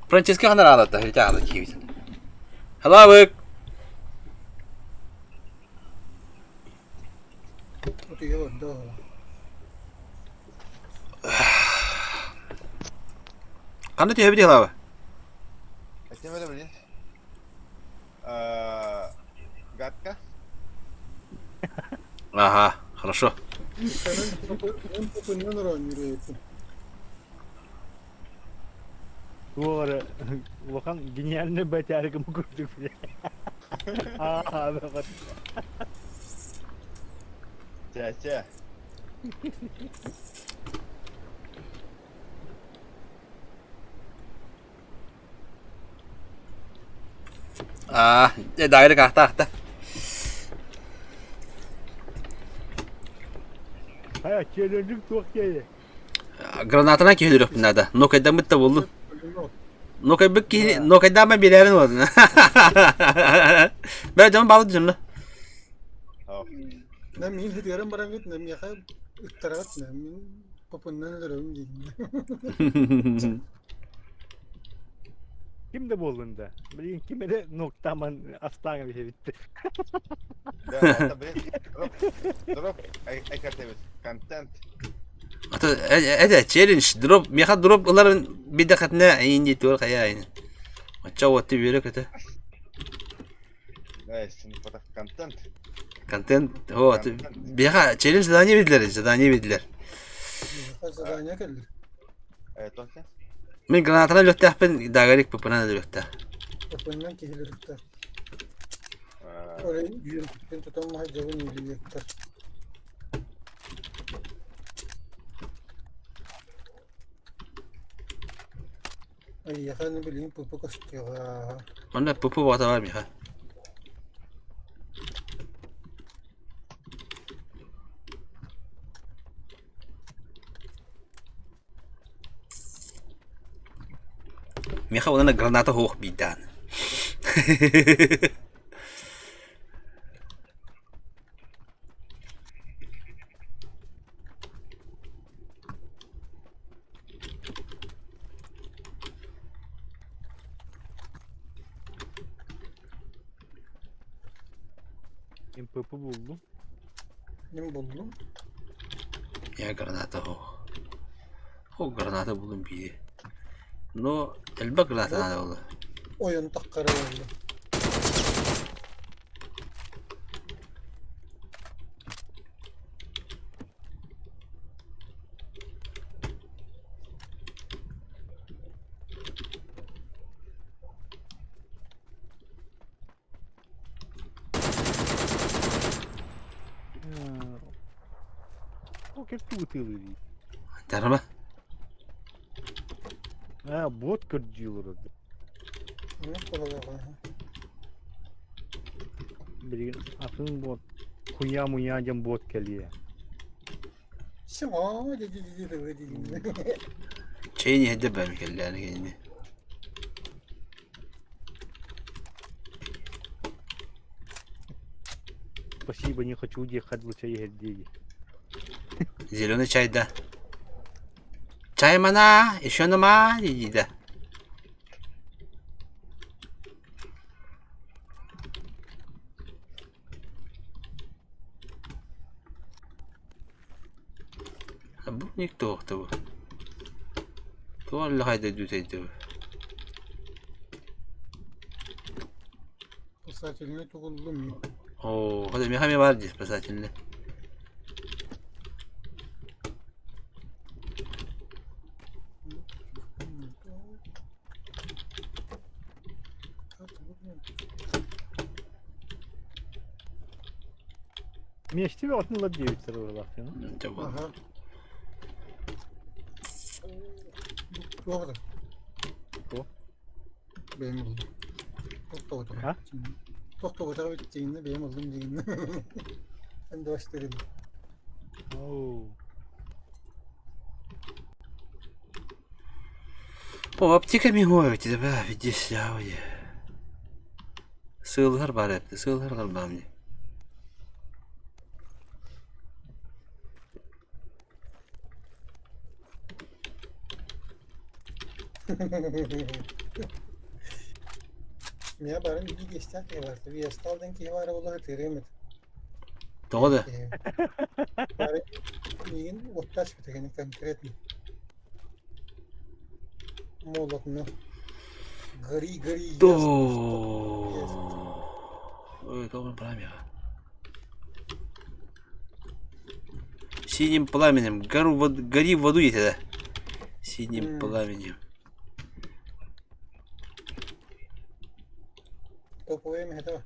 Франческо ханна аалатта? Ити аала киһибит. Халаабык! Утуйа барда. Ханна түһэбитий халааба? Этим это, блин. Гадка. Ага, хорошо. Туора улахан гениальный бэтээригим курдук бile. Аа, бэҕэр. Чэ-чэ. Аа, дайры ахта ахта. Хайа, челенджик туох киэйэ. Гранатынан киһи өлөрүөхпүн наада. Нокайдаммыт да буоллун. Нокайбыт киһи нокайдаама биэрээрин уолун. Бээ дьон баалы дьонно. На мин хитиэрэн бараҥҥыт, на миэхэ ыттараҕыт, на мин попуннан өлөрөбүн диигин. Ким да буоллун да. Блин, ким эрэ нуктаман астааҥа биһэбитти. Да, это, блин, дроп, дроп, айкартебит, контент. Это, это челлендж, дроп, меха дроп ыларын бидэхэтинэ инди туор хайа Оччо уотты үөрэ көтө. Контент. Контент, вот, биэхэ челлендж задание биэрдилэр, задание биэрдилэр. Задание кэллэр. Мин гранатанан өлүөхтээхпин, Дагарик пыпынан өлүөхтээх. Пыпынан киһилэриктээх. Ол үөрбүттэн тутан маһа дьабын илиэктэр. Эйиэхэ аны билигин ПП көстүөҕэ. Манна ПП баҕата бар миэхэ. Миэхэ уонна граната суох биирдээн. МПП буллум. Мин буллум. Я граната суох. Ол граната буллум биири. Но элбэх граната наада буолла. Ойон таххара буолла. О, как ты бутылы Дарма. А, бот көрдүүлэр. Билигин атын бот хуйня-муйня диэн бот кэлиэ. Чэйин иһэрдэ бэм кэллээн кинини. Спасибо, не хочу диэххэ дылы чэй иһэрдиэ дии. Зеленый чай да. Чай мана, еще нама, дии да. Бу никто бу. Туох хайда дүтэйдэ Спасательный тугуллум. Оо, хата миэхэ эмиэ баар дии спасательный. Миэстэ бөҕөтүн ылар диэбиттэр быһыылаах Дьэ Аха. Туох да? Туох? Бэйэм ыллым. Тохтоботоҕо. А? Тохтоботоҕо бүттигинэ бэйэм ыллым дигиннэ. Эн дооштырын. Оу. О, аптека миһуо эбит да, видишь, я Сыыллар баар эбит, сыыллар барбаам дии. Миа барын биир иэстээх киһи баар. Иэстээх диэн киһи баара буоллар ытыырыам этэ. Тоҕо да? Бары миигин уоттаачпыта кини конкретно. Молотно. Гори, гори, ясно. Ой, тоҕо пламя. Синим пламенем. Гору в, гори в аду да. Синим пламенем. Топовая этого.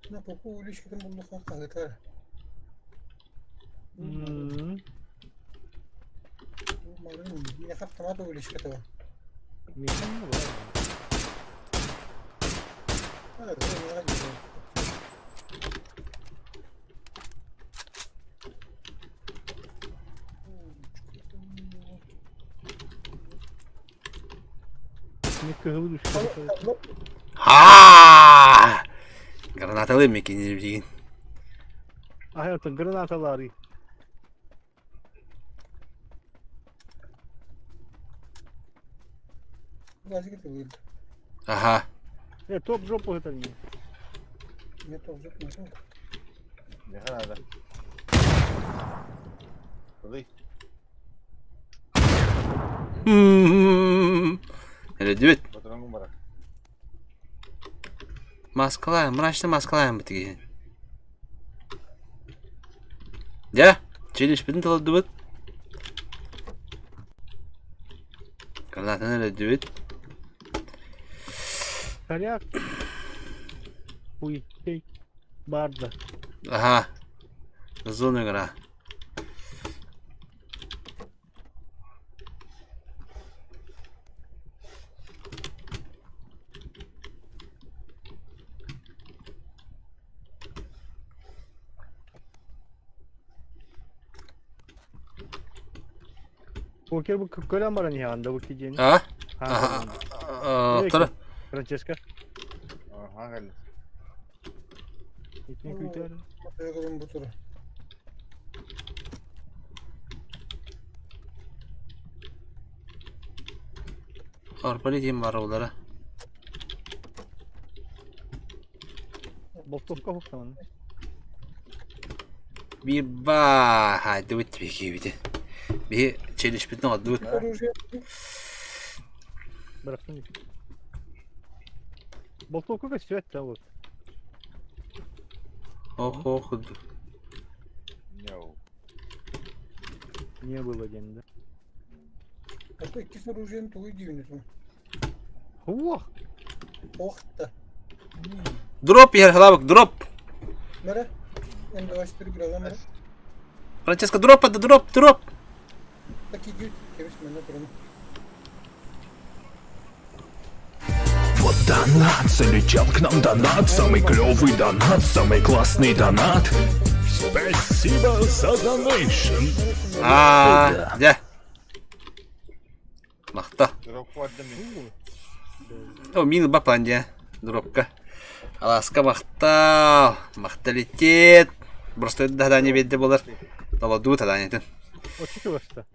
На попу уличкатын буллуха хаһытар. Миэхэ автомат уличката бар. Миэхэ бар. Кыһыл үскэ. Ха! Гранаталыы мекини билигин. Аһы гранаталары. Ага. Топ жопу это не. Не топ жопу, не Миэхэ надо. Куды? Эрдибит. Батырангым барар. Маскалаем, мрачно маскалаем битиги. Дьэ? Челлендж-пытын толордубут. Гранатаны өлөрдүбүт. Коряк. Уйкей. Барда. Аха. Зона игра. Покер бу көрөн баран иһэҕин да бу кидиэни. А? Аха. Тара. Франческо. Аха кэллэ. Итини күүтэр. Өйгөрүм бу тура. Арбалет диэн баар олара. Болтовка хуктаман. Биир баа хаайдыбыт биһиги Биһи челлендж-пытын оҥордубут. Оружие. Бырахтын. Болтовка көстүбэт да вот. Ох ох. No. Не было диэн да. А то иккис оружием тугуй диибин Уох! Ох да. Дроп иһэр халабык дроп. Мэре. М24 градус мэре. Франческо дроп да дроп дроп. Так идет. Кебис мене турун. Вот донат, залетел к нам донат, самый клевый донат, самый классный донат. Спасибо за донейшн. Аа, дьэ. Махта. Дроп куордым мин. О, мин бапан дьэ. Дропка. Аласка махтал. Махталитет. Просто задание биэрдэ буолар. Толордубут заданиетын. Оччо чугаста.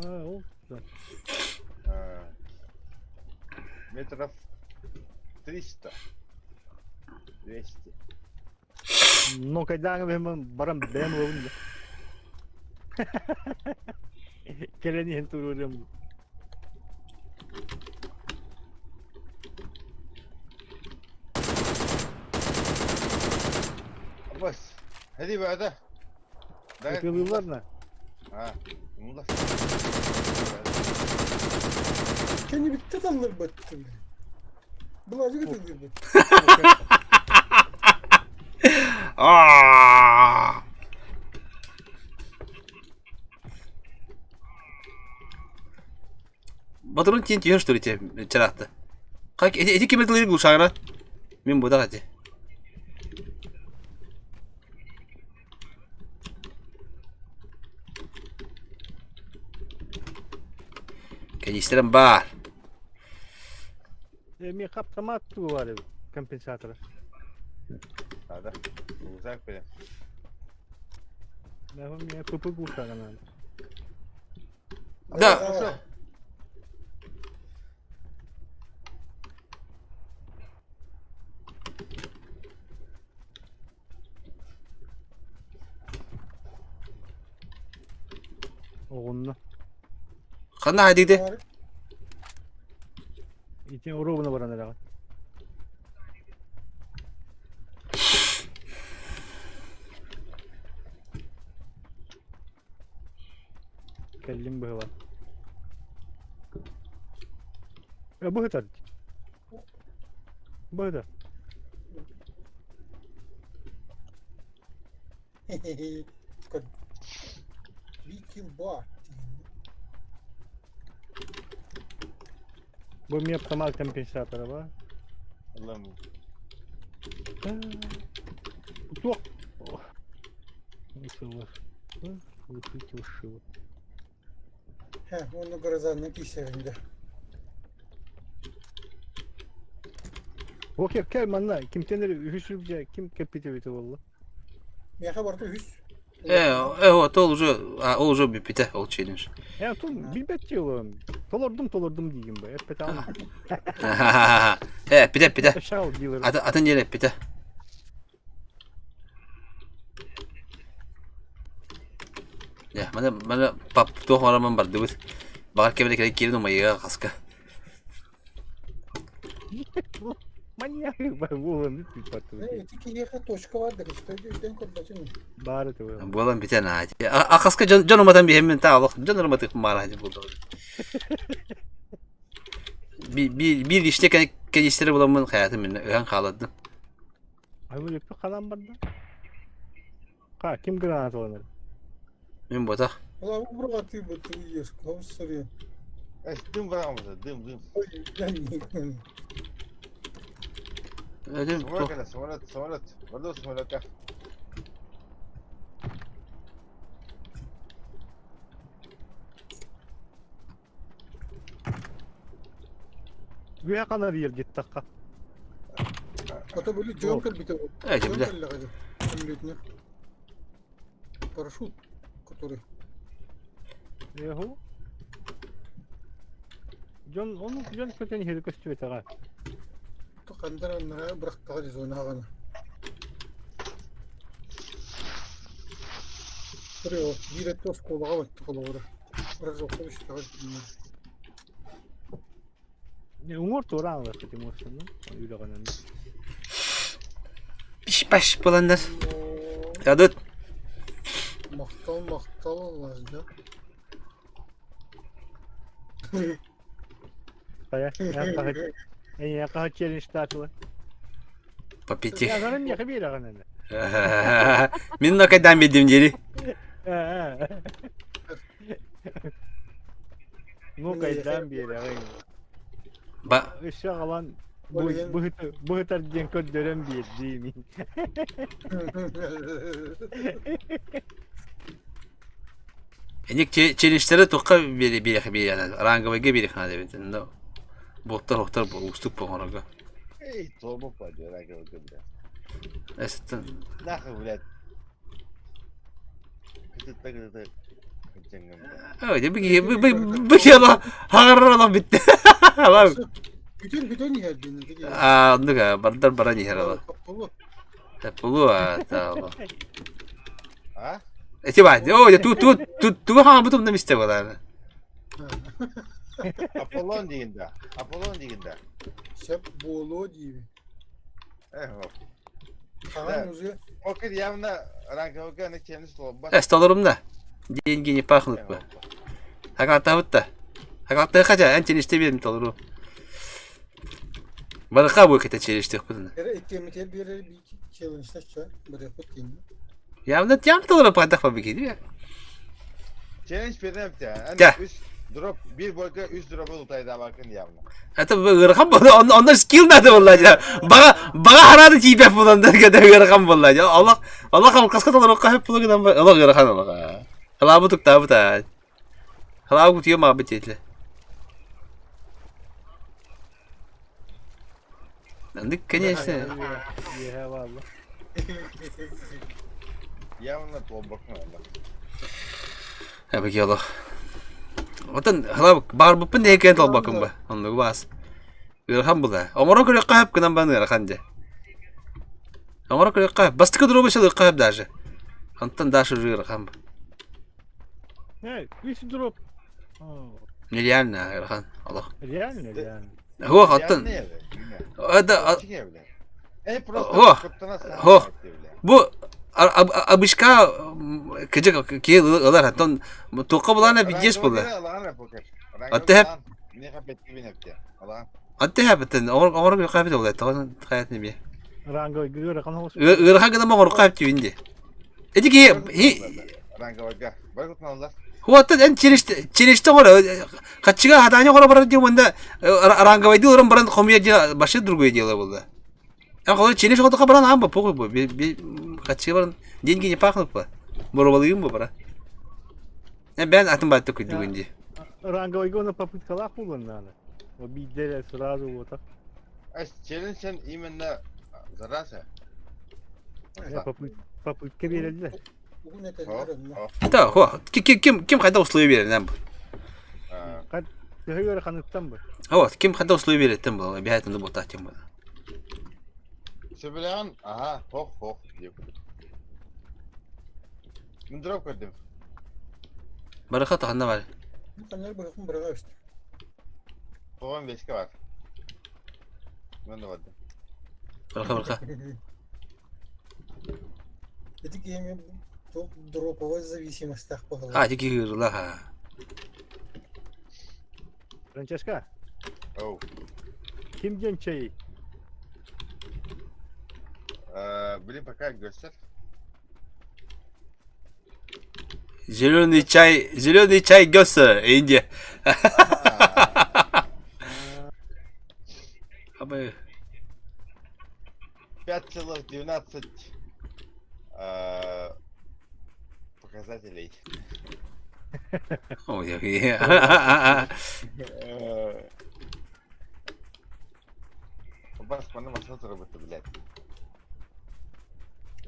А, ол да. Метров 300. 200. Но когда баран бэм ылабын да. Кэлэн иһэн туруорум. Бас. Hadi be Ытыалыыллар на. Ha. Bunu da. Кини бүттэ талларбат. Былажы ытылларбат. Аа! Батырын тиэн түһэр что ли те чараахта. Как эти эти ким ытылыыр глушагына? Мин бу эти. Канистрам баар. Эми хаптамат тугу бар эбит компенсатора. Hadi. Uzak bile. Меня ПП глушагана. Да. Оҕунна. Ханна хайдыгды? Итин уруубуна баран эрэҕин. Кэллим быһыла. Э, быһытар. Быһытар. Викилба. Бу эмиэ автомат компенсатора ба? Allah'ım. Туох? Һэ, уонна грозанна киисэринде. Окей, кэл манна кимтэн эрэ үһүс үрдэ ким кэппитэ эбитэ буолла? Миэхэ барыта үһүс. Э, э, вот ол уже, а, ол уже бүппүтэ, ол челлендж. Э, тун билбэт дьыалам. Толордум, толордум диигин бо. Эппэтэ Э, эппитэ, эппитэ. Шал дилер. Атын атын диэн эппитэ. Дьэ, маны маны пап туох оҥороммун бардыбыт. Баҕар кэбирэ кэлэн киирэн умайыаҕа хаска. Маньяк буолан бүппүт Ити киһиэхэ точка бар да көстө өйдөн көрбөтүн. Баары тыбы. Буолан бүтэн аа. Акаска дьон дьон уматан биһэммин та олох дьон уматык маара буолду. Биир биир иште кэнистери буламмын хаятым мин ыһан хаалардым. Аймын өппү халан барда. Ха, ким граната ылынар? Мин ботах. Ола бу бу тыйыр, хомсоры. Дым барамыз, дым, дым. Ödüm Самолет кэлэ, самолет, самолет. Барды самолекка. Үө канар ел диттаққа. Ото били дьон кэлбитэ. Э, Дьон бile. кэллэҕэ. Самолетне. Парашют, который. Еху. Дьон, оны дьон көтен хері көстүбет аға. Хандар аннара бырахтаҕа зонаҕана. Көрүө, биир өттө оскуолаҕа баттı холобура. Разокка үстэҕэ Уҥуор туораан ылар Тимурсаны, үлэҕинэн. Пиш-паш буоланнар. Ядыт. Махтал, махтал Аллаһда. Хайа, эйиэхэ челлендж-таатылар. По пяти. Ягарын миэхэ биэрэҕин Мин нокайдан бидим дири. Ну кайдан биэрэҕин. Ба Өссө аҕалан быһытар диэн көрдөрөн биэрдии мин. Эник челленджтери тухха биэри биэри биэри ранговыйга биэри хана дебит. Но боттар охтар устук боңорого. Эй, торбо пойдет, ранговыйга, блядь. Эсеттен Нахуй, блядь. Это так, это Ой, би би би яла хагаррала битте. Ала. Бүтэн бүтэн иһэрдин. А, нуга бардар баран иһэр Пулу. Пулу а та. А? Эти ба, о, ту ту ту ту ха бутум на месте была. Аполлон дегенде. Аполлон дегенде. Сеп буолуо дииби. Эх, Хаҕан уже Окей, явно ранговыйга аны челлендж толбат. Э, столорумда. Деньги не пахнут бы. Хагатабытта. Хагатта хотя антилиште берим толору. Барыка бу кете челиштек бутун. эрэ иккиэммитигэр биэрэр биир челленджтачча барыахпыт диин. Явно тям толору падах побеги. Челлендж берем те. Да. Аны үс дроп, бир бойга үс дроп ултайда бакын явно. Это ыарахан буолла, онно скилл надо буолла дьэ. Баҕа баҕа харааны тиийбэт буолан да ыарахан буолла дьэ. Олох олох алҕаска толоруохха сөп буолла гынан олох ыарахан олох. Халаабы туктаабыт аа. Халаабы кутуйа маабыт диэтилэр. Андык, конечно. Үөһэ баалла. Явно толбакын анда. Эбиги олох. Отон халаабы баарбыппын диэкэн толбакын ба. Оннугу баас. Ыарахан була. Оҥорон көрүөххэ сөп гынан баран ыарахан дьэ. Оҥорон көрүөххэ сөп. Бастакы дробу сылыахха сөп даже. Онтон дальше уже ыарахан. Э, үс дроп. Нереально ыарахан олох. Реально, реально. Хуох оттон. Это Эй, просто Хо. Хо. Хо. бу обычка кыжык ки ылар оттон туохха булаана пиздец була. Атты хеп. Атты хеп оҥор көрүөххэ сөп була. Тоҕо хаятны бие. Ранговый ыарахан оҕус. Ыарахан гынан оҥоруохха сөп диибин дии. Эти ки Ранговыйга. Баргытналар. Хуаттан эн челеште оҥоро хаччыга хатаanya оҥоро барар диэн уонна ранговайды олорон баран хомуйа диэн вообще другое дело было. Эн холор челеш оҕотоха баран аан ба похуй бу хаччыга баран деньги не пахнут ба. Боробалыйым бу бара. Эн бэйэн атын баатта күйдүгүн дии. Ранговыйга оны попыткалаах буолуон наада. Биирдэ сразу вот так. А челлендж именно зараза. Попытка биэрэллэр. Угун этэллэр онно. Да, хо, ким ким хайда условия берер бу. Төһө ыараханыттан бу. Вот, ким хайда условия береттен бу, обязательно бу тахтем бу. Сөбүлээн, ага, хох хох дип. Мин дроп көрдүм. Барыха таханна бар. Ханнар бырахын быраҕа өстө. Тоҕон беске бар. Мен да бардым. Бырха бырха. Ити киһи туох дроповой зависимостях А, быһылаах. ити киһи ырлах а. Франческа, Оу. ким диэн чэй? Блин, пока göster. Зеленый чай göster, Индия. Абы. 5,12 показателей. Ой, Бас манна машина турабыт блядь.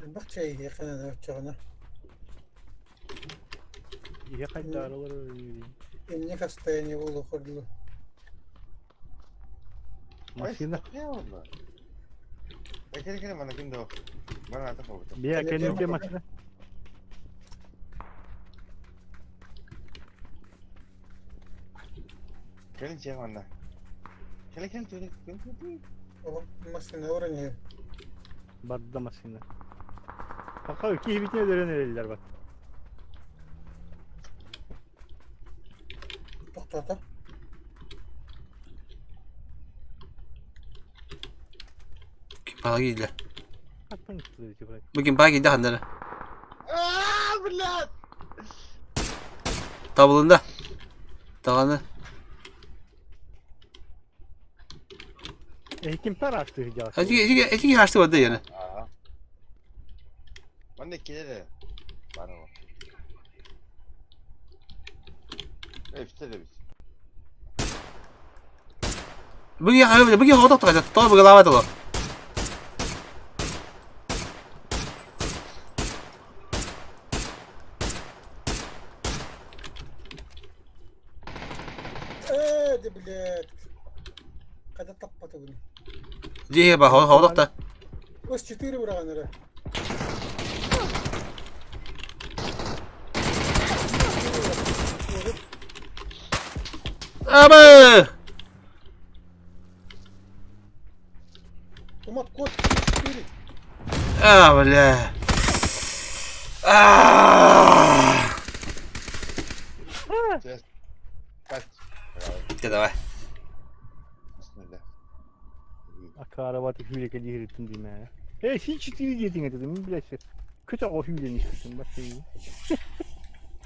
Элбэх чэй иһиэххэ наада оччоҕуна. Иһэ хайдаарылар Инник состояние буолуох дылы. Машина. Кere кere мана ким да Бана ата хобута. Бия кэнники машина. Кэлин чэ манна. Кэлэ кэл төлө кэл кэл. Машина уровня. Барда машина. Пока киһибитин өлөрөн эрэллэр бат. Тоқтата. Ким киирдэ? Хаттан ыттылар Бу ким баа киирдэ ханнара? Аа, блядь! Табылында. Даҕаны. Ким пар аштыы дьаҕас. Эти эти эти ашты барды яны. Аа. Манна кэлэр. Бара. Эфтер бит. Бу я бу я хоток тагы то бу глава то. Ээ, да блядь. Когда таппата буну. Дие ба хоток та. Ос 4 быраган эрэ. Абы! Тумат код 4. А, бля. А! Сейчас. Кать. Ты давай. Бисмилля. Акара бат hüyle кэлиһириттин диме. Э, син 4 диэтиҥ этэ, мин блядь. Көтө оҕо hüйлен испитим бас.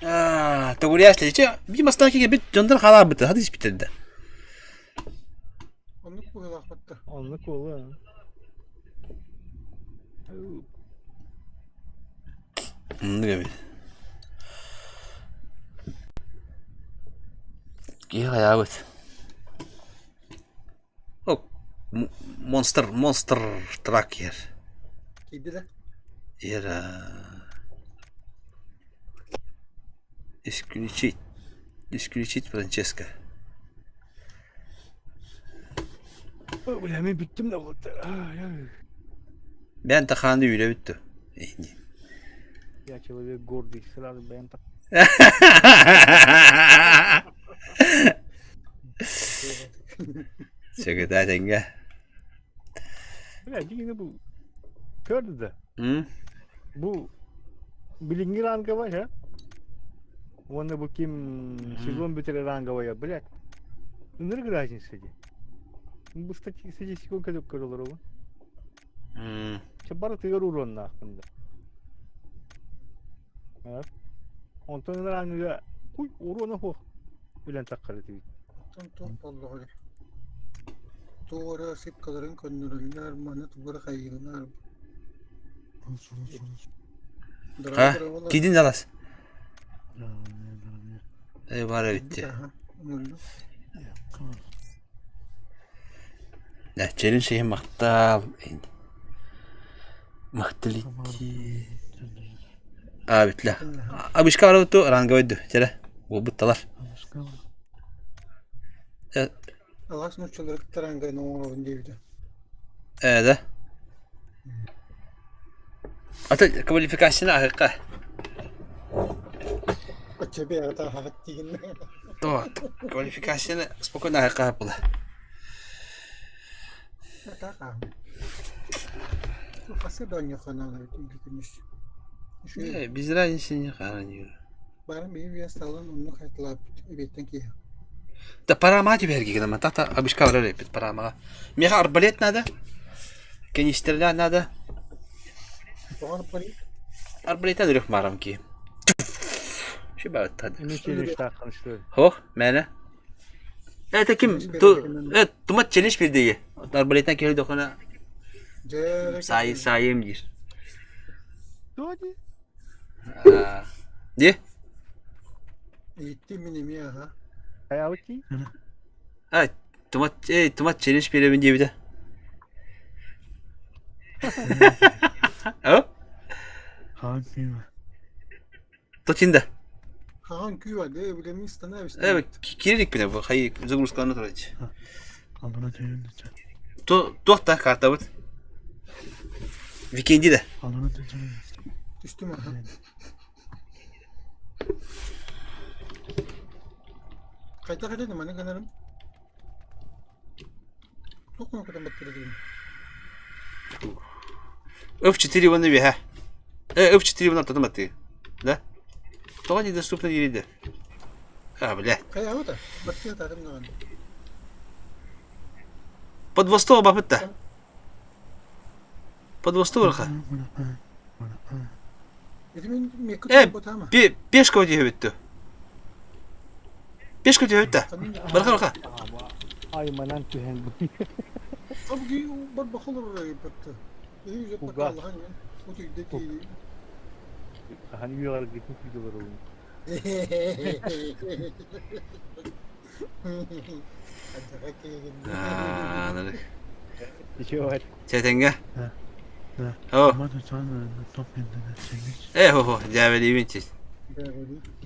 А, тогуряш че би мастаки бит жондар хала бит хадис битерде. Оннук быһылаах батта. Оннук буолла. Нге. Ки хаябыт. О, монстр, монстр трак ер. Киирдэ да? Ера. Исключить. Исключить Франческо. Бля, мин бүттүм да болду. Мен таханы үле бүттү. Я человек гордый, сразу бэм так. Сөгөтә теңге. Бля, дигини бу көрдү да. М? Бу билиҥҥи ранговай, ha? Уонна бу ким сезон бүтэр ранговая, блядь. Ынырык разница дии. Бу статистика көтөп көрөлөр оҕо. М. Чэ барытыгар уруоннаахпын да. Онтон рангыга куй уруона хуох үлэн таххар этибит. Оттон туох буоллаҕай? Туох эрэ ошибкаларын көннөрөллөр, маны тугу эрэ хайыыллар. Ha? Кидин залас. Э, бара битти. Да, челин шейхин махтал. Махталити. А, битля. Абишка барабытту ранговойду. Чere. Бутталар. Алаас нууччалары кытта рангайын оҥоробун диэбитэ. Э, да. Ата квалификацияны аһыкка. Оччо бэйэҕит ааһаҕыт диигин. То, квалификацияны спокойно аһыкка була. Атаах ааһым. Хасы да онньоххо наада күнүс. Не, без разницы не хараньыр. Бары биир биэс талан оннук хайталаабыт эбиэттэн киһи. Да парама теперь гигнама. Тата обычка варар эпит парама. Меха арбалет надо. Канистрля надо. Тоҕо арбалет? Арбалеттан үрэх марам ки. Ши бааттад. Эми челлендж что ли? Хох, мэне. Это ким? Ту, тумат челлендж бирдеги. Арбалеттан кели дохона сай сайым дир. Кто ди? Ди? Ииттим мин эмиэ аха. Хайаути? А, тумат, эй, тумат челлендж беремин диэбитэ. О? Точинда. Хаҕан күүва дэ билэмин становишься. Э, кирилик бine bu. Hayır, загрузкаларына турар. Туох та картабыт? Викенди да. Түстүм аха. Хайдах этэ маны гынарым? Туох кунукутан баттырдым? F4 уонна үөһэ. Э, F4 уонна ортотун баттыы. Да? Тоҕо недоступно диирий А, бля. Хайаабыта? Баттыы атаатым даҕаны. Под восток бапытта. Под восток ырха. Ити мин мекку Э, ботама. пешка диэбитту. Пешка диэбитта. Барха барха. Айманан түһэн бу. Абги барбахалар батта. Эһи Уга. жаппакаллахан утуйда ки. Хаһан үөҕэргитин күйдүлэр олун. Аа, нары. Ничего. Чэтэнгэ. О. Э, хо хо, дьээбэлиибин чи.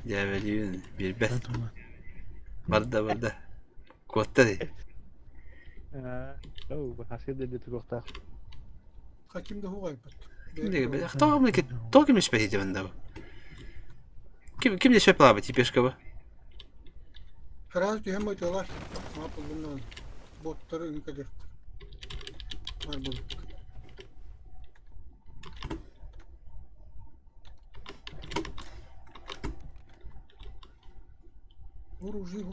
Дьээбэлиибин билбэт. Барда барда. Куотта дии. Оо, хасыр да туруохтаах. Хаким да хугайбат. Ким диге, тоҕо тоҕо ким испэт ити бу? Ким ким де сөп лаабыт пешка бу? Хараас түһэн бойталар. Маапылбыннан. Боттары үҥкэдэрт. Бар болук. Оружие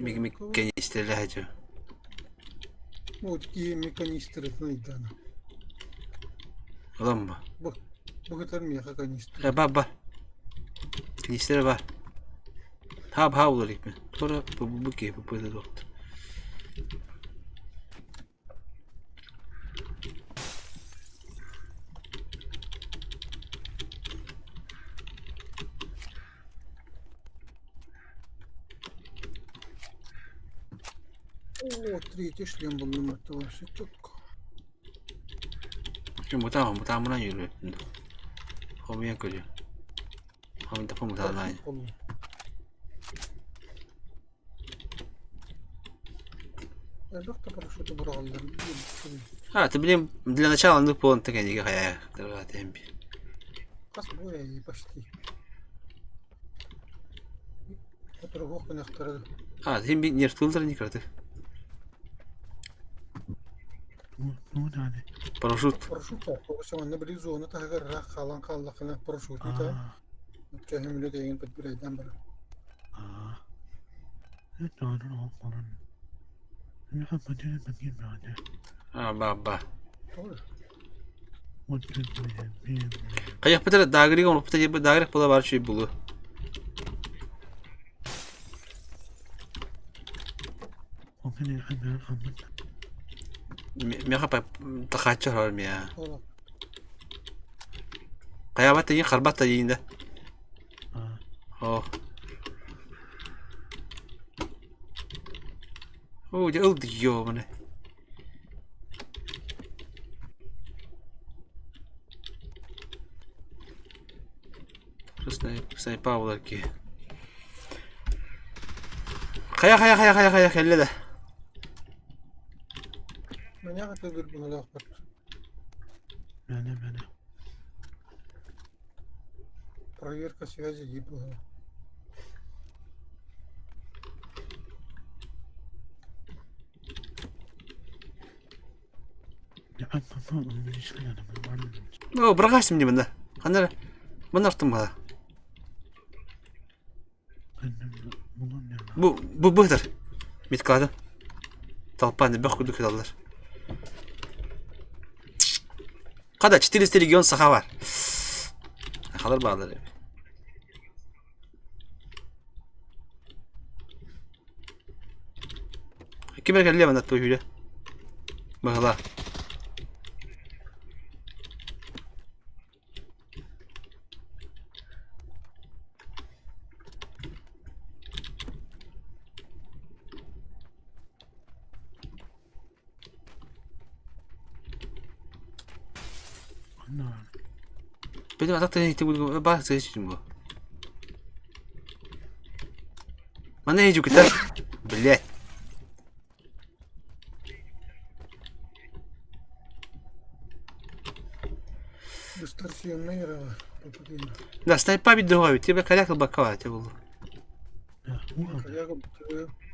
Миг миг канистрелэһэ Вот киһи меканистрытын ыйдаана. Улам бу. Бу бу миэхэ канистр. Э, ба ба. Канистра бар. Хаб хаб улар икме. Тора бу бу ки бу бу доктор. О, третий шлем был на вообще четко. Ким бутаа бутаа мунан yürüyor. Хомуйан көрүө. Хомуйан тапа мутаалаан. Элбэх да парашюту быраҕаллар. А, ты блин, для начала ну полон такая не хая, темпи. Хас буя и почти. Отургуох гынахтара. А, ты не ртулдер не краты. Парашют. Парашют тоҕус манна били зона таһыгар ыраах хаалан хааллаххына парашют ыта. Чөһүмүлэ тэйигин подбирайдан барар. А, ба ба. Тоҕо? Хайахпытар даагырыга оноппута диэбит даагырых була бар чүй булу. Меха тахааччы хорор мия. Ола. Хайабат тиин харбат та диин да. О. О, дьэ ыл ёбаны. Снайпа булар ки. Хайа хайа хайа хайа хайа кэллэ да. Маньяга төгүр быһалаахпыт. Проверка связи дии быһа. О, бырахааччым дии манна. Ханна эрэ? Манна ортум баҕа. Бу бу быһытар. Миткалаатым. Толпа бөх курдук кыталлар. Хада 400 регион саха бар. Сахалар бааллар эбит. Ким эрэ кэллиэ манна туһүүрэ. Быһыла. Били атах тыһын ити баар сыһы сүтүм бу. Мана ежукита. Блять. Дисторсионный рава. Да, снайпа биддоҕа эбит. Тебе коряк ылбакка баар этэ буолуо.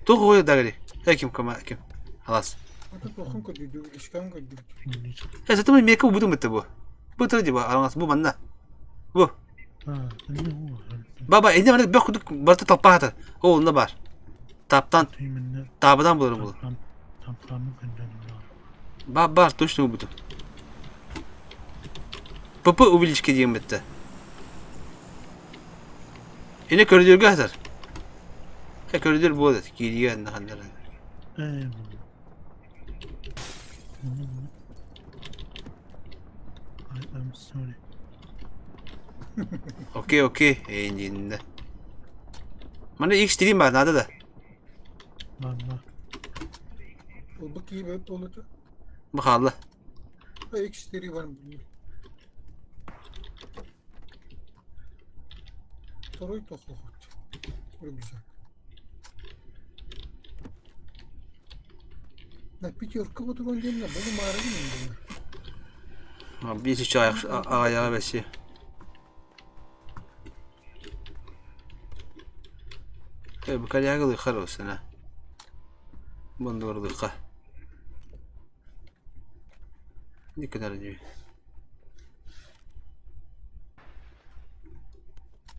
Туох уойа дагри? Э ким кама ким? Алас. Э сатым мека убутум битте бу. Бу тыр диба араңас бу манна. Бу. Баба инде мана бөх кудук барыта толпа О, онно бар. Таптан. Табадан буларым бу. Ба бар точно убутум. ПП увелички диэн битте. Ини көрүдүөргө сытар. Э көрүдүөр буолар киириигэ анна ханнара. I'm sorry. Окей, окей, эйиннэ. Маны X3 бар, надо да. Манна. Бу киибэт буолута. Бу хаалла. X3 бар. Второй тохлохот. Рюкзак. На пятерка вот он день на буду мары Биир үчү аҕайаҕа бэсиэ. Э, бу коряга лыхар осына. Бондор лыха. Никогда не.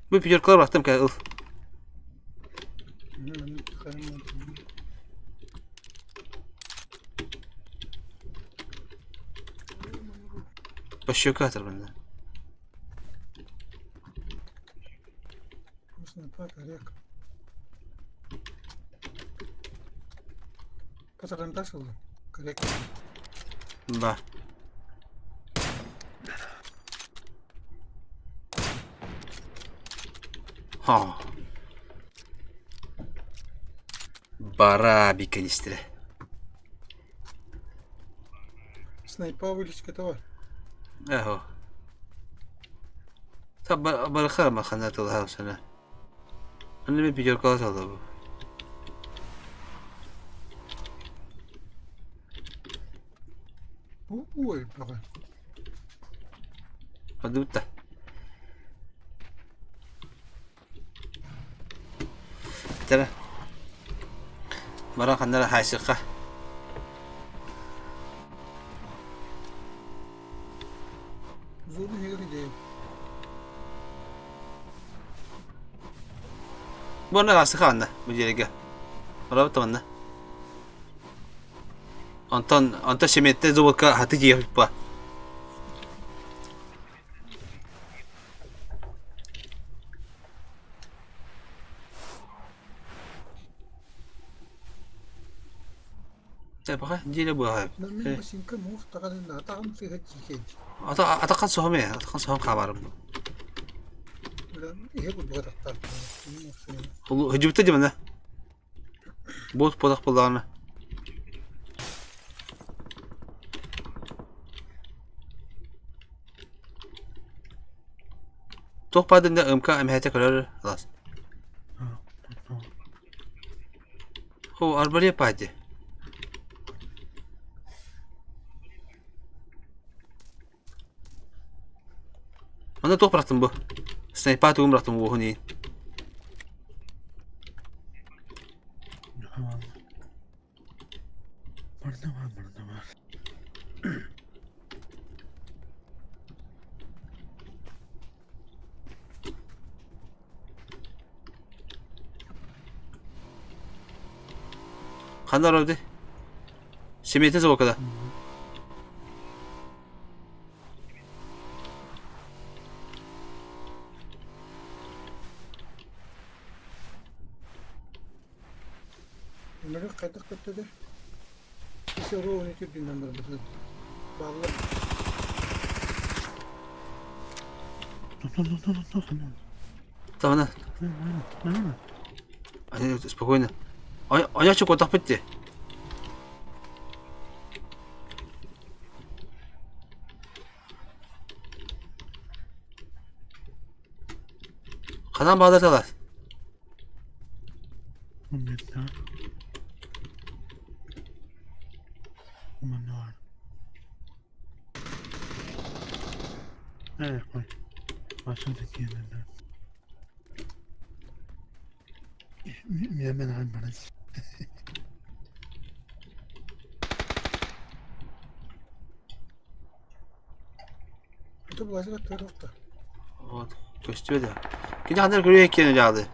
Бу пятеркалар бахтым кэ ыл. Пощека атырбында. Ба. Ха. Бара канистра. Снайпа вылечка бар. Эһо. Та барыха махана тылها сана. Аны би пятеркала салда бу. Ой, бага. Адыбытта. Тара. Баран ханнара хаайсыкка. Зону идея. Бу онно хаасыха анна бу дьиэгэ. Барабыт манна. Онтон онтон семиэттэ зубылка хаты дьиэ ба. Баха дьиэлэ буолар. Атахан соһом ээ, атахан соһом хаабарым. Хыдьыбыта дьимана. Буот буолах буоллаҕына. Туох баадында МК эмэһэтэ көрөр алаас. О, арбалет пади. Манна туох бырахтым бу? Снайпа тугун бырахтым уоһун иин. Барда бар, барда бар. Ханна олордуй? Семейте звукада. Өнөрүк хайдах көттөдө? Ити оруобуна түрдүнэн барбытын. Бааллар. Тамана. Спокойно. Оñочу куотахпыт дии. Ханан баалар Это была творовка. Вот, көстүө да. Кини ханна көрүө киэн дьаалы.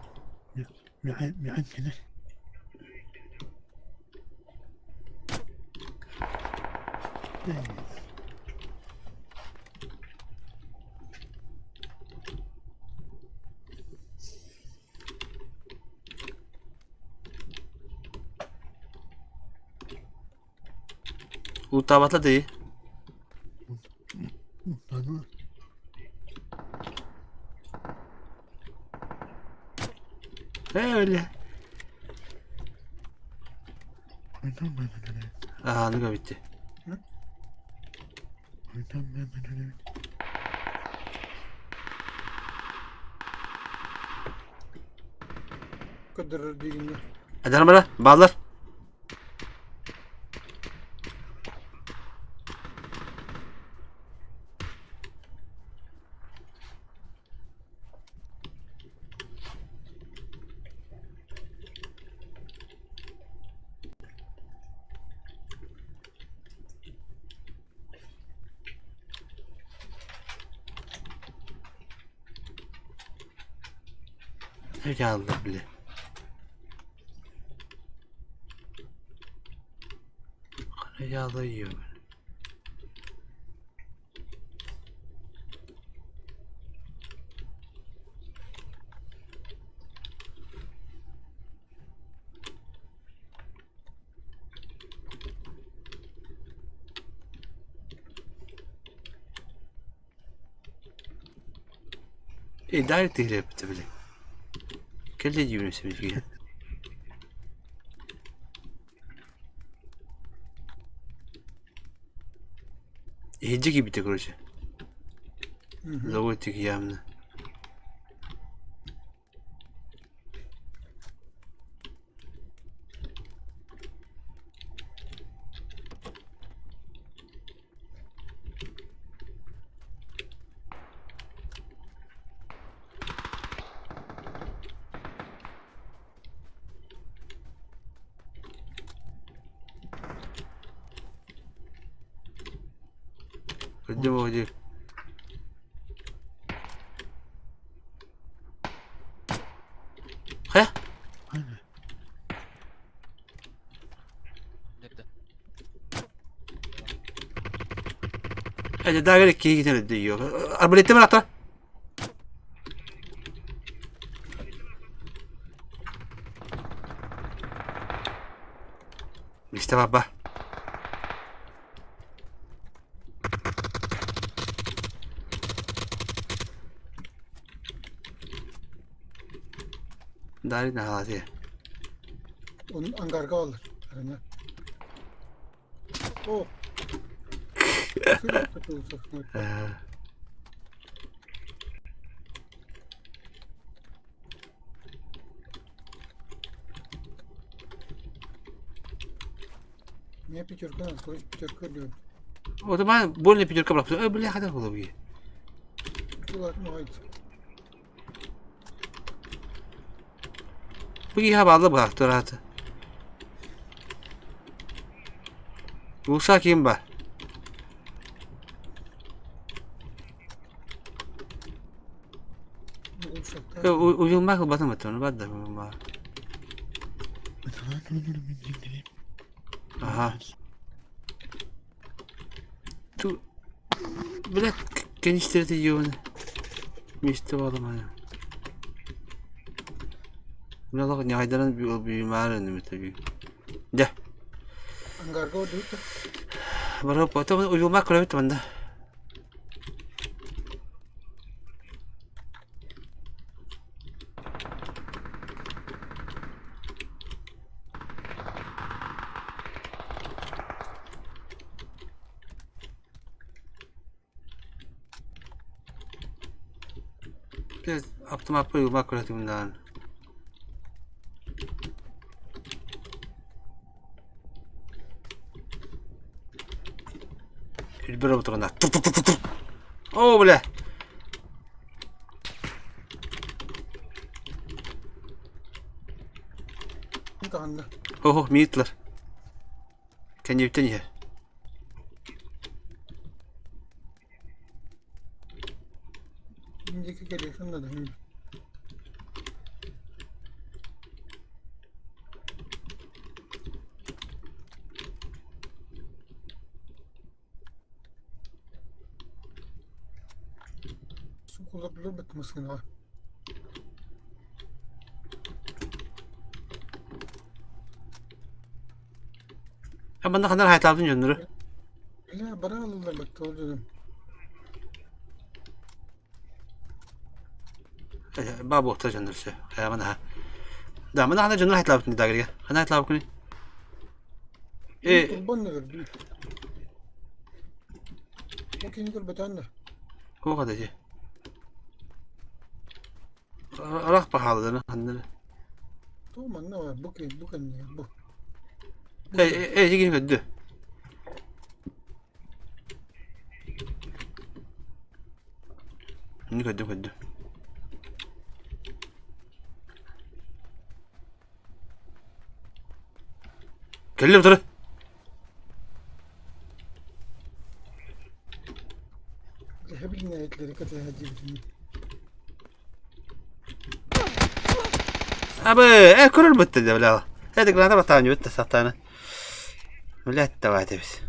Лутаабата дии. Ээ өлө. Аа, аныга бүтте. Көрдөрөр диигиннэ. Адармара, баалар. Хаалла били. Хара yiyor. Э, тиһилэппитэ били. Кэллэ дьиибин себилге. Иһирдьэ киирбитэ короче. Заводик явно. Көрдүм оҕо Хайа? Эдэ дагер киһи китен өйдө. Арбалетте барата. Мисте баба. Дари наһаалатыа. Onun ангарга алыр. Арана. О. Мне пятерка надо, короче, пятерка берем. Вот ман больно пятерка брал. Ой, бля, хада было. Ладно, Бу киһи баалла быһаактар аата. Улса ким бар? Уйулмак батым батым бадда. Ага. Ту... Блядь, канистр это ёбаный. Место баламая. Мына ньайдаран бүймаар өнүмүтэ. Дьэ. Ангарга ордуйта. Бары потом уйулма көрөбүт манда. Автомат уйулма көрөтүмнан. Үлбер отырғанда. О, бля. Хо-хо, миитлер. Кэнниптэн иһэр. Манна ханар хайтаабын дьоннору. Баа буохта дьоннор все. Хайаман Да, манна ханар дьоннор хайтаабытын дагрига. Ханар хайтаабыкыны. Э. Кого дати? Арах пахалдана ханнар. Э, э, жигин көддү. Не көддү көддү. Кэллим туры. Абы, э, көрөр бытты да бля. Это граната батааны бытты сатаны. Блядь, давайте biz.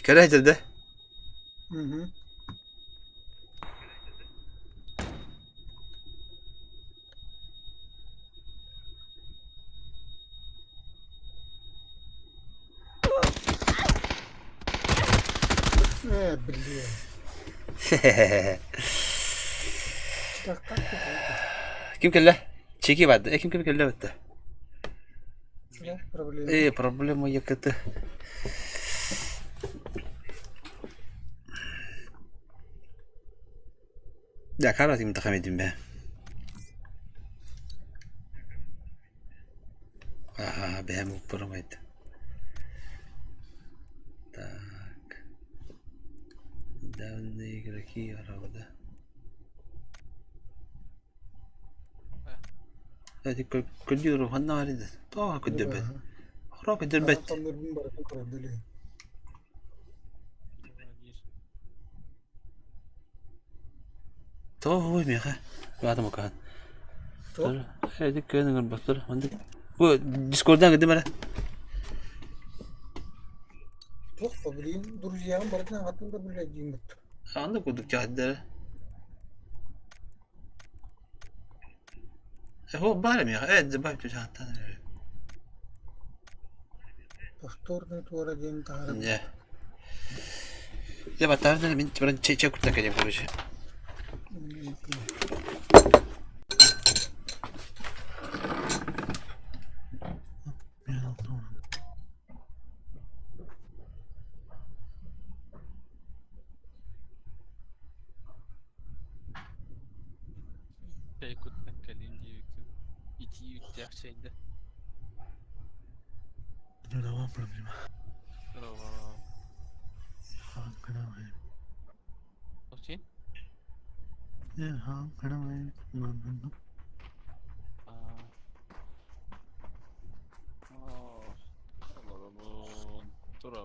Көрө да. Угу. Э, блин. Так, как Ким кэллэ? Чеки барды. Э, ким ким кэллэ бытты? Проблема. Э, проблема якыты. Да, каратым тахамедим бе. Ага, бэм уппарамайт. Так. Данные игроки арабада. Hadi көдүрү ханна арыды. Таа көдөрбөт. Хора көдөрбөт. Тоо хой меха. Баатым окаан. Hadi көнүгөр бастыр. Онда бу Дискорддан кыдым ара. Плохо, блин, друзьям бартына хатында блядь, деймит. Анда кудук жааддара. Хо баар меха. Э, добавь жааттан. Повторный туара ден тахара. Не. Я батарда мен баран чече кутта кадем короче.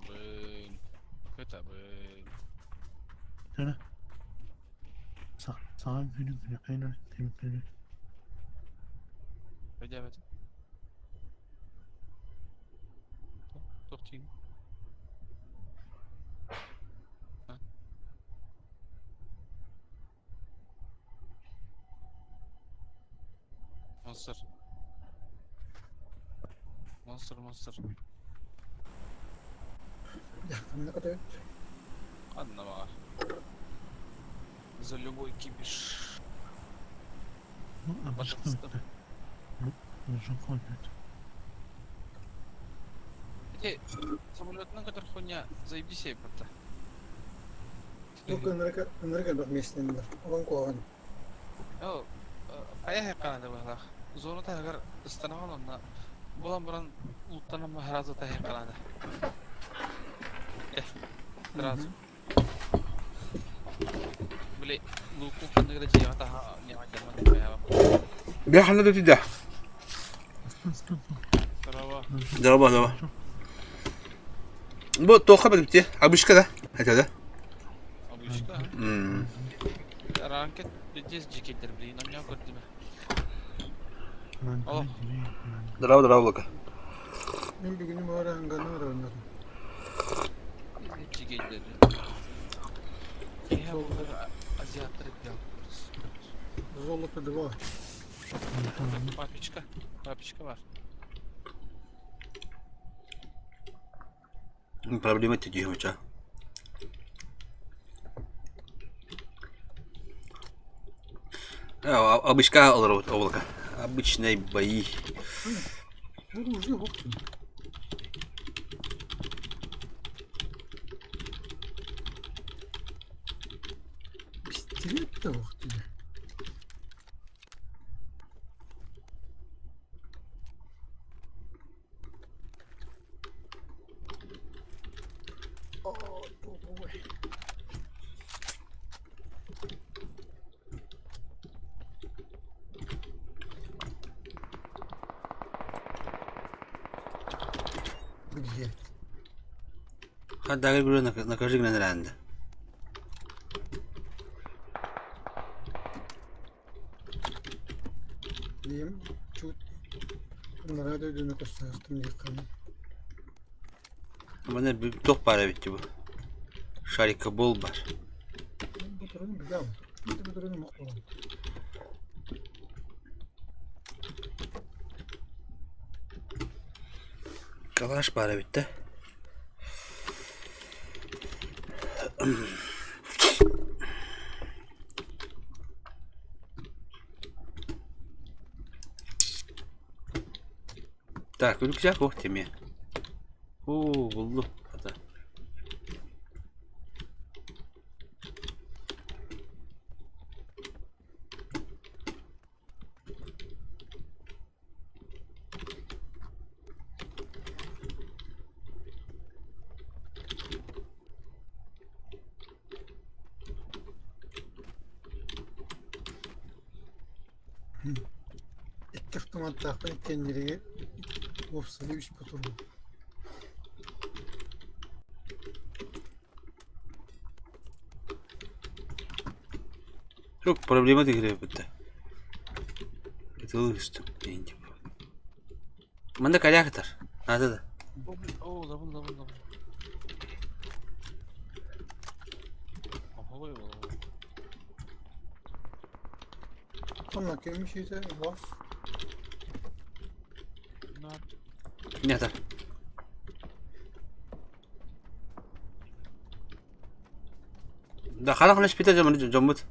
Ытабын. Ытабын. Sana. Саҥа күнү күнү Өйдөөбөтүм. Туох диигин? Монстр. Монстр, монстр. Ханна көтөбүт? Ханна баҕар. За любой кипиш. Ну, Пожалуйста. Эти самолетынан көтөр хуйня заебись ебатта. Туох ынырык ынырык элбэх миэстэлэннилэр. Олон куһаҕан. Ол хайа хайкаана быһалаах. Зона таһыгар ыстанаҕын онно булан баран луттанан сразу таһыйкалаана. Э, сразу. Били луку ханныгы да дьиэҕэ таһа ньаҕайдаммат Бля, ханна да түйдэ. Здорово. Здорово, здорово. Бу туохха бэлипти? Обычка да? Это да? Обычка? Ранкет здесь дикетер, блин, он не көрдүм. О. Здорово, здорово, Лука. Мин бүгүнү муора анганы ороннорум. Дикетер. Я азиаттар делал. Золото 2. Папичка. Папичка бар. Проблема тедиһимича. Обычка олорбут облако. Обычные бои. Оружие хоптун. Пистолет да охтун. О, ой. Блядь. Хаддагы гүрө накажи гынан Дием чуть Мынара дойдуну көстөстүм диэххэ. Мана туох баар эбит бу? Шарикобол бар. Бу турун билэм. Бу турун мохтолон. Калаш баар эбит да. Так, рюкзак ох теме. Оо, буллум. Хата. Икки автоматтаахпын иккиэннэригэр уопсайа үс ботурум. Yok проблема тигирэбит. Это үстüm. Манда корректор. Надо да. О, лабын, лабын, лабын. Ой, Сонно кемишите вас. Нет. Да, хана хана шпита жамын жамбыт.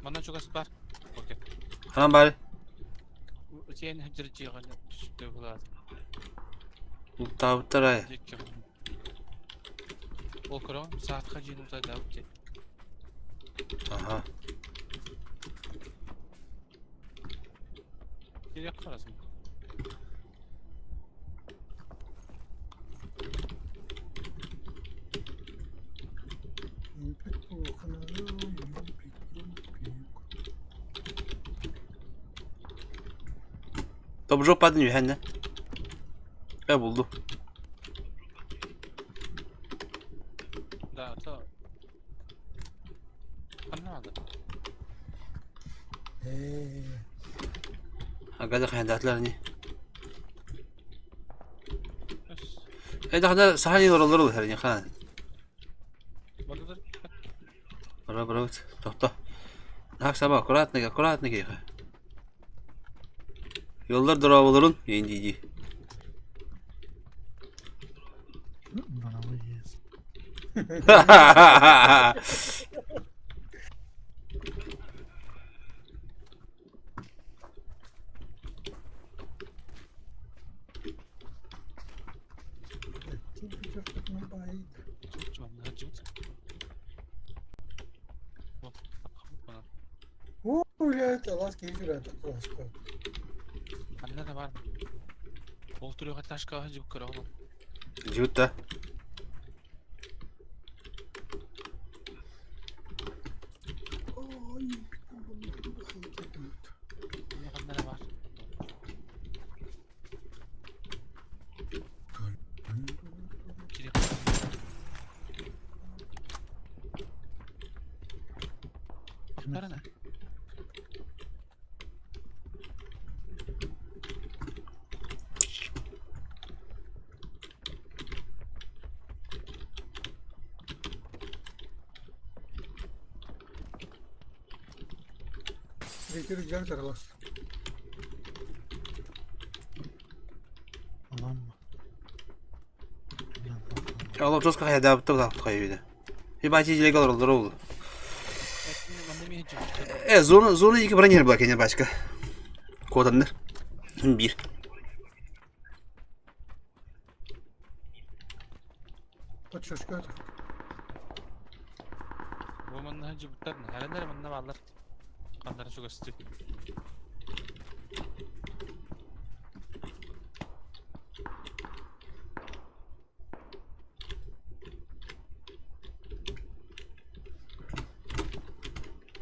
Манна чугас бар. Окей. Ханан бары. Сен хажыр жиған түсіпті болады. Табыттар ай. Ол көрөм саатка жыйын утайда деп. Ага. Керек карасың. Тобжо падын үһэннэ. Э булду. Да, то. Ханна надо? Ээ. Агада хайдатлар не. Өс. Э дахна сахани оролор ол хәрне хан. Бардыр. Бара бара тохто. Так саба аккуратно, аккуратно киха. Yollar дорабаларын енді ди. Молодец. Блядь, алас киһи сүрэ тохтолоско. Ханна да бар. Ол түрөҕө ташка дьип көрөҕүн. Жутта. Ханна да бар. Кири. Барана. Ветер жан алас. Alan mı? Алып жосқа хайда бітті бұлақ қайы Ебать, елеге олар ол. Э, зона, зона екі бронер была, кене бачка. Коданнар. Bir. Подшошка. Бу манна дьиптар хәрәннәр манна баалар. Кандары чугасты.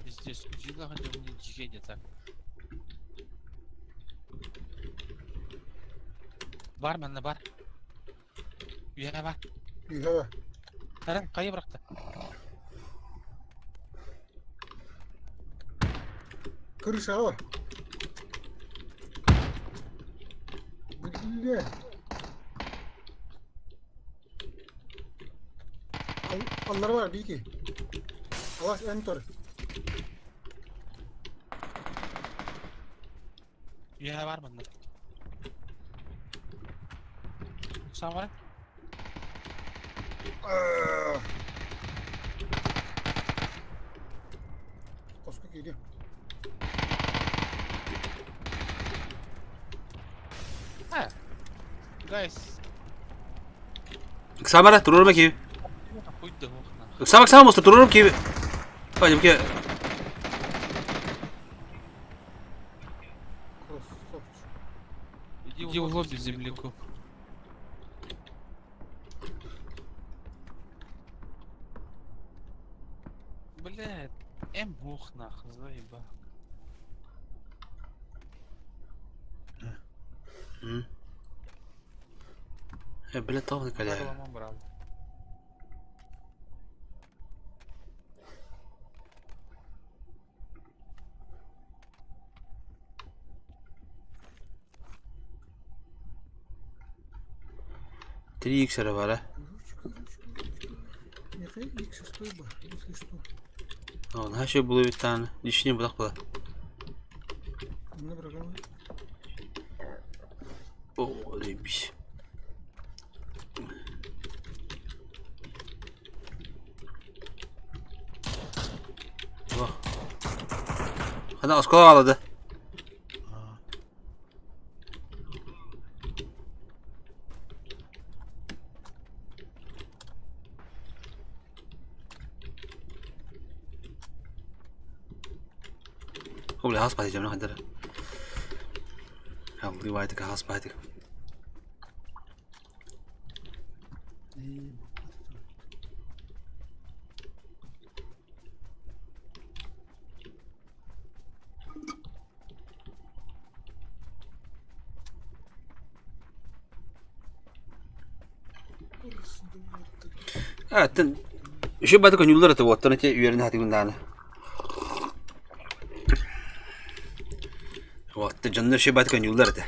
Здесь удила мне дигеде так. Бар манна бар. Үйе бар. Үйе. Хәрән кайы быракты. Крыша бар. Бля. Аллар бар, бики. Алас энтер. Үйе бар манна. Сан бар. Коску киди. Guys, Самара, турурма ки. хуйда хохна. Сама сама моста турурум ки. Пойдем ки. Красавчик. Иди в лобби, земляку. Блядь, М ух нах, заеба. Э, бля, товны коля. Брал. Три иксера бар, а. Нехай X6 бар, если что. О, наша было ведь там. Лишний булак была. Мне программа. О, заебись. О. Она оскола алады. О, бля, хаспа дiyeceğim lan hadi. Алды байтык, хаспайтык. Аттан үчүгэй баҕайытык көҥүллэр этэ уоттан ити үөрэнэ сатыыбын даҕаны. Уоттан дьоннор үчүгэй баҕайытык көҥүллэр этэ.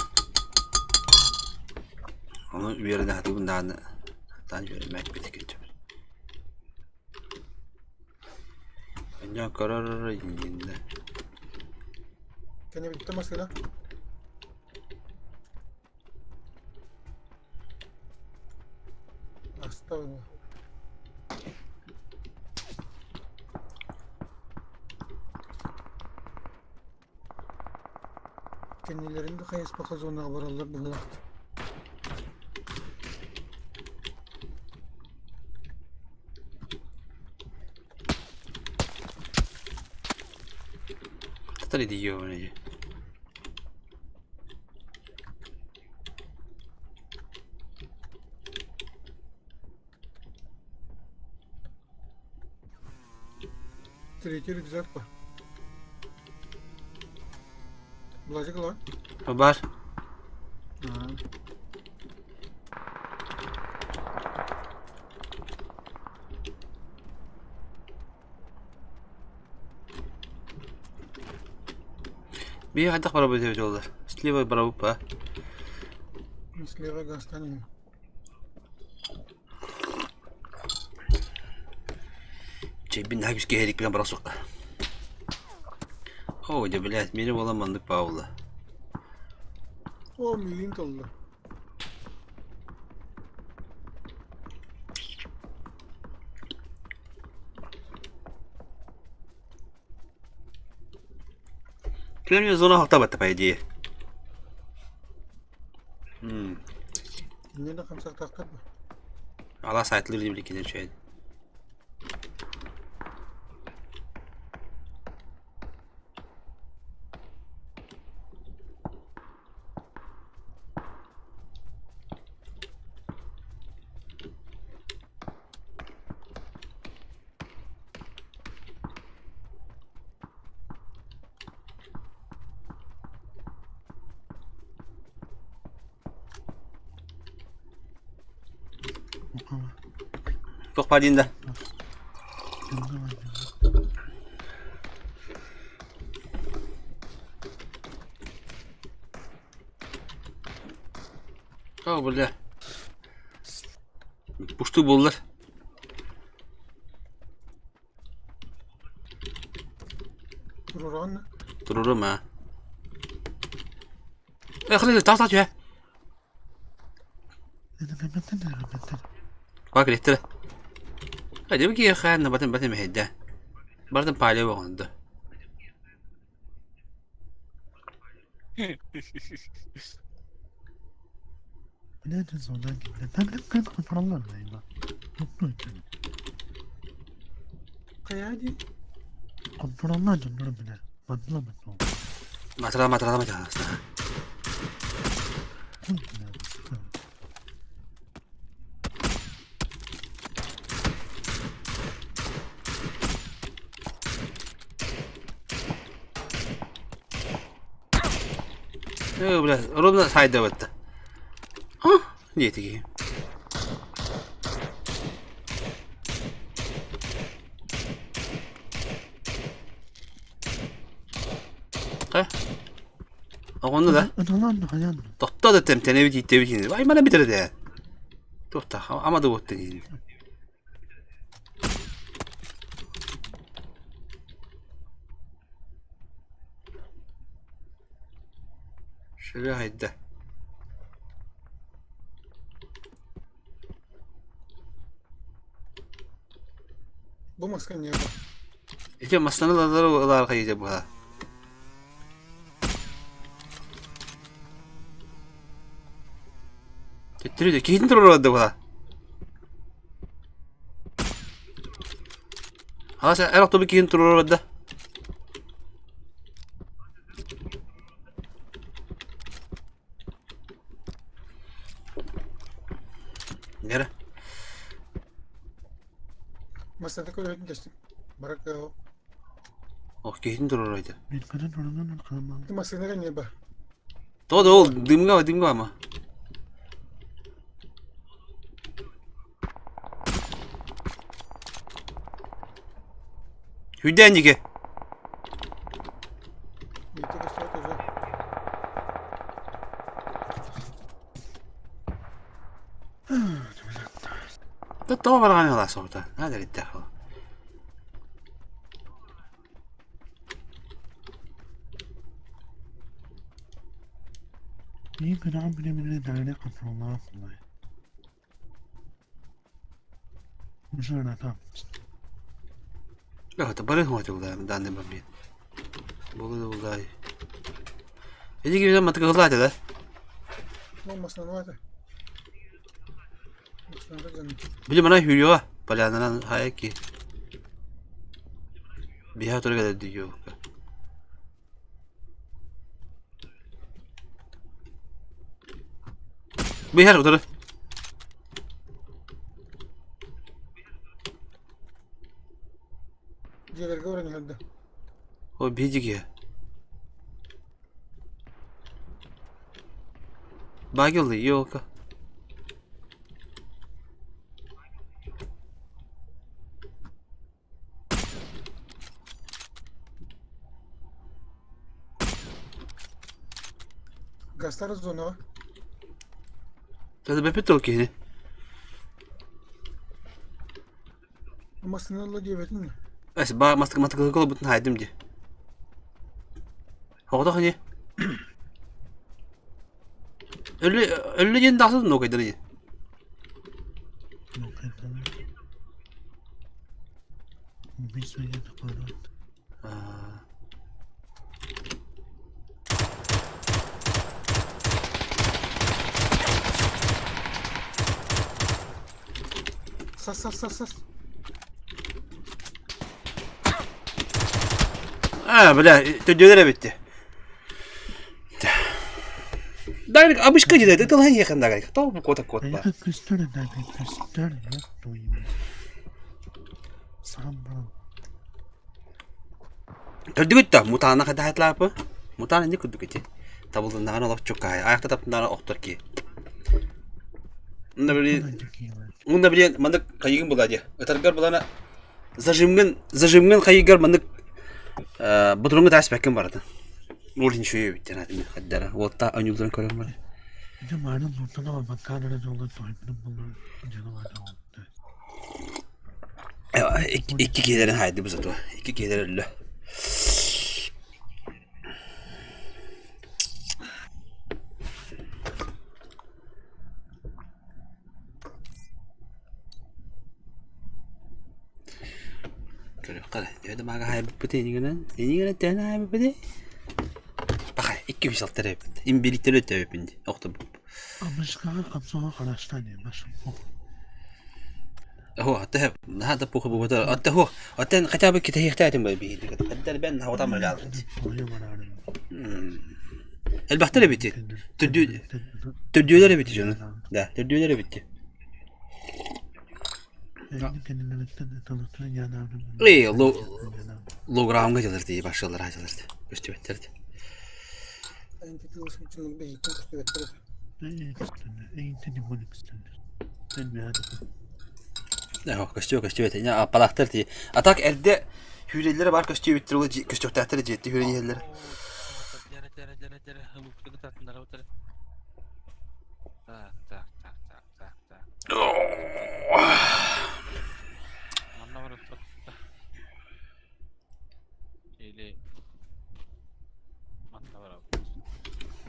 Ону үөрэнэ сатыыбын даҕаны сатаан үөрэммэппит Өнньөөн көрөр иннинэ Кэннибиттэн массыына. Аста Кэннилэрин да хайыспаха зонаҕа бараллар быһыылаах. Татар иди Третий рюкзак по. Владик ылар. Бар. Биһи хайдах барабыт эбит буоллар? Слева барабыт Слева гастанем. Чэйбин наһаа күүскэ иһэрикпинэн бара охсуохха. Оо, дьэ, блядь, миэнэ буолан маннык Павла. О, миигин толло. Кэлэн зона халтабатта по идее. Инньэ да хамсаахтаахтар дуо? Ала сайтылыр диэн биликкинэн үчүгэй. Туох баар диин да? О, бля. Пустуу буоллар. Туруораҕын да? Туруорум аа. Э, хали, таас түһэ. Куа кэлиттэрэ. Дьэ киһи батын батын мэһэйдэ. Бартын палево оҥордо. Хайаа дии? Матыра матыра матыра. Э, бля, ровно сайдабытта. Диэтэ киһи. Э? Оҕону да? Тохто да тэмтэнэбит ииттэбит иһин. Аймана бүтэр этэ. Туохта, ама да буоттан иһин. Шөбө хайда. Бу маска не бар. Ити массаны ылалар ылаар хайыта буһа. Төттөрү да киһитин турар да буһа. Хас эр охтобу киһин турар да. Нера. Массата көрөһүн дэстим. Барак Ох, киһитин турар айда. Массыына не бар. То да ол дымга дымга ама. Хүдээн дике. Биирдэ көстүбэт уже. Тоҕо бараҕан ылаа соҕута. Наада эриттэх. Это бары хватил, да, данный момент. Было да. Иди ким матыгылааты да? Ну, маснанаата. Били мана хүрүө полянанан хайа ки. Биһа турга да дүйүө. Биһэр утары. Дьиэлэргэ баран иһэрдэ. О, биһиги. Багилы, елка. Гастар зонаҕа. Это бэппит тыл киһини. Массыына ылла диэбэтиҥ дуо? Эс ба мастык матыкы колбутун хайдым ди. Оҕотох ини. Өллө өллө диэн тахсыбыт нуокайдара дии. Аа. Сас сас сас сас. А, бля, төдөлөр эбитти. Дарик, абышка диде, тылһан якын Дарик. Тау бу кота кот бар. Төрдүгүт да мутаана хадаһатлаапы. Мутаана не курдук ити. Табылыннаҕына олох чуккаай. Аяқта таптыннаҕына охтор ки. Мында били мында били маннык хайыгын була дии. Ытаргар булана зажимгын зажимгын хайыгар маннык ботуруҥҥа тааспаккын баратын. Ол иһин үчүгэй эбит диэн аатым хаддара. Уолта аньууларын көрөн баран. Икки киһилэрин хаайдыбыт зато. Икки киһилэр өллө. Көрүөххэ эрэ, төһө да мааҕа хаайбыппыт инигинэн, инигинэн төһө хаайбыппытый? Пахай, 206 эрэ эбит. Имбилиттэр өттөөбүппүн дии, охтобуппут. Оо, атта наһаа да пуха буолбата. Атта һуох, аттан хотя бы китэһиэхтээтим бай биһиги. Хаддар бэн наһаа малаалыт. Элбэхтэр эбити. Төрдү төрдүөлэр эбити дьону. Да, төрдүөлэр эбити. Эй, лограмга дьалар дии, башылар дьалар. Көстүбэттэр. Көстүө көстүбэт аппалаахтар тии. А так эрдэ сүүрэллэрэ баар көстүбүттэр ол көстүөхтээхтэр дьиэттэ сүүрэн иһэллэр. Так, так, так, так, так, так. Манна барыппыт. Или манна барабыт.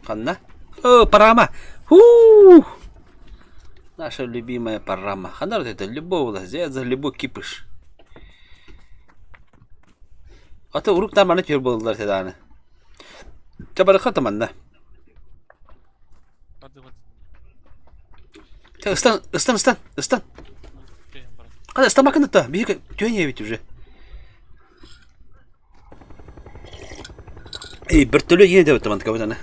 Ханна? О, парама! Фу! Наша любимая парама. Ханна вот это любого за любой кипиш. А то урук там аны төр буоллар тедааны. Чабарыха таманна. Ыстан, ыстан, ыстан, ыстан. Хада ыстамакын да биһиги түөн иэбит уже. Эй, бөртөлүө иһин да быттаман кабытана.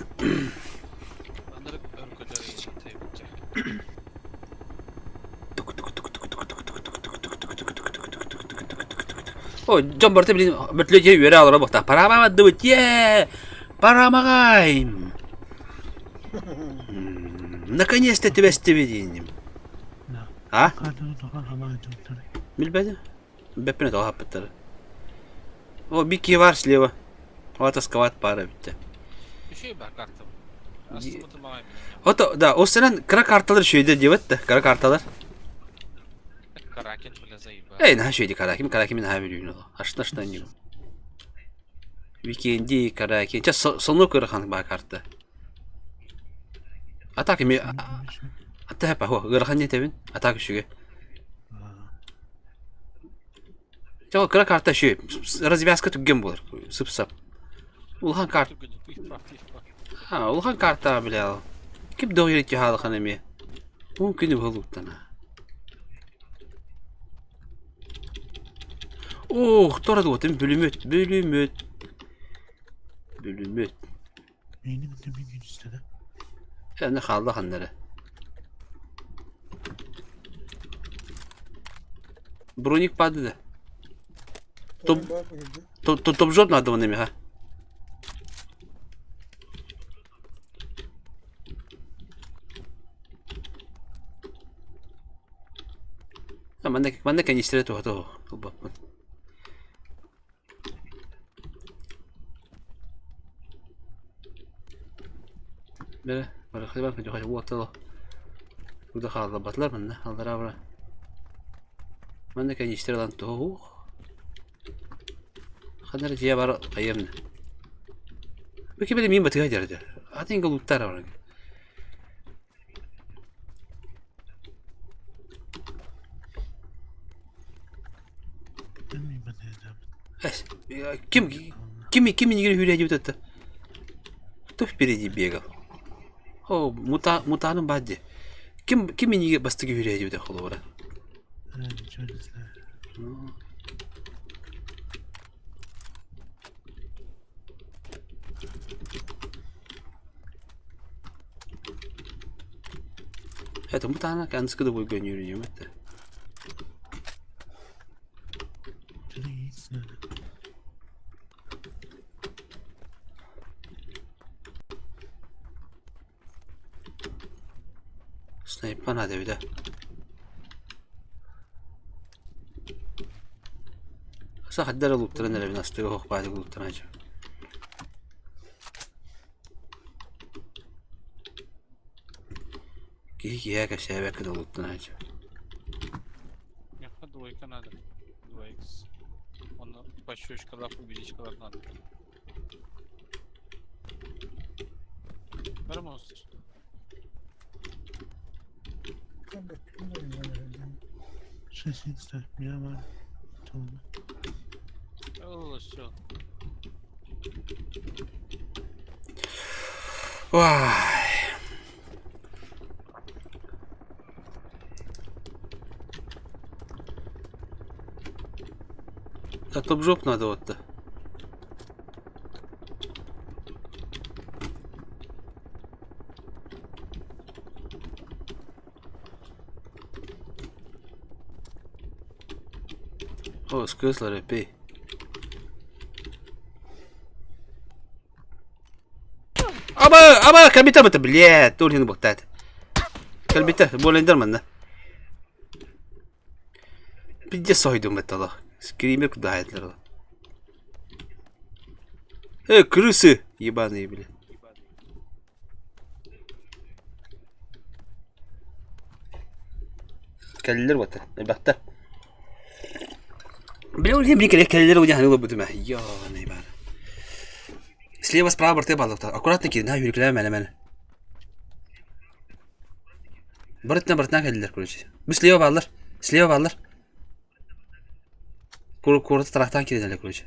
О, дьон барыта билин бөртөлүөт иһэ үөрэ олоро буохтаах. Параама бардыбыт, е! Парамаҕайм! Наконец-то түбэстибит дииним. А? Билбэтим. Бэппинэ тоҕо хаппыттара. О, бики бар слева. Вот аскават пара битте. Үчүгэй баар карта. Астыммытым аҕай. Ото, да, ол сенен кыра карталар үчүгэйдэр диэбэт да, кыра карталар. Каракен бля заебал. Эй, наһаа үчүгэй Каракин, Каракин наһаа бүлүүн ол. Ашна ашна ньым. Викенди, Каракин. Ча сонно кырахан баа карта. Атак эми атта хапа хо ыарахан диэтэбин. Атак үчүгэй. Чэ кыра карта үчүгэй. Развязка түргэн буолар. Сып-сап. Улахан карта. А, улахан карта бля. Ким доҕуйар хаалахан эмиэ. Уун күнү быһа Ох, тора дуотун бүлүмөт, бүлүмөт. Бүлүмөт. Миигин миигин истэ Аны хаалла ханнары. Броник падает. Топ, топ, топ жоп надо он ха. Манна манна канистра туһа ылбаппын. Бэрэ, барахлыбан күдүхэ уоттало. Куда хааллабатылар манна, аллараа бара. Манна канистра ылан туһу. Ханна дьиэ бар хайыамна. Бу кибили мин батыга дьарда. Атын голуттар бар. Ким ким ким инигин hүүрээдибит это? Кто впереди бегал? О, мута мутаным бади. Ким ким иниги бастыгы hүүрээдибит холобура? Ничего не знаю. Это мутана канскы да бойгөнүрү это. Яиц надо. Снайпа надо бida. Сахаддара луптаран эрэ мин астыга оһох баадык луптаран Киһи киһиэхэ кэпсээбэккэ да луптаран Миэхэ двойка надо. 2х. Оны пощечкалар, увеличкалар надо. Бары монстр. Шесть меня мало. О, все. Ой. А топ жоп надо вот-то. О, скыслар пей. Аба, аба, кабита быта, блядь, турин буктат. Калбита, болендер манна. Пиздец сойдум это Скример куда это? Э, крысы ебаные, блядь. Кэллилэр уоттар, элбэхтэр. Бля, ол иһин кэлэ кэллилэр уйаһаны ылбытым ээ. Ёбаный баар. Слева справа барты бааллар. Аккуратно киирин, ха үүрүкүлээн мэнэ мэнэ. Барытына барытына кэллилэр, короче. Бу слева бааллар. Слева бааллар. Куораты тарахтаан киирэнэллэр, короче.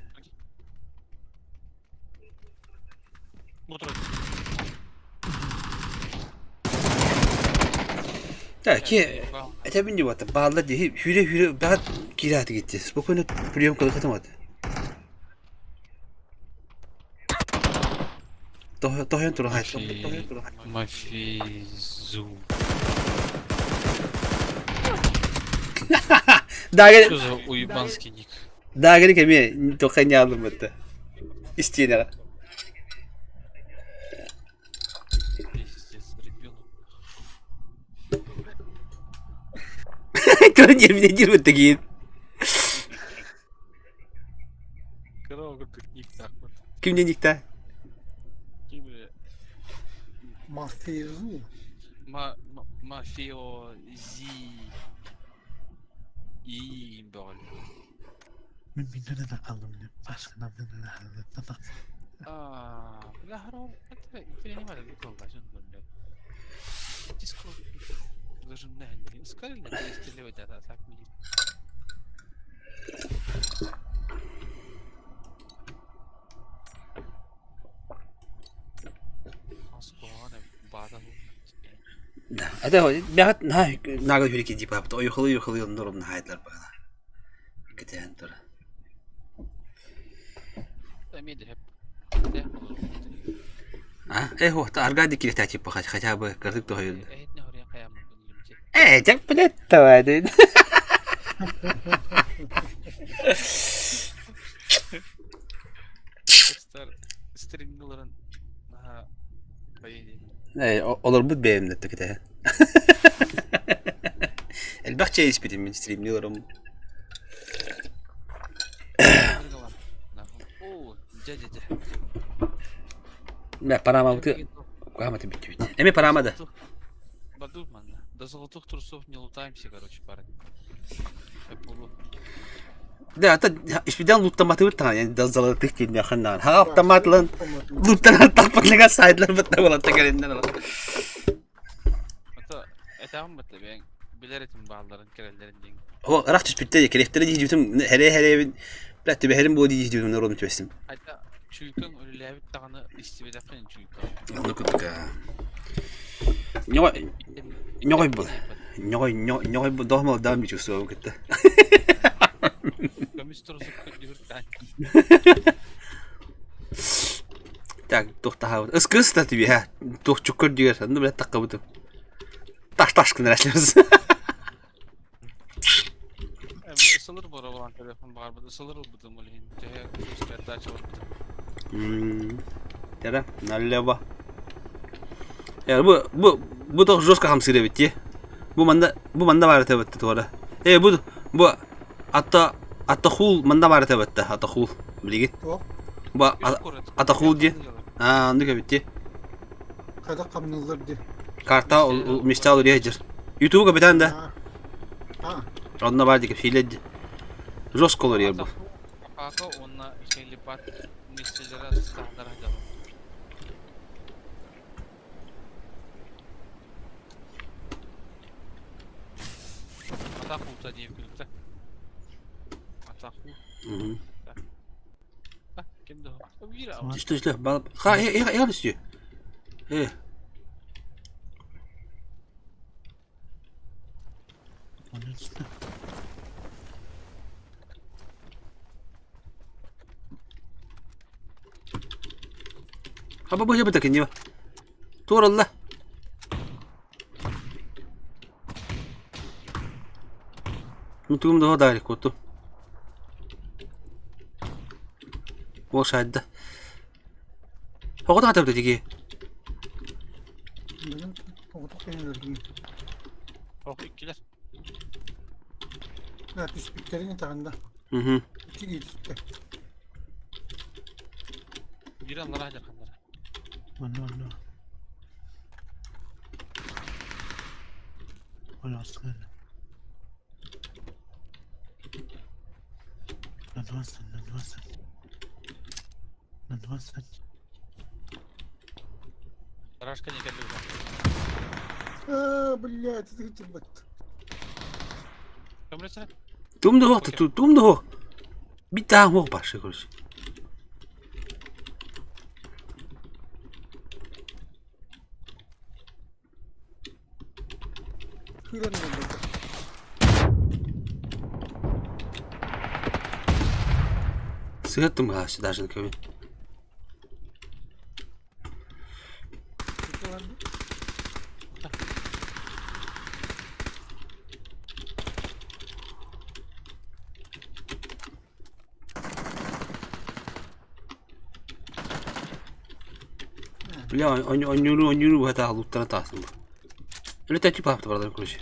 Ки этэбин дии бааллар дии сүүрэ-сүүрэ бэҕэт киирээти гитти спокойно прием кылыкатым аты тоһойон туран Мафизу. Дагы Что за уебанский ник? Дагы кеме тоқай не алдым бітті. Истиэнэҕэ. Пиздец, ребенок. Туран нервнедир такие. Кыра. Ким диэникта? Мафиозу. Мафиози. И бөҕөл. Мин миннен да қалдым деп басқынан Аа, бля, харам, это принимали Это бяхат наһаа наага үһүрү дии баапта ойухалыы ойухалыы оннор наһаайдылар баҕана кэтэһэн тура А, э, арга ди киритаа типа хотя бы кырдык тоһойун. Э, дьак блядь, давай. Э, олорбут бэйэм да кэтэһэн. Элбэх чэй испитим мин стримни олором. Мэ парамабыты куһаматы бүттүбүт. Эми парама да. Баду манна. До золотых трусов не лутаемся, короче, парень. Да, это испидан луттаматыбыт таҥа до золотых диэн ханнаан. Ха автоматлан луттанан тахпатлыга сайдлар бытта болатта кэлиннэр. Это этаҕым бытта бэйэҥ билэр этим баалларын кэлэллэрин диэн. О, ырах түспүттэ кэлэхтэрэ дии хэрэ-хэрэбин бля түбэһэрим буо дии дии народум түбэстим. Хайда чуйкаҥ үлэлээбит даҕаны истибэтэххин чуйкаҥ. Онно курдук Ньоҕой ньоҕой был. Ньоҕой ньоҕой был доһмал даам бичувствовал кытта. Көмүс турусук көрдүгүр Так, туох таһаабыт. Ыскыс да түбүһэ. Туох чуккор дүйэр. Онно билэ таххабытым. Таш таш гынар эшлебиз. Ысылыр боробалаан телефон баҕарбыт. Ысылыр ылбытым ол иһин. Төһө передача барбытым. Тара, налево. Э, бу бу бу тох жестко хамсыыр эбит дии. Бу манда бу манда баар этэ эбит туора. Э, бу бу атта атта хуул манда баар этэ эбит атта хуул билигин. Бу атта хуул дии. Аа, оннук эбит дии. Хайдах хамныыллар дии. Карта мечтал үрүө Ютубу капитан да. Онно баар дии кэпсиилэр дии. Жестко олорор бу. Папа уонна Хелипат миэстэлэрэ састаахтара дьалар. Атах уута диэбит күлүктэ. Атах уу. Ким да Что, что, ха, я я Э. Хаба бу жабыта киньо. Туоралла. Мутугум да даали куоту. Ол шайда. Оҕото хатабыта тиги. Ох, иккилэр. Түспүттэрин итаҕында. Икки киирбиттэр. Биир аллараа дьарханнара. Онно онно. Ола астыгын. На 20, на 20. На 20. Рашка не кэллибит. А, блядь, это тибет. Көмөлөсө. Тум да хоқ, тум да хоқ. Бит таах хоқ башы короче. Хыран болду. Сыгаттым гашы даже көмө. Бля, онньууру онньууру быһа луттара таасым. Өлө тәчү паапта бардар короче.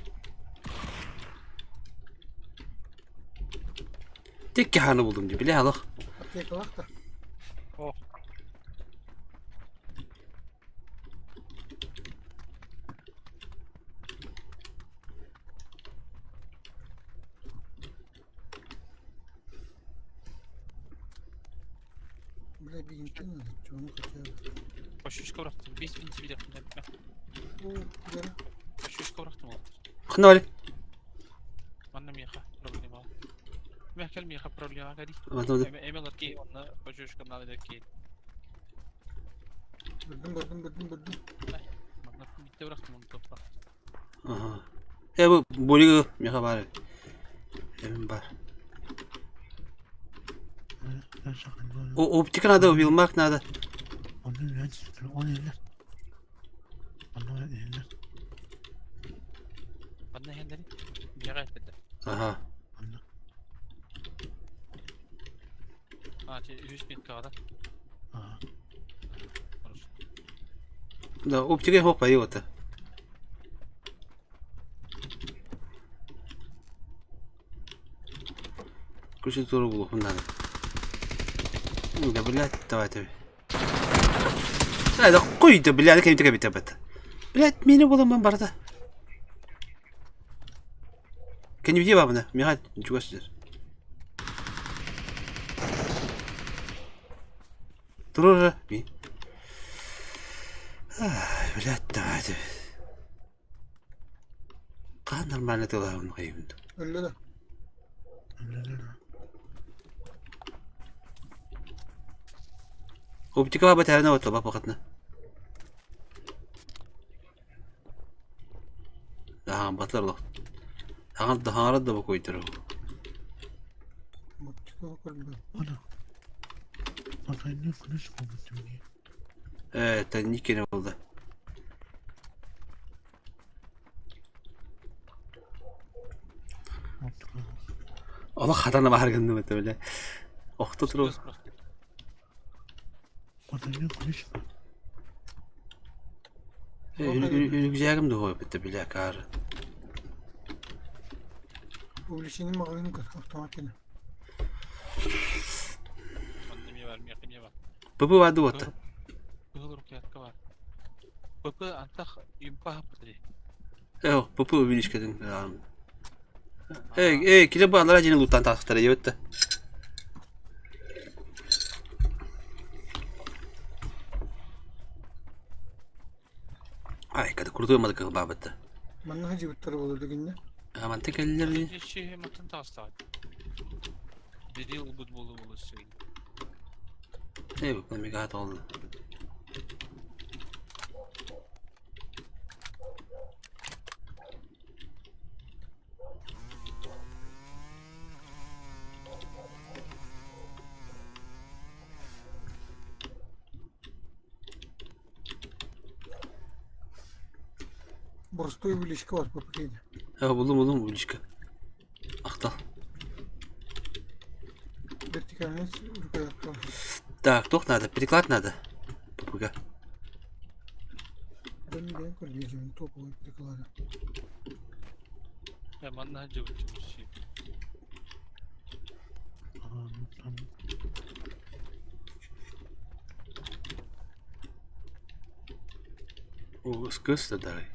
Текке ханы булдум ди, бля алах. Аптекалах та. Ох. Бля, бинтин надо, чего хотя бы. Пощечка бырахтым. 5 бинти бириэхпин эппэ. О, Гера. Пощечка бырахтым ол. Хноль. Манна миэхэ проблема. Миэхэ кэл миэхэ проблема кэри. Вот Эмэлэр ки онно пощечка надо ки. Бырдым, бырдым, бырдым, бырдым. Манна битте бырахтым оны топпа. Ага. Э бу болига меха бар. Эм бар. О, оптика надо, вилмак надо. Манна хендери. Миэхэ этте. Ага. А, те үс минутка да. Хорошо. Да, оптика хоп айота. Включи туру глуху надо. Да, блядь, давай тебе. Да, да хуй да, блядь, кем тебе бит. Блядь, меня было ман барда. Кем где бабна? Миха, чугас сидер. Туру ми. Ай, блядь, давай тебе. Ка нормально ты лавн хайын. Өллө да. Оптика баба тәріне отла бап вакытны. Даһан батлар лох. Даһан даһан да бу койдыру. Оптика көрбө. Э, та никене болды. Ола хатана бахар гынды бит биле. Охто туру. Көз бырахтым. Үлүгзягым да хой бит биле кар. Увеличение магазин көр, автомат кene. Манна мие бар, миэхэ мие бар. Бу бады вот. Кыһыл рукоятка бар. ПП антах импа хаппытри. Э, бу увеличкедин. Эй, эй, киле бу алар жени лутан тахтар ебетте. Ай, када курдуй мадык бабытты. Манна хажыбыттар болur дегенне. Аманты келлер Шиhe матын тастаа. Бирил бут болу болу сөйн. Эй, бу мега толду. Борстой увеличка бар бу кene. Э, булдум булдум увеличка. Актал. Вертикальный рукоятка бар. Так, тох надо, переклад надо. Попуга. Ben ben kör diyeceğim топовый приклады. Я манна хажыбыт ши. О, скыс да давай.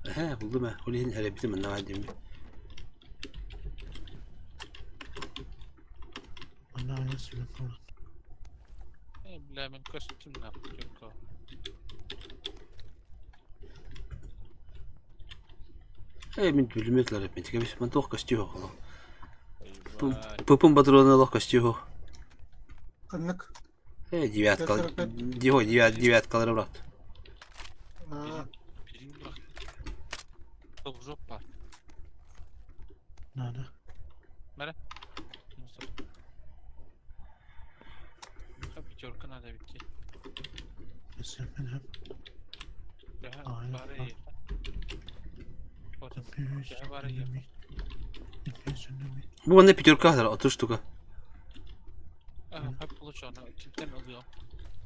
Э, булдум э. Олин әле битим мен давай дим. Э, бля, мен костюм на путёнка. Э, мен пулеметлер мен тиге мен тох костюм хо. Пупум патроны лох костюм. Каннык. Э, девятка. Диго, девят, девятка, брат. Аа, Бирин бырахтым. Топ жоп бар. Мара. Мусор. Ха, пятерка надо битти. Бля, бары ехать. Вот. Бля, бары ехать. Бу манда пятерка хазар, 30 штука. А, хап получу, ана кимтен ылıyor.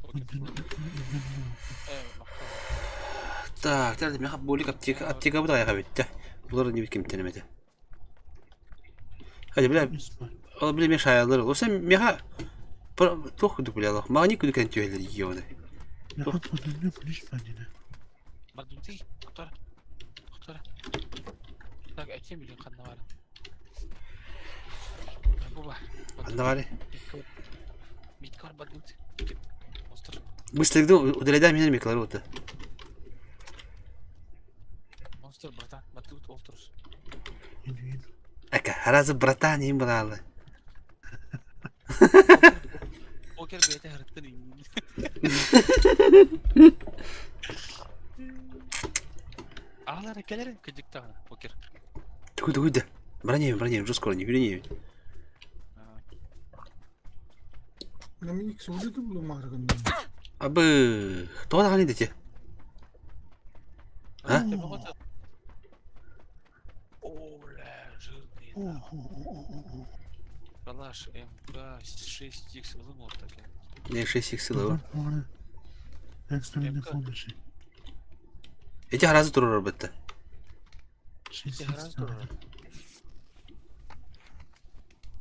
О, кимтен ылıyor. Э, мактал. Так, тәрді мен болик аптека, аптека бу да аяга битте. Булар не бит кимтенемеде. Hadi бля, ол биле мен шаялар. Оса меха тох күдүк биле алах. Мага не күдүк энтүелер йоны. Бардым ти, Тоқтара. Тоқтара. Так, әкем билин қанна бар. Бу бар. Ханна баарый? Митка бар бадыт. Монстр. Быстрыгды удаляй меня Миклар вот. Монстр, братан, бадыт олтур. Ака, харазы братан им бралы. Покер бэйэтэ харыттан Аалар кэлэр кыдьык даҕаны покер. Тугу тугу да. Бронеем, бронеем, уже скоро не бронеем. Мен икс улды булмааргын. Абы, тоҕо даҕаны дити? А? О, бля, жирный. Калаш МК 6Х ылым вот такие. Не 6Х ылым. Экстренной помощи. Эти харазы турар бытты. 6Х турар.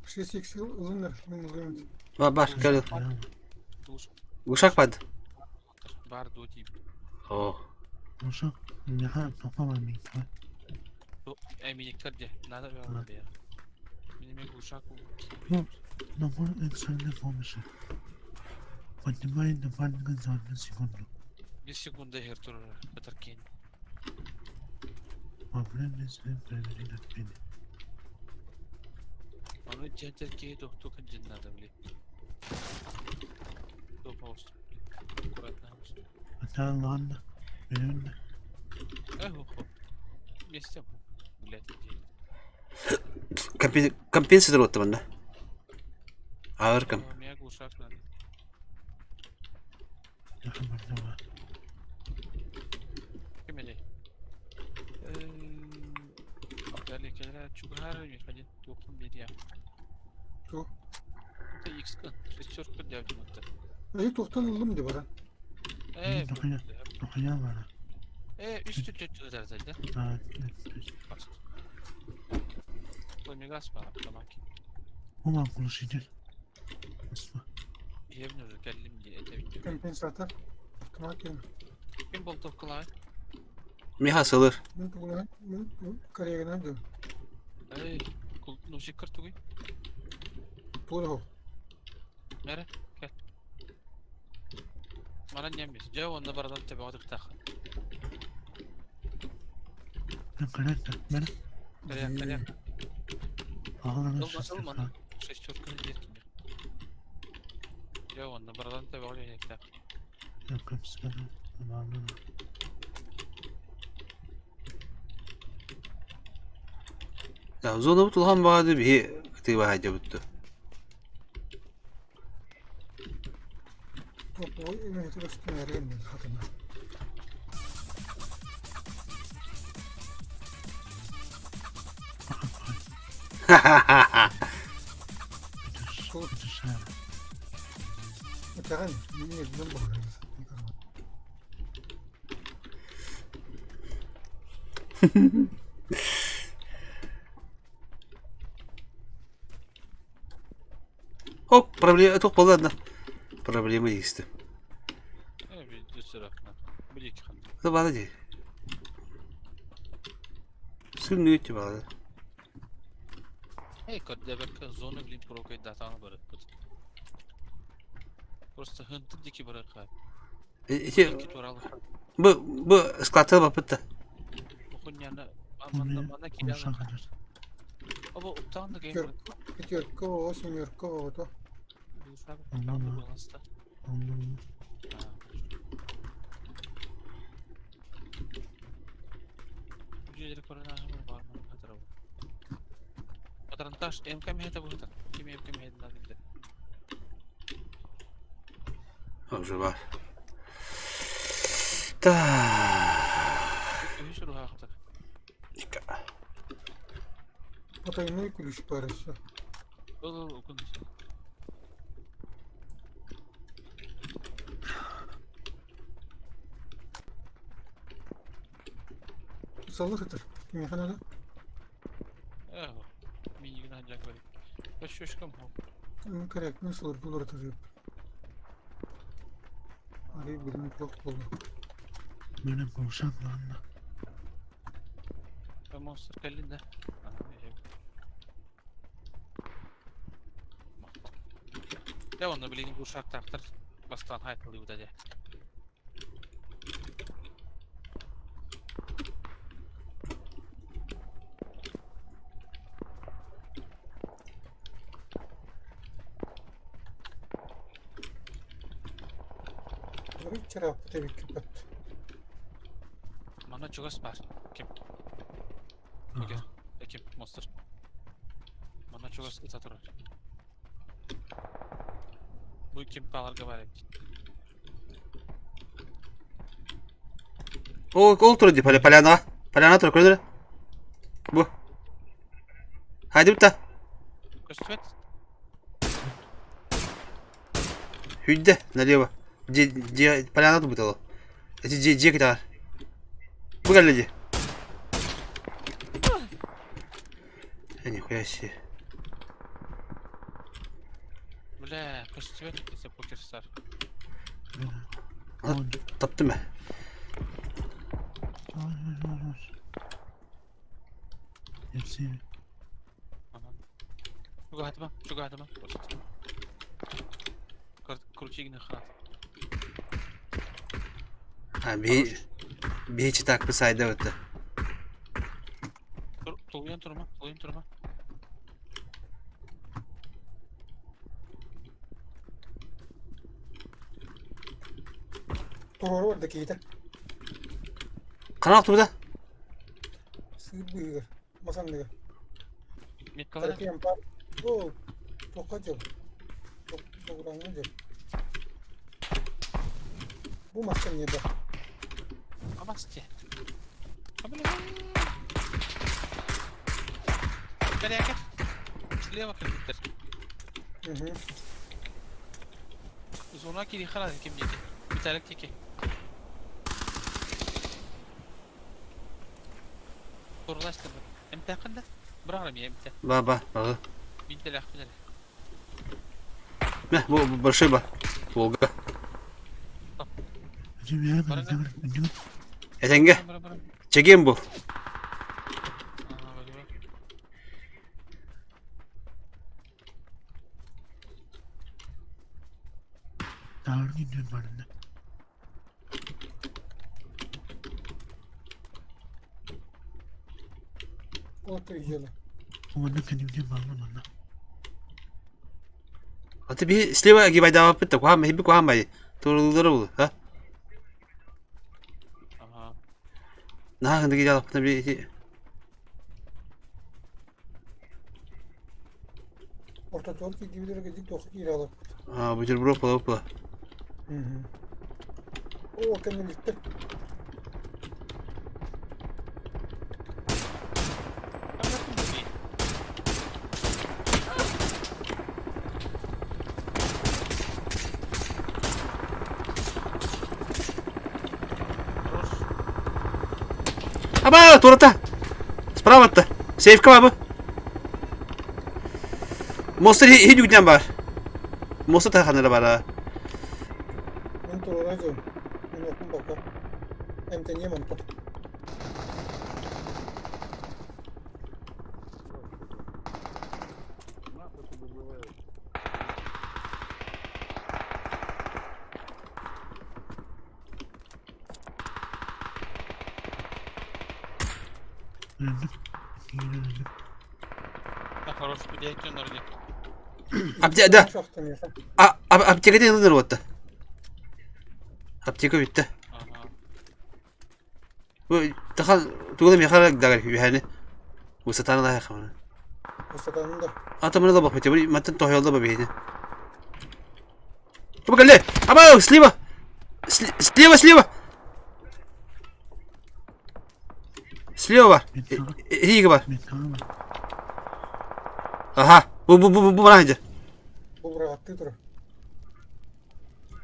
6Х ылыныр, мен ылым. Бар, бар, кел. Ушак бад. Бар до тип. О. Ушак, меха тоқама мен. Эминиктер де, надо бер. Минеме ушак. Ну, набор экстренной помощи. Поднимай напарника за одну секунду. Без секунды хер турар, батаркин. Проблемы с проверили отмены. Оны жантер кей тоқту күнжін надо, блин. Аккуратно. Это ладно. Берем. Эх, Вместе, блядь, иди. Компенсатор вот там, да? Ağır ком. Меня глушак надо. Кемелей. Далее, когда чугар, один тухм берия. Что? Это X, шестерка для минуты. Эй, тухтан ылым деп бара. Э, Тухая бара. Э, үстü төттü да? Да, Мегас бара, тамаки. Ома глушитель. Евне уже кәллим ди, әтә Компенсатор. Автомат. Кем болтовкалай? Миха сылыр. Мен тугуна, мен Кореядан дым. Эй, ну шикар тугый. Тугу. Нәре? Кел. Мана немес. Жа онда бардан тебе отыр тах. Конкретно, мен. Корея, Корея. Ағыланы Ылма, шестерканы беркин. Жа онда бардан тебе отыр тах. Ya зона бутулхан баады би кытыба хажа бутту. Топовой имеет растворение хатына. Ха-ха-ха. Этеген, мен билем бар. Хоп, проблема, тоқ болды Проблема есть. Э, Это бада ди. Сүрнү өтті бада. Эй, когда берка зона блин прокай датаны барат бит. Просто хынты дики барат. Эти бу бу складта бапытта. Хуняны мана мана киданы. Оба уптан да гейм. Пятерка, восьмерка, вот. Патронтаж МК это будет. Ким МК надо где. Уже бар. Так. Потайной ключ парится. Был укун. Саллах это. Кимеха надо? Эх, мини на джак говорит. Щечкам. Ну, корректно, сылыр булыр это. Ари билим плох болду. Менен глушак ладно. Монстр калин, да? Дьэ онно билигин куршактаахтар бастаан хайатылыыбыта дьэ. Чырааппыт эбиккит. Манна чугас баар. Ким? Окей. Ким? Монстр. Манна чугас ыта турар. Бу ким паларга бар эбит. Ол, ол турар дии, полянаҕа. Поляна турар, көрдөр. Бу. Хайды бутта. Көстүбэт. Хүдде, налево. Дьиэ, дьиэ, поляна турбута ол. Эти дьиэ, дьиэ кэтэҕэр. Бу кэллэ дии. Э, нихуя себе. Бля, көстүбэт десе покерстар. Таптым ээ. Чугаһатыма, чугаһатыма. Крутигни хат. А, би би читак писайда бытта. Тулуйан турума, тулуйан турума. Туруору барда киһитэ. Ханах тубуда? Сыыр быыһыгар, мас анныгар. Меткалара. Терапия бар. О, туохха дьыл? Догураҥҥа дьыл. Бу маска эмиэ да. Абасте. Бэрээкэ. Слева кэлбиттэр. Зона кириэхэ наада ким диэки. Виталик диэки. Турластым. Эмтээххин да? Быраҕар эмиэ эмтэ. Ба ба, баҕы. Биирдэлээхпин эрэ. Мэ, бу большой ба. Волга. Этэҥҥэ. Чэгиэн бул. Аты биһи слева гибайдаабаппыт да куһаан иһиппит куһаан бай туорулуулара булу ха наһаа ханнык идеалаппытына би ити Ортотугар киирдибит эрэ кырдьык туохха киирэ олорбут. А, бутерброд була була. О, кэннилиттэр. Аба, турата! Справа-то! Сейфка бабы! Монстр иһин бар. Монстр таханара бара. Мин туруора дьон. Мин окум бака. Эмтэниэм онто. Хорош, подъедьте на Апте да. А аптека ден ылыныр уотта. Аптека бүттэ. Бу тахан тугу да мехара дагар үһәне. Высотаны да хамана. Высотаны да. Атамына да бахмете. Бу маттан тохойолда ба бейне. Бу кэллэ. Аба, слева. Слева, слева. Слева бар. Эһиги бар. Аха. Бу бу бу бу баран Бу быраҕаттыы турар.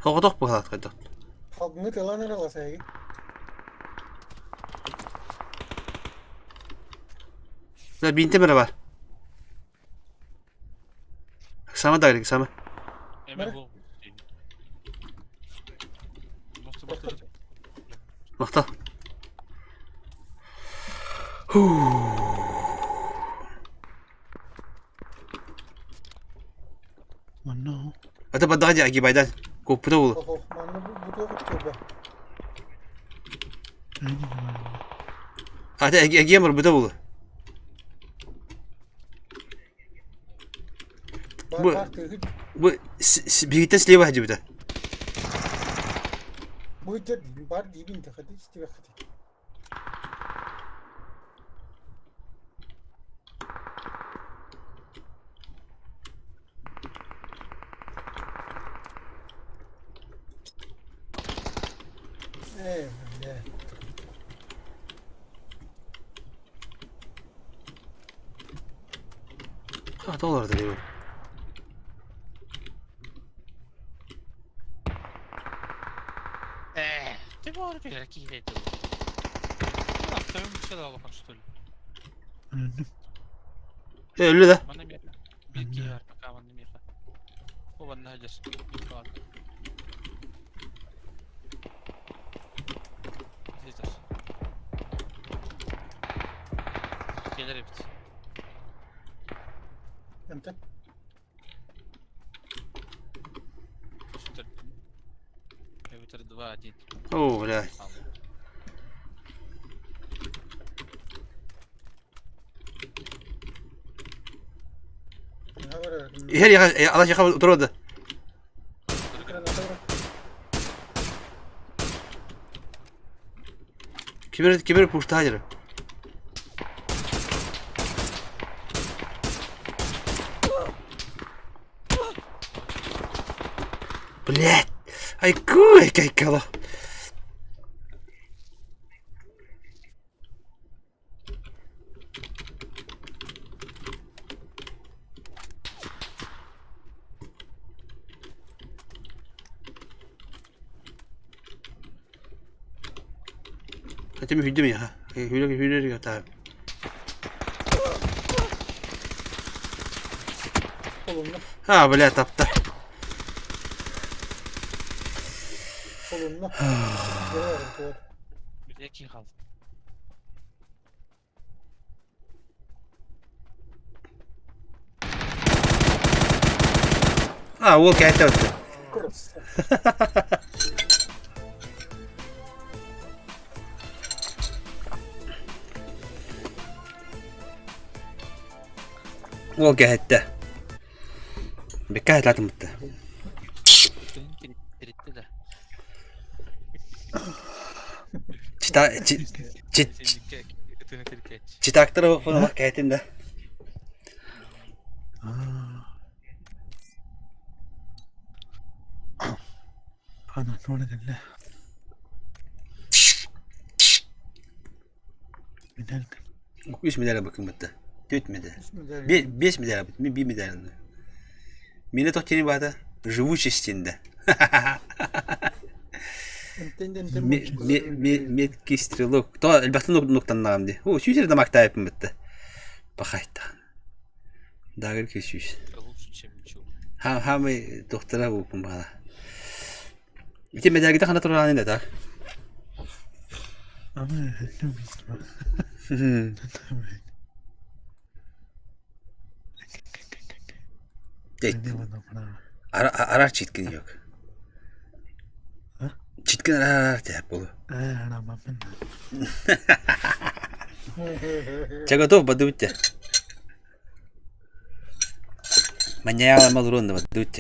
Соҕотох быһалаат хайдах. Халгыҥы тылан эрэ ыласайгы. Да бинтем эрэ бар. Сама дагрик, сама. Махтал. Это бадаҕа дьэ агибайдан. Куоппута буолу. Ох, манна бу бу туох өттө Ата эгиэм барбыта буолу. Бар Бу бар тыһы бу биһиттэн слева сылдьыбыта. бу дьэ бар диибин тэхэти истибэххити. Ээ, бля. Ата олордо дии. Э, ты говоришь, какие это? Что ли? Э, өллө да. Манна миэхэ. Биир киһи бар, пока манна миэхэ. О, манна сылдьар. Сытар. Кэлэр эбит. Эмтэн. Сытар. Эбэтэр 2-1. О, блядь. Иһэр алаш яха утуруода. Кимер кимер пуштаадыр. Блядь. Айку, кайкало. Этим хүдүм яха. Хүлэ хүлэ гата. А, бля, тапта. Холунна. Бля, хаалбыт. А, уол кээттэ бытты. Уол кээттэ. Бэккэ хатаатым бытты. Тиритти да. Чита читактар фона кээтин да. Ана туора кэллэ. Медаль Үс медаль быкын бытты. Төрт медаль. Бес медаль быт. Мен би медаль. Мені тоқ бата живучестинде. Меткий стрелок. То элбэхтэн нуктаннаҕым дии. Оо, сүүс эрэ дамактаайыппын бытты. Пахайтаан. Дагыр ки сүүс. Лучше, чем ничего. Хаамай доктора бууппун баала. Ити медалгита хана тураанын да так. Ама Арар читкин yok. Читкин арар тиһэп буолу. Чэ готов бадыбыт Манньайаала малуруон да бадыбыт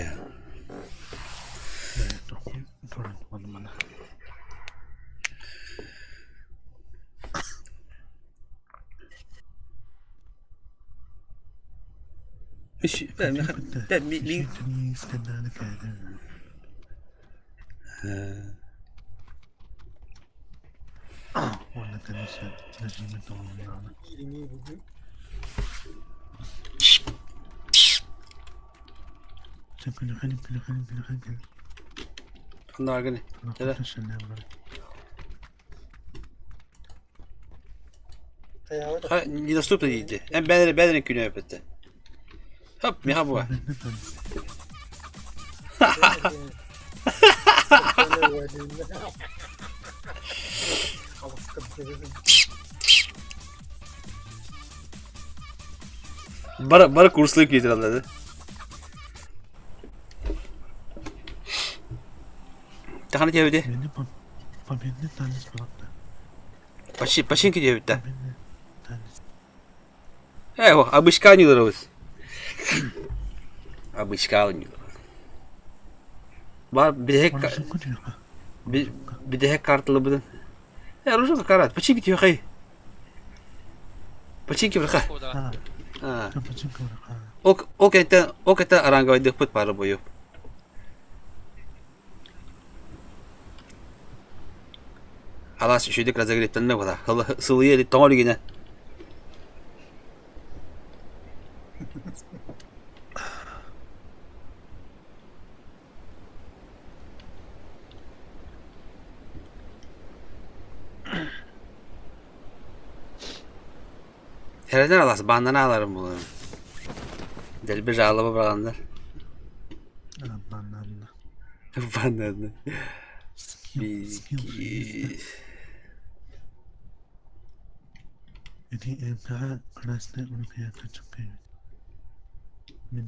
Ханна Недоступно дейді. Эн бәдері бәдері күнә өпетті. Хоп, меха буа. Бара бара курслык кетір алады. Тахана диэбити. Мени победный танец буолла. Почти починки диэбитэ. Победный танец. Э, о, обычка ньыларабыз. Обычка ньыларабыз. Бар бидэһик бидэһик картылыбытын. Э, оружие карат. Починки тиэхэй. Починки браха. А. Ок, ок это, ок это аранговайдыхпыт пары бою. Алаас үчүгдүк разогревтанна була. Сылыйа илик тоҥор илигинэ. Тэрэнэр алаас бааннана аларым буолуо. Дэлби жалоба быраҕаннар. Бананна. Бананна. Ити МК красный урукуйака чыккайбыт. Мен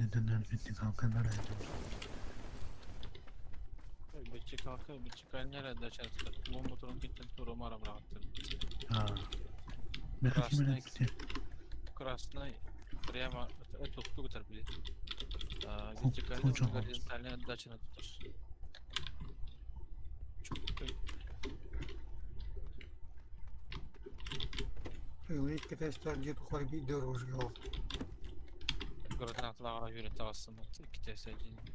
Бичикалка, бичикальнера дача ломбо турун киттен тура быраҕаттыр. Красный. Красный прямо тукту кутар били. Вертикальный горизонтальная дачаны тутар. Тыылы иккитээстээх дьиэ тухары биирдэ оружие Гранаталаҕара үөрэ таҕыстыммыт иккитээстээх дьиэни.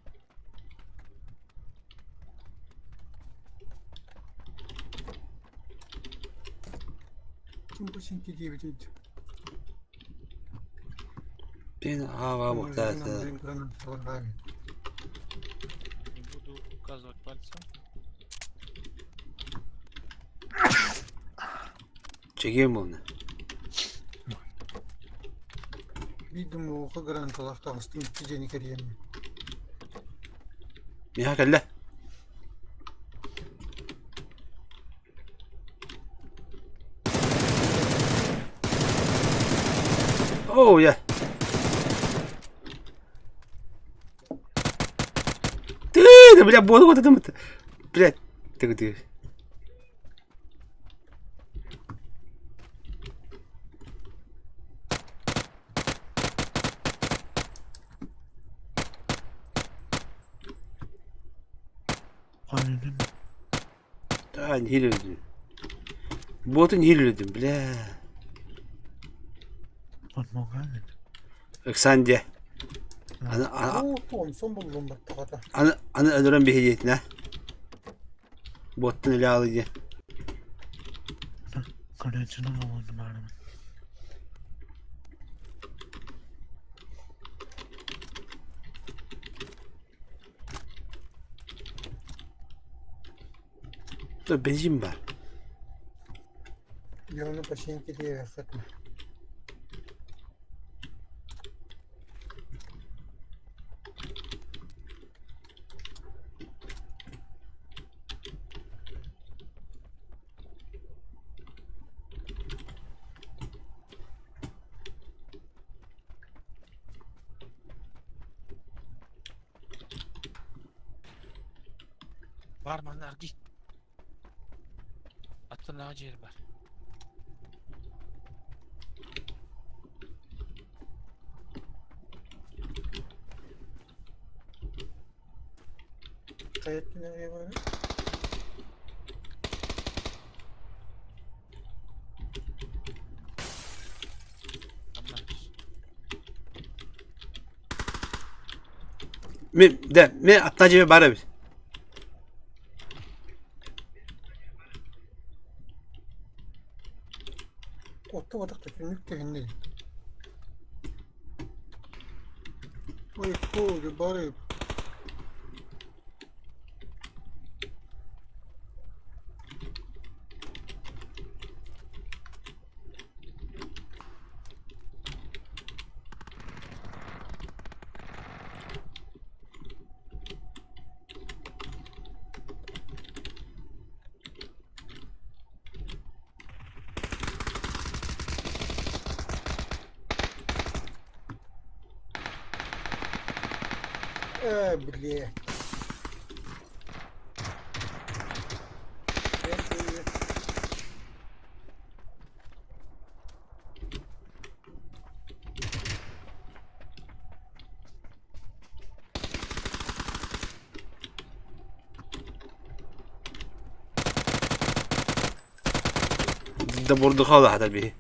Ким бу синки диэбитий Пен ава бухтаата. Не буду указывать пальцем. Чэгиэн буолна. Биир да муоха гранаталаах таҕыстым икки дьиэни кэрийэммин. Миэхэ кэллэ. Оо, я. Ты, бля, буолу вот это, блядь, ты ты. Aynen. Да, нэһиилэ өлдүм. Буотун нэһиилэ өлдүм, бля. Подмогали. Ыксаан диэ. Аны аны Оо, Томсон буллум баттаҕата. аны аны өлөрөн биһириэтинэ. Буоттун өлө аалы диэ. Көрөөччүнү оҥордум аарымын. Dur бензин бар. Дьону починки диэбэххитинэ. Бар манна аргий. Аттынаҕа дьиэр бар. Хайа өттүнэн барар? Манна. Мин да мин аттаа дьиэ бар эбит. Оттубатах да түннүк тэһиннэ. Ой, куо, бары. Э, блядь. Да бурдуха хатар биһи.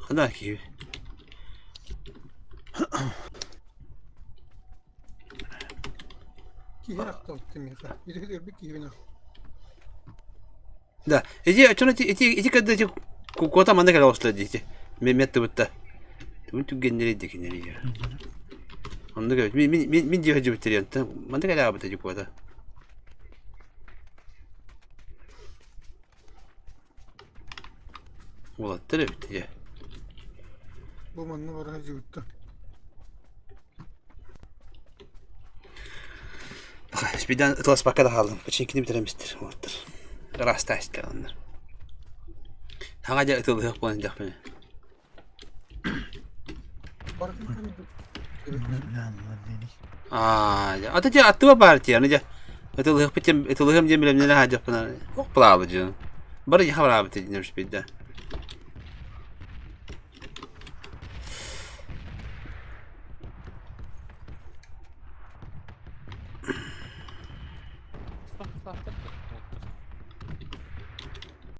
Хана киһи. Киһи ахтыбыт миэхэ. Ити өлбүт киһибин ах. Да, ити оччону ити ити ити кэрдэ ити куота манна кэлэ оҕуста дии ити. Мет тыбытта. Түмүн түгэннэри дикинери. Оннук эбит. Мин мин мин мин дии сылдьыбыттар онтон манна кэлэ аҕабыт ити куота. Уолаттар эбит дьэ. Бу манна бара сылдьыбыттар. Спидан ытыласпакка да хааллым. Пачинкини бүтэрэн бистэр уолаттар. Ыраастаастар оннор. Хаҥа дьэ ытылыһыах буолан диэхпинэ. Аа, ата дьэ аттыба баар тиэ, аны дьэ ытылыһыахпыт диэн ытылыһыам диэн билэмнэлэ хаадьахпына ох плаабы дьон. Бары дьэ хабараабыт динер спидда.